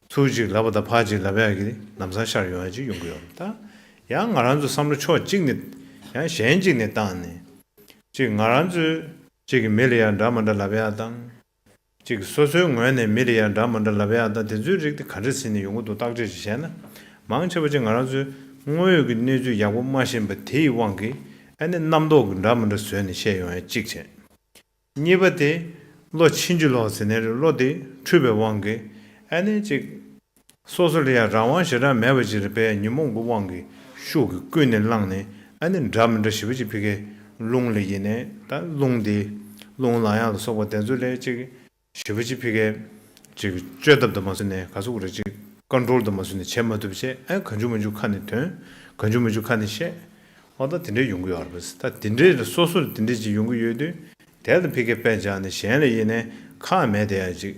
ཚུར་ཅིག་ལབ་པ་དང་ཕར་ཅིག་ལབ་ཡག་གི་ལམ་སང་ཤར་ཡོང་ཡག་ཅིག་ཡོང་གི་ཡོད་རེད་ད། ཡང་ང་རང་ཚོ་བསམ་བློ་ཕྱོགས་གཅིག་ནས། ཡང་གཞན་གཅིག་ནས་བཏང་ནས། ཅིག་ང་རང་ཚོས་ཅིག་གི་མི་ལ་ཡང་འདྲ་མི་འདྲ་ལབ་ཡག་དང་། ཅིག་སོ་སོའི་ངོས་ནས་མི་ལ་ཡང་འདྲ་མི་འདྲ་ལབ་ཡག་དང་དེ་ཚོའི་རིགས་དེ་ག་འདྲ་ཟིན་ནས་ཡོང་གི་འདུག་བརྟག་དཔྱད་ཅིག་བྱས་ན། མང་ཆེ་བ་ཅིག་ང་རང་ཚོའི་དངོས་ཡོད་ཀྱི་གནས་ཚུལ་ཡག་པོ་མ་ཤེས་པ་དེ་ཡི་དབང་གིས་ཨ་ནི་རྣམ་རྟོག་གི་འདྲ་མི་འདྲ་བཟོས་ནས་བཤད་ཡོང་ཡག་གཅིག་བྱས། གཉིས་པ་དེ། བློ་ཕྱིན་ཅི་ལོག་ཟེར་ནའི་རེད། བློ་དེ་འཁྲུལ་པའི་དབང་གིས་ཨ་ནི་ཅིག་སོ་སོ་ལ་ཡང་རང་དབང་ཞེ་དྲག་མེད་པ་ཅིག་རེད་པས། ཉོན་མོངས་ཀྱི་དབང་གིས་ཤུགས་ཀྱིས་ཀུན་ནས་བསླངས་ནས་ཨ་ནི་འདྲ་མི་འདྲ་ཞེ་པོ་ཅིག་ཕི་གའི་རླུང་ལ་ཡིན་ནའི་ད་རླུང་དེ་རླུང་ལངས་ཡག་ལ་སོགས་པ་དེ་ཚོ་ལ་ཅིག་ཞེ་པོ་ཅིག་ཕི་གའི་ཅིག་བཅོས་ཐབས་དུ་མ་བཟུང་ནས་ག་ཟེར་དགོས་རེད། ཅིག་ཀོན་ཊོལ་དུ་མ་བཟུང་ནས་བྱེད་མ་ཐུབ་བྱས། ཨ་གང་བྱུང་མང་བྱུང་ཁ་ནས་ཐོན། གང་བྱུང་མང་བྱུང་ཁ་ནས་བཤད། འོ་ད་དེ་འདྲས་ཡོང་གི་ཡོད་རེད་པས། ད་དེ་འདྲས་ལ་སོ་སོ་ལ་དེ་འདྲས་ཅིག་ཡོང་གི་ཡོད་དུས། དེ་ལ་ཕི་གའི་དཔེ་བཞག་ནས་གཞན་ལ་ཡིན་ནའི་ཁག་མེད་དེ་ཡ་ཅིག་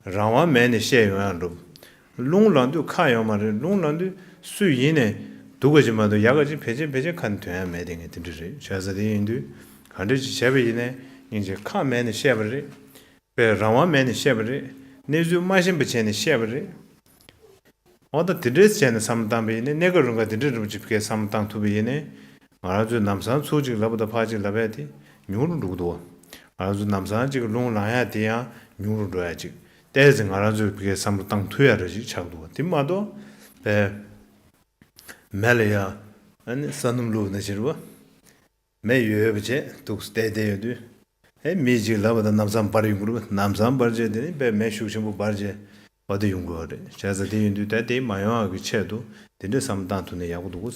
རང་དབང་མེད་ནས་བཤད་ཡོང་ཡག་འགྲོ། རླུང་ལངས་དུས་ཁ་ཡོད་མ་རེད། རླུང་ལངས་དུས་སུ་ཡིན་ནས་སྡུག་ག་ཅིག་མ་གཏོགས་ཡག་ག་ཅིག་ཕལ་ཆེར་ཕལ་ཆེར་ཁ་ནས་ཐོན་ཡག་མེད། དེ་ངས་དེ་འདྲ་རེད་བྱས་ཙང་། དེ་ཡིན་དུས་ག་འདྲ་ཅིག་བྱས་པ་ཡིན་ནའི་སྙིང་རྗེ། ཁག་མེད་ནས་བཤད་པ་རེད། པས་རང་དབང་མེད་ནས་བཤད་པ་རེད། གནས་ཚུལ་མ་ཤེས་པ་བྱས་ནས་བཤད་པ་རེད། འོ་ད་དེ་འདྲས་བྱས་ནས་བསམ་བློ་བཏང་པ་ཡིན་ནའི། གནས་སྐབས་རིང་ག་དེ་འདྲས་རིན་པོ་ཆེ་ཕི་གའི་བསམ་བློ་བཏང་ཐུབ་པ་ཡིན་ནའི། ང་རང་ཚོས་ལམ་སང་ཚུར་གཅིག་ལབ་པ་དང་ཕར་གཅིག་ལབ་ཡག་དེ་ཉུང་རུ་འགྲོ་གི་འདུག་བ། ང་རང་ཚོ་ལམ་སང་གཅིག་རླུང་ལངས་ཡག་དེ་ཡང་ཉུང་རུ་འགྲོ་ཡག་ཅིག་ཏོག་ཙམ་ང་རང་ཚོས་ཕི་གའི་བསམ་བློ་བཏང་ཐུབ་ཡག་འདྲ་ཅིག་ཆགས་འདུག་བ། དེ་མ་གཏོགས་པས། མེ་ལ་ཡ། ཨ་ནི་ས་སྣུམ་བླུགས་ནང་བཞིན་རེད་བ། མེ་ཡོད་ཡོད་པ་བྱས་འདུག་བལྟས་བསྡད་ཡོད་དུས། ཨེ་མི་གཅིག་ལབ་པ་དང་ལམ་སང་འབར་ཡོང་གི་རེད་བ། ལམ་སང་འབར་བྱས་དེ་ནི་དཔེ་མེ་ཤུགས་ཆེན་པོ་འབར་བྱས་འོ་དེ་ཡོང་གི་ཡོད་རེད། བྱས་ཙང་དེ་ཡིན་དུས་ད་དེ་མ་ཡོང་བ་གི་ཆེད་དུ་དེ་འདྲའི་བསམ་བློ་བཏང་ཐུབ་ན་ཡག་པོ་འདུག་གོ།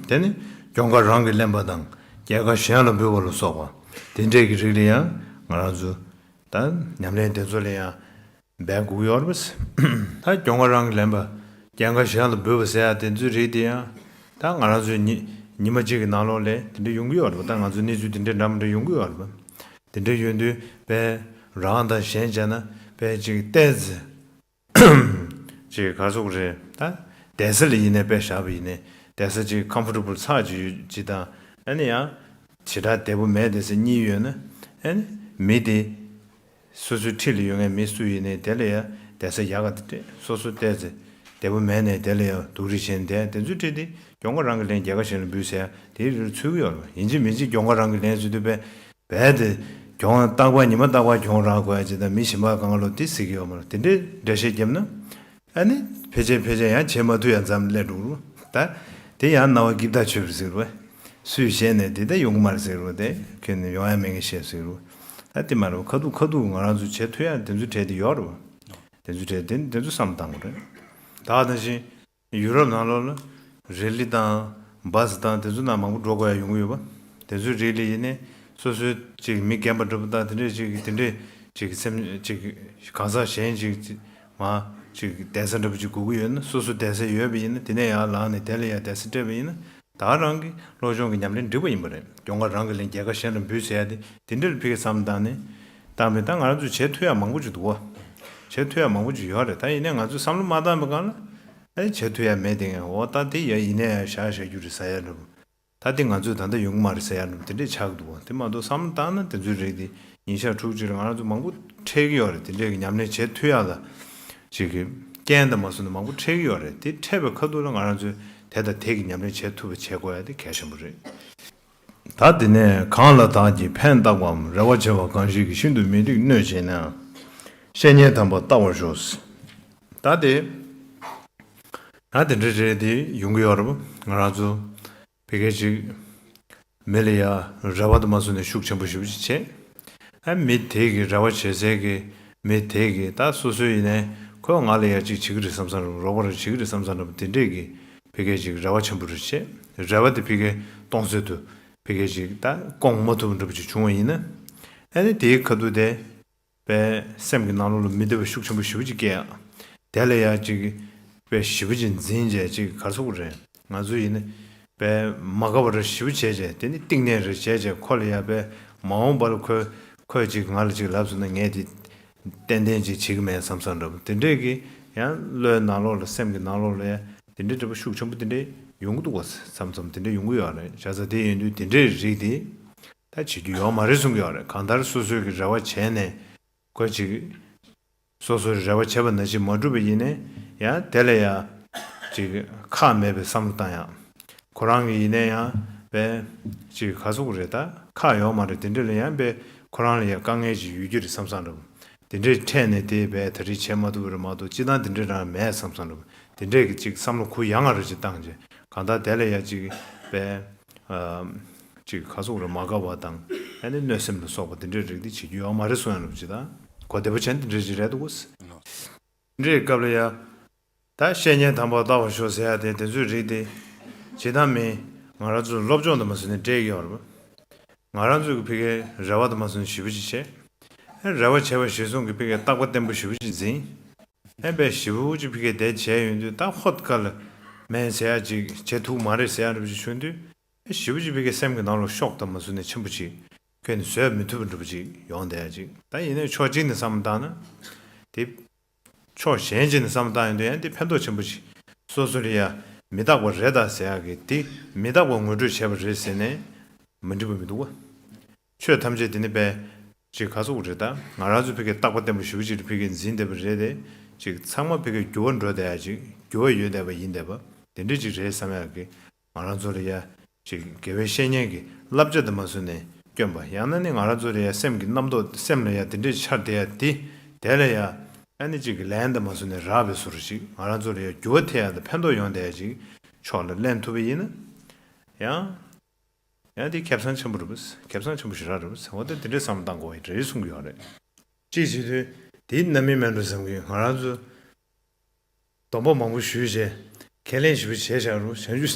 དེ་ནི་སྐྱོན་ཀ་རང་གིས་ལེན་པ་དང་སྐྱེ་འགའ་གཞན་ལ་འབུལ་བ་ལ་སོགས་པ་དེ་འདྲས་ཀྱི་རིགས་ལ་ཡང་ང་རང་ཚོ་ད་ཉམས་ལེན་དེ་ཚོ་ལ་ཡང་འབད་དགོས་ཀྱི་ཡོད་རེད་པས། ད་སྐྱོན་ཀ་རང་གིས་ལེན་པ། སྐྱེ་འགའ་གཞན་ལ་འབུལ་བ་ཟེར་ཡག་དེ་ཚོའི་རིགས་དེ་ཡང་། ད་ང་རང་ཚོའི་ཉི་ཉི་མ་གཅིག་གི་ནང་ལོགས་ལ་དེ་འདྲ་ཡོང་གི་ཡོད་རེད་པ། ད་ང་ཚོའི་གནས་ཚུལ་དེ་འདྲ་འདྲ་མི་འདྲ་ཡོང་གི་ཡོད་རེད་པ། དེ་འདྲ་ཡོང་དུས་དཔེ་རང་དང་གཞན་བྱས་ན་དཔེ་ཅིག་ཏོག་ཙམ་ཅིག་ག་ཟེར་དགོས་རེད། ད་བསྡད་ས་ལ་ཡིན་ནའི་དཔེ་བཞག་པ་ཡིན་ནའི་བསྡད་ས་ཅིག་ཀམ་ཕོར་ཊེ་བལ་ཚ་ཅིག་ཡོད་ཅིག་དང་། ཨ་ནི་ཡང་ཞེ་དྲག་བདེ་པོ་མེད་བསྡད་ས་གཉིས་ཡོད་ན། ཨ་ནི་མི་དེ། སོ་སོའི་འཁྲིས་ལ་ཡོད་མཁན་མི་སུ་ཡིན་ནའི་དེ་ལ་ཡང་བསྡད་ས་ཡག་ག་དེ་སྤྲད། སོ་སོ་ཏོག་ཙམ་བདེ་པོ་མེད་ནའི་དེ་ལ་ཡང་སྡུག་རུས་བྱས་ནས་བསྡད། དེ་ཚོའི་འཁྲིས་དེ་སྐྱོན་ཀ་རང་གིས་ལེན་སྐྱེ་འགའ་གཞན་ལ་འབུལ་ཟེར་ཡག་དེའི་རིགས་ཚུད་ཀྱི་ཡོད་རེད་པ། ཡིན་གཅིག་མིན་གཅིག་སྐྱོན་ཀ་རང་གིས་ལེན་ཟེར་དུས་དཔེ་རྦད་དེ་གྱོང་རྟག་པར་ཉི་མ་རྟག་པར་གྱོང་རག་དགོས་ཡག་ཅིག་དང་། མི་གཞན་པ་སྒང་ལ་དེ་གཟིགས་ཀྱི་ཡོད་མ་རེད། དེ་འདྲའི་འགྲེལ་བཤད་བརྒྱབ་ན། ཨ་ནི་ཕལ་ཆེར་ཕལ་ཆེར་ཡང་བྱེད་མ་ཐུབ་ཡག་མཚམས་སླེབས་འགྲོ་གི་རེད་པ། ད་དེ་ཡང་རྣ་བ་སྐྱིད་པོ་ཆོད་པ་ཟེར་རེད་པ། སུས་བཤད་ནའི་དེ་ལྟར་ཡོང་གི་མ་རེད་ཟེར་རེད་པ། དེ་ཁྱོན་ནས་ཡོང་ཡག་མེད་མཁན་བཤད་ཟེར་རེད་པ། ད་དེ་མ་རེད་པ། ཁ་ཐུག་ཁ་ཐུག་ང་རང་ཚོས་བྱེད་ཐུབ་ཡག་དེ་ཚོའི་གྲས་དེ་ཡོད་རེད་པ། དེ་ཚོའི་གྲས་དེ་དེ་ཚོ་བསམ་བློ་བཏང་དགོས་རེད། ད་ག་ནང་བཞིན་ཡུ་རོབ་ནང་ལོགས་ལ་རེ་ལི་དང་བྷ་སི་དང་དེ་ཚོ་ནང་མང་པོ་འགྲོ་དགོས་ཡག་ཡོང་གི་ཡོད་པ། དེ་ཚོའི་རིགས་ལ་ཡིན་ནའི་སོ་སོའི་ཅིག་མི་རྒན་པ་འདྲ་པོ་དང་དེ་འདྲས་ཅིག་དེ་འདྲས་ཅིག་སེམས་ཅིག་གང་ཟག་གཞན་ཅིག་མ་ཅིག་བསྡད་ས་འདྲ་པོ་ཅིག་དགོས་ཀྱི་ཡོད་ན། སོ་སོ་བསྡད་ས་ཡོད་པ་ཡིན་ན། དེ་ནས་ཡར་ལངས་ནས་དེ་ལ་ཡར་བསྡད་ས་སྤྲད་པ་ཡིན་ན། ད་རང་གི་སློབ་སྦྱོང་གི་ཉམས་ལེན་འགྲིག་པ་ཡིན་པ་རེད། གྱོང་ཁ་རང་གིས་ལེན། རྒྱལ་ཁ་གཞན་ལ་འབུལ་ཟེར་ཡ་དེ་དེ་འདྲར་ཕ་གིར་བསམ་བཏང་ནས་བཏང་བས། ད་ང་རང་ཚོས་བྱེད་ཐུབ་ཡ་མང་པོ་ཅིག་འདུག་བ། བྱེད་ཐུབ་ཡ་མང་པོ་ཅིག་ཡོད་རེད། ད་ཡིན་ནའི་ང་ཚོས་བསམ་བློ་མ་བཏང་བའི་སྒང་ལ། ཨེ་བྱེད་ཐུབ་ཡ་མེད་དེ། ངས་འོ་ད་དེ་ཡ་ཡིན་ནའི་ཡ་བཞག་བཞག་རྒྱུ་རེད་ཟེར་ཡ་འདྲ་པོ། ད་དེ་ང་ཚོས་ད་ལྟ་ཡོང་གི་མ་རེད་ཟེར་ཡ་འདྲ་པོ་དེ་འདྲས་ཆགས་འདུག་བ། དེ་མ་གཏོགས་བསམ་བློ་བཏང་ན་དེ་ཚོའི་རིགས་དེ་ཉིན་ཞག་དྲུག་ཅིག་ལ་ང་རང་ཚོ་མང་པོ་འཕྲད་ཀྱི་ཡོད་རེད། དེ་འདྲས་ཀྱི་ཉམས་ལེན་བྱེད་ཐུབ་ཡ་ལ་ཅིག་གི་རྐྱེན་དང་མ་སོང་ནས་མང་པོ་འཕྲད་ཀྱི་ཡོད་རེད། དེ་འཕྲད་པའི་ཁ་ཐུག་ལ་ང་རང་ཚོས་དེ་དང་དེ་གི་ཉམས་ལེན་བྱེད་ཐུབ་པ་བྱེད་དགོས་ཡ་དེ་གལ་ཆེན་པོ་རེད། ད་དེ་ནས་གང་ལ་བདག་གིས་ཕན་བཏགས་པའམ། རེ་བ་བྱས་པ་གང་ཞིག་གིས་ཤིན་ཏུ་མི་འགྲིག་གནོད་བྱེད་ནའང་། བཤེས་གཉེན་དམ་པ་ལྟ་བར་ཤོག། ད་དེ་ད་དེ་འདྲ་རེད། དེ་ཡོང་གི་ཡོད་རེད་པ། ང་རང་ཚོ་ཕ་གི་ཅིག་མི་ལ་ཡ་རེ་བ་དུ་མ་བཟུང་ནས་ཤུགས་ཆེན་པོ་ཞེ་པོ་ཅིག་བྱས། ཨ་མི་དེ་གི་རེ་བ་བྱེད་སའི་གི་མི་དེ་གི་ད་སོ་སོའི་ཡིན་ནའི་ཁོས་ང་ལ་ཡ་ཅིག་བྱེད་ཀྱི་རེད་བསམ་བསམ་རེད། རོགས་པ་རེ་བྱེད་ཀྱི་རེད་བསམ་བསམ་རེད་པ། དེ་འདྲས་གི་ཕ་གི་ཅིག་རེ་བ་ཆེན་པོ་རེ་བྱས། རེ་བ་དེ་ཕ་གི་སྟོང་ཟད་དུ་ཕ་གི་ཅིག་ད་སྐོང་མ་ཐུབ་པ་འདྲ་པོ་ཅིག་བྱུང་བ་ཡིན་ན། ཨ་ནི་དེའི་ཁ་ཐུག་དེ་པའི་སེམས་ཀྱི་ནང་ལོགས་ལ་མི་བདེ་བ་ཤུགས་ཆེན་པོ་ཞེ་པོ་ཅིག་སྐྱེ་ཡ། དེ་ལ་ཡ་ཅིག་པའི་ཞེ་པོ་ཅིག་འཛིན་བྱས་ཅིག་ག་རེ་ཟེར་དགོས་རེད། ང་ཚོ་ཡིན་ན་པའི་མ་དགའ་བ་ར་ཞེ་པོ་བྱས་བྱས། དེ་ནི་གཏིང་ནས་ར་བྱས་བྱས། ཁོ་ལ་ཡ་པའི་མ་འོངས་པ་ལ་ཁོས་ཁོས་ཅིག་ང་ལ་ཅིག་ལབ་སོང་ན་ངས་དེ་ཏན་ཏན་ཅིག་བྱེད་ཀྱི་མེད་བསམ་བསམ་འདྲ་པོ་དེ་འདྲས་ཀྱི་ཡང་བློའི་ནང་ལོགས་ལ་སེམས་ཀྱི་ནང་ལོགས་ལ་ཡ་དེ་འདྲས་འདྲ་པོ་ཤུགས་ཆེན་པོ་དེ་འདྲས་ཡོང་གི་འདུག་ག་བསམ་བསམ་དེ་འདྲས་ཡོང་གི་ཡོད་རེད། བྱས་ཙང་དེ་ཡིན་དུས་དེ་འདྲས་རིགས་དེ་ད་བྱེད་རྒྱུ་ཡོད་མ་རེད་གསུང་གི་ཡོད་རེད། གང་ལྟར་སོ་སོའི་གི་རེ་བ་བྱས་ནས་ཁོ་ཅིག་སོ་སོའི་རེ་བ་བྱས་པ་ནང་བཞིན་མ་འགྲུབ་པ་ཡིན་ནའི་ཡང་དེ་ལ་ཡང་ཅིག་ཁག་མེད་པའི་བསམ་བློ་བཏང་ཡག་ཁོ་རང་གི་ཡིན་ནའི་ཡང་བས་ཅིག་ག་ཟེར་དགོས་རེད། ད་ཁག་ཡོད་མ་རེད། དེ་འདྲ་ལ་ཡང་བས་ཁོ་རང་ལ་ཡང་དཀའ་ངལ་ཅིག་ཡོད་རྒྱུ་རེད་བསམ་བསམ་འདྲ་པོ་དེ་འདྲའི་འཕྲད་ནས་དེ་བས་ད་རེས་བྱས་མ་ཐུབ་པ་རེད་མ་གཏོགས་སྤྱིར་བཏང་དེ་འདྲའི་རང་མེད་བསམ་བསམ་འདྲ་པོ་དེ་འདྲའི་གི་ཅིག་བསམ་བློ་གུ་ཡངས་པ་རེ་ཅིག་བཏང་རྗེས་གང་ལྟར་དེ་ལ་ཡང་ཅིག་བས། ཨ་ཅིག་ག་ཟེར་དགོས་རེད། མ་དགའ་བ་དང་ཨ་ནི་གནོད་སེམས་ལ་སོགས་པ་དེ་འདྲའི་རིགས་དེ་བྱེད་རྒྱུ་ཡོད་མ་རེད་གསུང་ཡ་འདྲ་པོ་ཅིག་དང་། གོ་བདེ་པོ་བྱས་ན་དེ་འདྲའི་ཅིག་རེད་འདུག་གོ། དེ་འདྲའི་སྐབས་ལ་ཡ། ད་བཤེས་གཉེན་དམ་པ་ལྟ་བར་ཤོག་ཟེར་ཡ་དེ་དེ་ཚོའི་རིགས་དེ་ཇི་ལྟ་མིན་ང་རང་ཚོ་སློབ་སྦྱོང་དང་མ་སོང་ནས་འབྲེལ་གྱི་ཡོད་རེད་པ། ང་རང་ཚོ་གི་ཕ་གིའི་རེ་བ་དང་མ་སོང་ནས་ཞེ་པོ་ཅིག་བྱས། ཨ་རེ་བ་བྱས་པ་གཞིར་བཟུང་གི་ཕ་གིའི་རྟག་པ་བརྟན་པོ་ཞེ་པོ་ཅིག་འཛིན། ཨ་བས་ཞེ་པོ་ཅིག་ཕ་གིའི་དེ་བྱས་ཡོང་དུས་ད་ཧོད་དཀར་ལ་མེད་ཟེར་ཡ་ཅིག་བྱེད་ཐུབ་མ་རེད་ཟེར་ཡ་འདྲ་པོ་ཅིག་བྱུང་དུས། ཞེ་པོ་ཅིག་ཕ་གིའི་སེམས་ཀྱི་ནང་ལ་ཤོག་དང་མ་སོང་ནས་ཆེན་པོ་ཅིག་ཁྱོན་ནས་བཟོད་མི་ཐུབ་པ་འདྲ་པོ་ཅིག་ཡོང་བསྡད་ཡ་ཅིག་ད་ཡིན་ནའི་ཕྱོགས་གཅིག་ནས་བསམ་བློ་བཏང་ན། དེ་ཕྱོགས་གཞན་གཅིག་ནས་བསམ་བློ་བཏང་ཡོང་དུས་ཡང་དེ་ཕན་ཐོགས་ཆེན་པོ་ཅིག་སོ་སོ་ལ་ཡ་མི་རྟག་པ་རེད་ད་ཟེར་ཡ་གི་དེ་མི་རྟག་པ་ངོ་སྤྲོད་བྱས་པ་རེད་ཟེར་ནས་མི་འགྲིག་པ་མི་འདུག་ག་ཆོས་ཐམས་ཅད་དེ་ནི་པས་ཅིག་ག་ཟེར་དགོས་རེད། ད་ང་རང་ཚོ་ཕ་གིའི་རྟག་པ་བརྟན་པོ་ཞེ་པོ་ཅིག་ཕ་གིའི་འཛིན་བསྡད་པ་རེད་དེ། ཅིག་ཚང་མ་ཕ་གིའི་འགྱུར་བ་འགྲོ་བསྡད་ཡ་ཅིག་འགྱུར་བ་ཡོད་བསྡད་པ་ཡིན་བསྡད་པ་དེ་འདྲ་ཅིག་རེད་བསམ་ཡ་གི་ང་རང་ཚོ་ལ་ཡ་ཅིག་དགེ་བའི་བཤེས་གཉེན་གྱི་བསླབ་བྱ་དུ་མ་བཟུང་ནས་བསྐྱོན་པ། ཡང་ན་ནི་ང་རང་ཚོ་ལ་ཡ་སེམས་ཀྱི་རྣམ་རྟོག་སེམས་ལ་ཡ་དེ་འདྲས་འཆར་བསྡད་ཡ་དེ་དེ་ལ་ཡ་ཨ་ནི་ཅིག་གི་ལན་དུ་མ་བཟུང་ནས་རག་པའི་བཟོ་འདྲ་ཅིག་ང་རང་ཚོ་ལ་ཡ་འགྱུར་བ་ཐེབས་ཡ་དང་ཕན་ཐོགས་ཡོང་བསྡད་ཡ་ཅིག་ཕྱོགས་ལ་ལེན་ཐུབ་པ་ཡིན་ན་ཡང་། ཡང་དེ་ཁེ་བཟང་ཆེན་པོ་རེད་པས། ཁེ་བཟང་ཆེན་པོ་ཞེ་དྲག་རེད་པས། འོ་ད་དེ་འདྲའི་བསམ་བློ་བཏང་དགོས་པ་རེད་གསུང་གི་ཡོད་རེད། གཅིག་བྱེད་དུས་དེའི་རྣམ་སྨིན་མེད་འགྲོ་བསམ་གི། ང་རང་ཚོ་སྡོམ་པ་མང་པོ་ཞུས་རྗེས་ཁས་ལེན་ཞེ་པོ་བྱས་བཞག་རུང་། བྱང་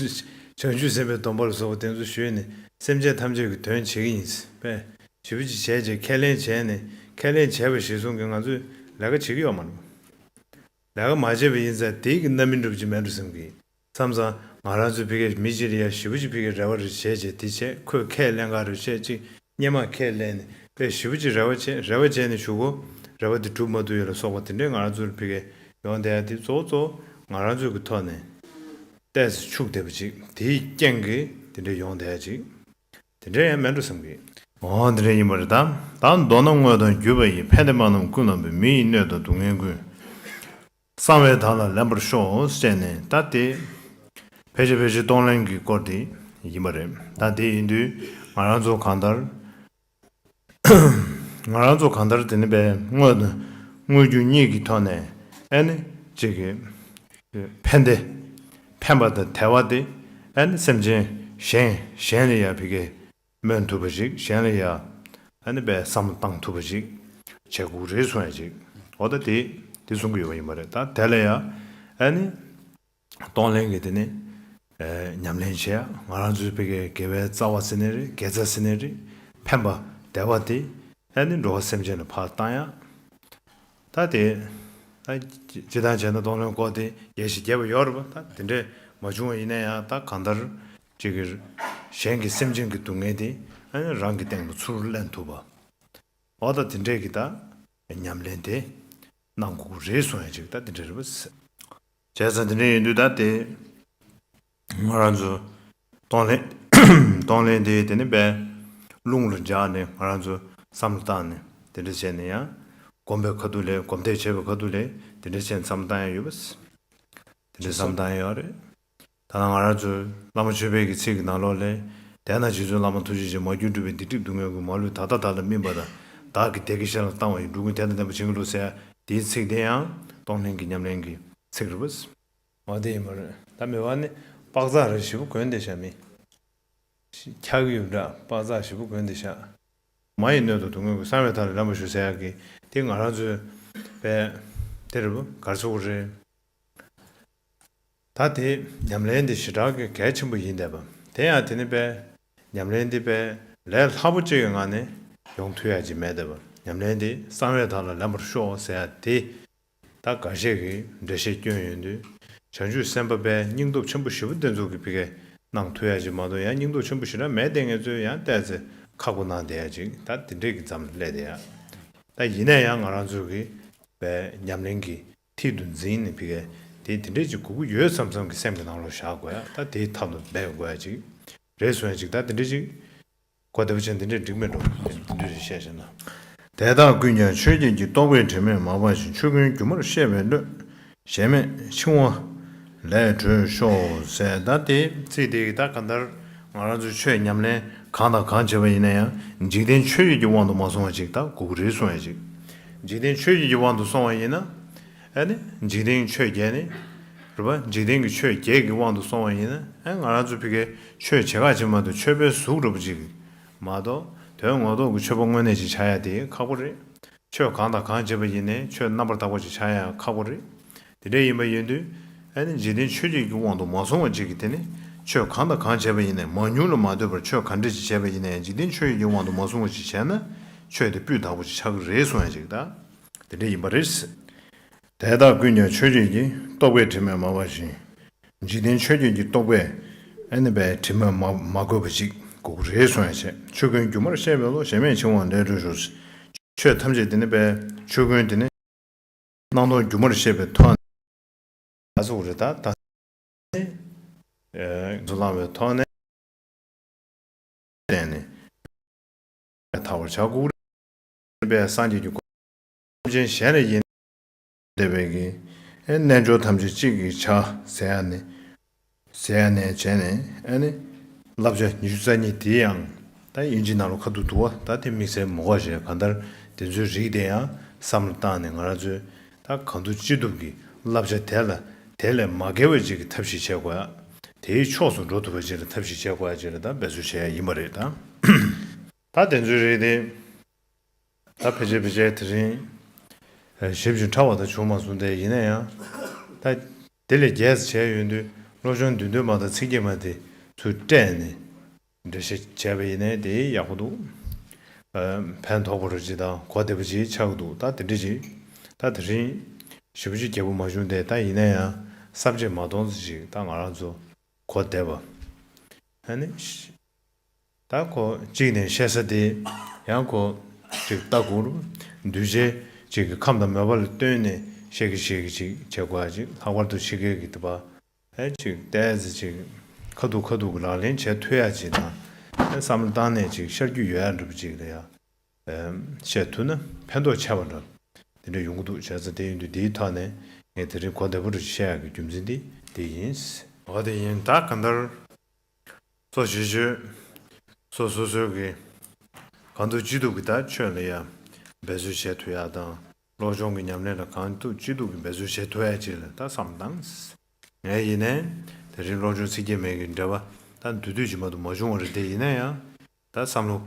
ཆུབ་བྱང་ཆུབ་སེམས་དཔའི་སྡོམ་པ་ལ་སོགས་པ་དེ་ཚོ་ཞུས་ནས་སེམས་ཅན་ཐམས་ཅད་ཀྱི་དོན་བྱེད་ཀྱི་ཡིན་པས་ཞེ་པོ་ཅིག་བྱས་རྗེས་ཁས་ལེན་བྱས་ནས་ཁས་ལེན་བྱས་པ་གཞིར་བཟུང་གི་ང་ཚོས་ལས་ཀ་བྱེད་ཀྱི་ཡོད་མ་རེད། ལས་ཀ་མ་བྱས་པ་ཡིན་ཙང་དེའི་གི་རྣམ་སྨིན་འགྲུབ་ཀྱི་མེད་འགྲོ་བསམ་གི། བསམ་ཙང་ང་རང་ཚོའི་ཕ་གིའི་མི་གཅིག་ལ་ཡ་ཞེ་པོ་ཅིག་ཕ་གིའི་རེ་བ་རེ་བྱས་བྱས་དེ་བྱས། ཁོས་ཁས་ལེན་ག་རེ་བྱས་ཅིག་སྔོན་མ་ཁས་ལེན་ནས་དཔེ་ཞེ་པོ་ཅིག་རེ་བ་བྱས་རེ་བ་བྱས་ནས་བཞུགས་གོ། རེ་བ་དེ་འགྲུབ་མ་ཐུབ་ཡ་ལ་སོགས་པ་དེ་འདྲའི་ང་རང་ཚོའི་ཕ་གིའི་ཡོང་བསྡད་ཡ་དེ་གཙོ་བོ་གཙོ་བོ་ང་རང་ཚོའི་གི་ཐོག་ནས་ཏོག་ཙམ་འཆུག་བསྡད་པ་ཅིག་དེའི་རྐྱེན་གྱིས་དེ་འདྲའི་ཡོང་བསྡད་ཡ་ཅིག་དེ་འདྲའི་ཡང་མེད་འགྲོ་བསམ་གི། འོ་དེ་འདྲ་ཡིན་པ་རེད་ད། ད་མདོར་ན་དངོས་དང་བརྒྱུད་པ་ཡི། ཕན་བདེ་སྨོན་ལམ་ཀུན་བསླངས་པའི། མི་ཡི་གནོད་དང་སྡུག་བསྔལ་ཀུན། གསང་བས་བདག་ལ་ལེན་པར་ཤོག་ཟེར་ནས་ད་དེ། ཕལ་ཆེར་ཕལ་ཆེར་གཏོང་ལེན་གྱི་སྐོར་དེ་ཡིན་པ་རེད། ད་དེ་ཡིན་དུས་ང་རང་ཚོ་གང་ལྟར། ང་རང་ཚོ་གང་ལྟར་དེ་ནི་པའི་དངོས་དང་དངོས་བརྒྱུད་གཉིས་ཀྱི་ཐོག་ནས་ཨ་ནི་གཅིག་གི་ཕན་བདེ་ཕན་པ་དང་དལ་བ་དེ་ཨ་ནི་སེམས་ཅན་གཞན་གཞན་ལ་ཡང་ཕ་གིའི་སྨོན་ཐུབ་པ་ཞིག་གཞན་ལ་ཡང་ཨ་ནི་པའི་བསམ་བློ་བཏང་ཐུབ་པ་ཞིག་བྱེད་དགོས་རེད་གསུང་ཡ་ཅིག་འོ་ད་དེ་དེ་གསུང་གི་ཡོད་པ་ཡིན་པ་རེད། ད་དེ་ལ་ཡང་ཨ་ནི་གཏོང་ལེན་གྱི་དེ་ནི་ ཨེ་ཉམས་ལེན་བྱེད་ཡ། ང་རང་ཚོའི་ཕ་གིའི་དགེ་བའི་རྩ་བ་ཟེར་ནའི་རེད། དགེ་རྩ་ཟེར་ནའི་རེད། ཕན་པ་བདེ་བ་དེ་ཨ་ནི་འགྲོ་བ་སེམས་ཅན་ལ་ཕར་བཏང་ཡ། ད་དེ་ད་སྤྱིར་བཏང་བྱས་ན་གཏོང་ལེན་སྐོར་དེ་རྒྱས་ཤིག་རྒྱས་པ་ཡོད་རེད་པ། ད་དེ་འདྲས་མ་བྱུང་བ་ཡིན་ན་ཡང་ད་གང་ལྟར་ཅིག་གི་གཞན་གྱི་སེམས་ཅན་གྱི་སྡུག་བསྔལ་དེ་ཨ་ནི་རང་གི་སྟེང་དུ་ཚུར་ལེན་ཐུབ་པ། འོ་ད་དེ་འདྲས་ཀྱི་ད་ཉམས་ལེན་དེ་གནང་དགོས་ཀྱི་རེད་གསུང་ཡ་ཅིག་ད་དེ་འདྲས་རེད་པ། བྱས་ཙང་དེ་འདྲས་ཡིན་དུས་ད་དེ་ང་རང་ཚོ་གཏོང་ལེན་གཏོང་ལེན་དེ་དེ་ནི་དཔེ་རླུང་ལ་འཇགས་ནས་ང་རང་ཚོ་བསམ་བློ་བཏང་ནས་དེ་འདྲས་བྱས་ནས་ཡང་སྒོམ་པའི་ཁ་ཐུག་ལས་སྒོམ་བཟླས་བྱས་པའི་ཁ་ཐུག་ལས་དེ་འདྲས་བྱས་ནས་བསམ་བློ་བཏང་ཡ་ཡོད་པ། དེ་འདྲས་བསམ་བློ་བཏང་ཡ་ཡོད་རེད། ད་ནང་ང་རང་ཚོའི་བླ་མ་ཆོས་འཕེལ་གྱི་ཚིག་གི་ནང་ལོགས་ལས། དེས་ན་རྗེ་བཙུན་བླ་མ་ཐུགས་རྗེ་ཆེན་མ་གྱུར་སྒྲུབ་པའི་སྡིག་སྒྲིབ་སྡུག་བསྔལ་ཀུན། མ་ལུས་བདག་ལྟ་བདག་ལ་སྨིན་པ་དང་། བདག་གི་བདེ་དགེ་གཞན་ལ་བཏང་བ་ཡི། འགྲོ་ཀུན་དེ་དང་ལྡན་པར་བྱིན་གྱིས་རློབས་ཟེར་ཡ་དེའི་ཚིག་དེ་ཡང་གཏོང་ལེན་གྱི་ཉམས་ལེན་གྱི་ཚིག་རེད་པ། འོ་དེ་ཡིན་པ་རེད། ད་མི་བ་ནི་པགས་ཚག་རེ་ཞེ་པོ་གོན་བསྡད་ཤག་མི་འཁྱག་གི་ཡོད་འདྲ། པགས་ཚག་ཞེ་པོ་གོན་བསྡད་ཤག་མ་ཡི་སྣོད་དུ་སྡུག་བསྔལ་ཀུན། གསང་བའི་མཐའ་ལ་ལེན་པར་ཞུ་ཟེར་ཡ་གི་དེ་ང་རང་ཚོའི་དཔེ་དེ་རེད་པ། ག་རེ་ཟེར་དགོས་རེད། ད་དེ་ཉམས་ལེན་དེ་ཞེ་དྲག་གི་གལ་ཆེན་པོ་ཡིན་བསྡད་པ། དེ་ཡང་དེ་ནི་དཔེ་ཉམས་ལེན་དེ་དཔེ་ལས་སླ་པོ་གཅིག་གི་ངང་ནས་ཡོང་ཐུབ་ཡ་ཅིག་མེད་བསྡད་པ། ཉམས་ལེན་དེ་གསང་བའི་མཐའ་ལ་ལེན་པར་ཤོག་ཟེར་ཡ་དེ་ད་འགའ་ཤས་ཀྱིས་འགྲེལ་བཤད་བསྐྱོན་ཡོང་དུས། བྱང་ཆུབ་སེམས་དཔའ་དཔེ་སྙིང་སྟོབས་ཆེན་པོ་ཞེ་པོ་དེ་ཚོ་གིས་ཕ་གིར་གནང་ཐུབ་ཡ་ཅིག་མ་གཏོགས། ཡང་སྙིང་སྟོབས་ཆེན་པོ་ཞེ་དྲག་མེད་བསྡད་མཁན་ཚོས་ཡང་ཏོག་ཙམ་ཁག་པོ་གནང་བསྡད་ཡ་ཅིག་ད་དེ་འདྲས་ཀྱི་མཚམས་ལ་སླེབས་བསྡད་ཡ། ད་ཡིན་ན་ཡང་ང་རང་ཚོ་གིས་དཔེ་ཉམས་ལེན་གྱི་མཐིལ་དུ་འཛིན་ནས་ཕ་གིར་དེ་དེ་འདྲས་ཅིག་དགོས་ཀྱི་ཡོད་བསམ་བསམ་གྱི་སེམས་ཀྱི་ནང་ལོགས་བཞག་དགོས་ཡ། ད་དེའི་ཐབས་ལ་འབད་དགོས་ཡ་ཅིག་རེད་གསུང་ཡ་ཅིག་ད་དེ་འདྲས་ཅིག་གོ་བདེ་པོ་བྱས་དེ་འདྲས་འགྲིག་མེད་འགྲོ། དེ་འདྲས་རེ་བཤད་བྱས་ན། དེ་དག་ཀུན་ཀྱང་ཆོས་ཉིད་ཀྱི་རྟོག་པའི་དྲི་མས་མ་སྦགས་ཤིང་། ཆོས་ཀུན་སྒྱུ་མར་ཤེས་པའི་བློས། གཞན་མེད་འཆིང་བ་ལས་གྲོལ་ཤོག་ཟེར། ད་དེ་ཚིག་དེ་གིས་ད་གང་ལྟར་ང་རང་ཚོའི་ཆོས་ཉམས་ལེན་གང་དང་གང་བྱེད་པ་ཡིན་ན་ཡང་འཇིག་རྟེན་ཆོས་ཉིད་ཀྱི་དབང་དུ་མ་སོང་བ་ཅིག་ད་དགོས་ཀྱི་རེད་གསུང་ཡ་ཅིག་འཇིག་རྟེན་ཆོས་ཉིད་ཀྱི་དབང་དུ་སོང་བ་ཡིན་ན། ཨ་ནི་འཇིག་རྟེན་ཆོས་བརྒྱད་ནི་རེད་པ། འཇིག་རྟེན་གྱི་ཆོས་བརྒྱད་ཀྱི་དབང་དུ་སོང་བ་ཡིན་ན། ཨ་ང་རང་ཚོ་ཕ་གིར་ཆོས་བྱེད་ག་ཅིག་མ་གཏོགས་ཆོས་པའི་གཟུགས་འདྲ་པོ་ཅིག་མ་གཏོགས་དོན་ངོ་ཐོག་གི་ཆོས་པ་དངོས་གནས་ཅིག་ཆགས་ཡ་དེ་ཁག་པོ་རེད། ཆོས་གང་དང་གང་བྱེད་པ་ཡིན་ནའི་ཆོས་རྣམ་པར་དག་པ་ཅིག་ཆགས་ཡ་ཁག་པོ་རེད། དེ་འདྲ་ཡིན་པ་ཡིན་དུས། ཨ་ནི་འཇིག་རྟེན་ཆོས་ཉིད་ཀྱི་དབང་དུ་མ་སོང་བ་ཅིག་གིས་དེ་ནི་ཆོས་གང་དང་གང་བྱས་པ་ཡིན་ནའི་མང་ཉུང་ལ་མ་ལྟོས་པར་ཆོས་ག་འདྲ་ཅིག་བྱས་པ་ཡིན་ནའི་འཇིག་རྟེན་ཆོས་ཉིད་ཀྱི་དབང་དུ་མ་སོང་བ་ཅིག་བྱས་ན་ཆོས་དེ་སྤུས་དག་པོ་ཅིག་ཆགས་ཀྱི་རེད་གསུང་ཡ་ཅིག་ད་དེ་འདྲ་ཡིན་པ་རེད། དེ་དག་ཀུན་ཀྱང་ཆོས་ཉིད་ཀྱི་རྟོག་པའི་དྲི་མས་མ་སྦགས་ཤིང་། འཇིག་རྟེན་ཆོས་ཉིད་ཀྱི་རྟོག་པས་ཨ་ནི་པའི་དྲི་མས་མ་མ་གོས་པ་ཅིག་དགོས་ཀྱི་རེད་གསུང་ཡ་བྱས། ཆོས་ཀུན་སྒྱུ་མར་ཤེས་པའི་བློ། གཞན་མེད་འཆིང་བ་ལས་གྲོལ་ཤོག་ཆོས་ཐམས་ཅད་དེ་ནི་པའི་ཆོས་ཀུན་དེ་ནི་སྣང་སྟོང་སྒྱུ་མར་ཤེས་པའི་ཐོག་ནས་ད་གཟུགས་རེད། ད་ད་ནི་ཚུར་བླང་བའི་ཐོག་ནས་བསྟན་ནས་ཐར་བར་བྱ་དགོས་རེད། པའི་སངས་རྒྱས་ཀྱི་གོ་ཆེན་གཞན་ལ་ཡིན་བསྡད་པའི་གི་ཨེ་རྣལ་འབྱོར་ཐམས་ཅད་གཅིག་གི་ཆ་ཟེར་ཡ་ནི་ཟེར་ཡ་ནས་བྱས་ནས་ཨ་ནི་བསླབ་བྱ་ཉི་ཤུ་རྩ་གཉིས་དེ་ཡང་ད་དབྱིན་ཇི་ནང་ལོགས་ཁ་ཐུག་འདུག་བ། ད་དེ་དམིགས་བསལ་མུ་ག་ཞེས་གང་ལྟར་དེ་ཚོའི་རིགས་དེ་ཡང་བསམ་བློ་བཏང་ནས་ང་རང་ཚོས་ད་གང་ཐུབ་ཅི་ཐུབ་ཀྱིས་བསླབ་བྱ་དེ་ལ་དེ་ལས་མ་འགལ་བའི་ཅིག་གི་ཐབས་ཤེས་བྱེད་དགོས་ཡ། དེའི་ཕྱོགས་སུ་འགྲོ་ཐུབ་པ་ཅིག་ལ་ཐབས་ཤེས་བྱེད་དགོས་ཡ་ཅིག་ལ་ད་འབད་རྩོལ་བྱེད་ཡ་ཡིན་པ་རེད་ད། ད་དེ་ཚོའི་རིགས་དེ། ད་ཕལ་ཆེར་ཕལ་ཆེར་དེ་རིང་ཞིབ་ཅིང་ཕྲ་བ་ད་བྱུང་མ་སོང་སྟེ། ཡིན་ན་ཡང་ད་དེ་ལས་རྒྱས་སུ་བྱས་ཡོང་དུས་སློབ་སྦྱོང་བདུན་ཚན་མ་དང་ཚིག་བརྒྱད་མ་དེ་ཚུར་སྤྲད་ནས་འགྲེལ་བཤད་བྱས་པ་ཡིན་ནའི་དེ་ཡག་པོ་འདུག་ཕན་ཐོགས་པ་རུ་ཅིག་དང་གོ་བདེ་པོ་ཅིག་ཆགས་ཀྱི་འདུག་ད་དེ་འདྲ་ཅིག་ད་དེ་རིང་ཞིབ་པོ་ཅིག་རྒྱས་པོ་མ་བྱུང་སྟེ། ད་ཡིན་ན་ཡང་བསམ་བྱས་མ་གཏོང་ཙམ་ཅིག་ད་ང་རང་ཚོ་གོ་བདེ་བ་ཨ་ནི། ད་ཁོ་གཅིག་ནས་བཤད་ས་དེ་ཡང་ཁོ་ཅིག་ལྟ་དགོས་རུ། གདུལ་བྱ་ཅིག་གི་ཁམས་དང་མོས་པ་ལ་ལྟོས་ནས་བཤད་ཀྱི་བཤད་ཀྱི་ཅིག་བྱེད་དགོས་ཡ་ཅིག་ལྷག་པར་དུ་ཕྱི་རྒྱལ་གྱི་དུ་བ་ཨེ་ཅིག་ཏོག་ཙམ་ཅིག་ཁ་ཐུག་ཁ་ཐུག་གི་ལག་ལེན་བྱེད་ཐུབ་ཡ་ཅིག་དང་། ཨེ་བསམ་བློ་བཏང་ནས་ཅིག་ཤར་རྒྱུ་ཡོད་ཡ་འདྲ་པོ་ཅིག་ལ་ཡ་ཨེ་བཤད་ཐུབ་ན་ཕན་ཐོགས་ཆེ་བ་འདྲ་དེ་འདྲ་ཡོང་གི་འདུག་བྱས་ཙང་དེ་ཡིན་དུས་དེའི་ཐོག་ནས་ངས་དེ་རིང་གོ་བདེ་པོ་རུ་བཤད་ཡ་གི་རྒྱུ་མཚན་དེ་དེ་ཡིན། འོ་དེ་ཡིན། ད་གང་ལྟར། གཙོ་ཆེ་ཤོས་སོ་སོ་སོའི་གི་གང་ཐུབ་ཅི་ཐུབ་ཀྱིས་ད་ཆོས་ལ་ཡ་འབད་རྩོལ་བྱེད་ཐུབ་ཡ་དང་། སློབ་སྦྱོང་གི་ཉམས་ལེན་ལ་གང་ཐུབ་ཅི་ཐུབ་ཀྱིས་འབད་རྩོལ་བྱེད་ཐུབ་ཡ་ཅིག་ལ་ད་བསམ་བཏང་། ངས་ཡིན་ནའི་དེ་རིང་སློབ་སྦྱོང་ཚིག་བརྒྱད་མའི་གི་འགྲེལ་པ་ད་བསྡུས་བསྡུས་ཅིག་མ་གཏོགས་མ་བྱུང་བ་རེད་དེ། ཡིན་ན་ཡང་ད་བསམ་བློ་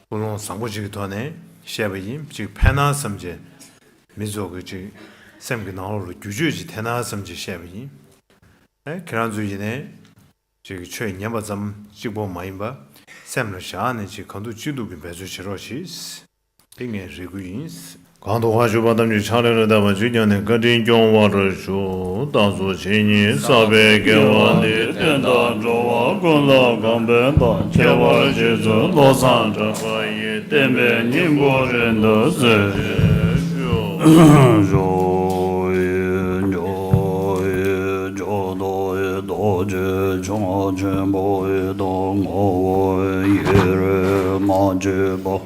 ཀུན་སློང་བཟང་པོ་ཅིག་གི་ཐོག་ནས་བཤད་པ་ཡིན། ཅིག་ཕན་ན་བསམ་བྱས་མི་ཚོ་གི་ཅིག་སེམས་ཀྱི་ནང་ལོགས་ལ་འགྱུར་བཅོས་ཅིག་ཐེབས་ན་བསམ་བྱས་བཤད་པ་ཡིན། ཨེ་ཁྱེད་རང་ཚོ་ཡིན་ནའི། ཅིག་གི་ཆོས་ཉན་པ་ཙམ་གཅིག་པོ་མ་ཡིན་པ། སེམས་ལ་བཞག་ནས་ཅིག་གང་ཐུབ་ཅི་ཐུབ་ཀྱིས་འབད་རྩོལ་བྱེད་རོགས་གྱིས། དེ་ངའི་རེ་སྐུལ་ཡིན། གང་དུ་བ་ཞུགས་པ་ཐམས་ཅད་ཕྱག་ལེན་ལ་བཏབ་པ་ཆོས་ཀྱང་ནི་བཀའ་དྲིན་སྐྱོང་བར་ཤོག། བདག་སོགས་ཇི་སྙེད་བསགས་པའི་དགེ་བ་འདིས། བསྟན་དང་འགྲོ་བ་ཀུན་ལ་གང་ཕན་དང་། ཁྱད་པར་རྗེ་བཙུན་བློ་བཟང་གྲགས་པ་ཡི། བསྟན་པའི་སྙིང་པོ་རིང་དུ་གསལ་ཞིང་གཤེགས་ཤོག། ཡི་འཇོག་ཡི་འཇོག་ཏུ་ཡི་རྡོ་རྗེ་འཆང་ཆེན་པོ་ཡི་དང་། ངོ་བོ་ཡི་རིགས་མ་མཆིས་པ།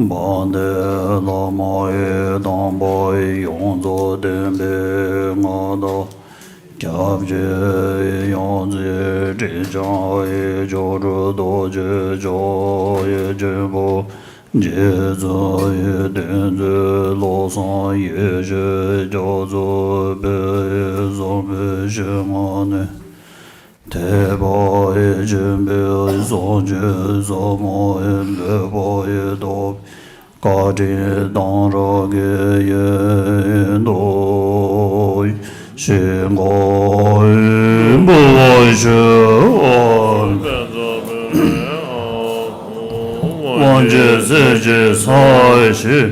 དཔལ་ལྡན་བླ་མ་ཡི་དམ་པ་ཡི། ཡོངས་རྫོགས་བསྟན་པའི་མངའ་བདག། སྐྱབས་རྗེ་ཡི་ཡང་རྩེ་དྲིན་ཅན་ཡི། མཆོག་སྤྲུལ་རྡོ་རྗེ་འཆང་ཡི་ཆེན་པོ། རྗེ་བཙུན་ཡི་བསྟེན་མཛད་བློ་བཟང་ཡེ་ཤེས་རྒྱ་མཚོ་དཔལ་ཡེ་བཟང་པོའི་ཞལ་སྔ་ནས། ཐེག་པ་ཡི་ཆེན་པོའི་སངས་རྒྱས་ཟབ་མོ་ཡི། བོད་པ་ཡི་ཐོབ་བཀའ་དྲིན་གཏང་རག་གི་ཡིན་དོ། ཞིང་ཁམས་ཡི་བུ་བ་ཤོད། དབང་ཆེན་སྲས་ཀྱི་ས་ཞིག་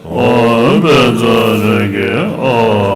དཔལ་འཛམ་གླིང་གི།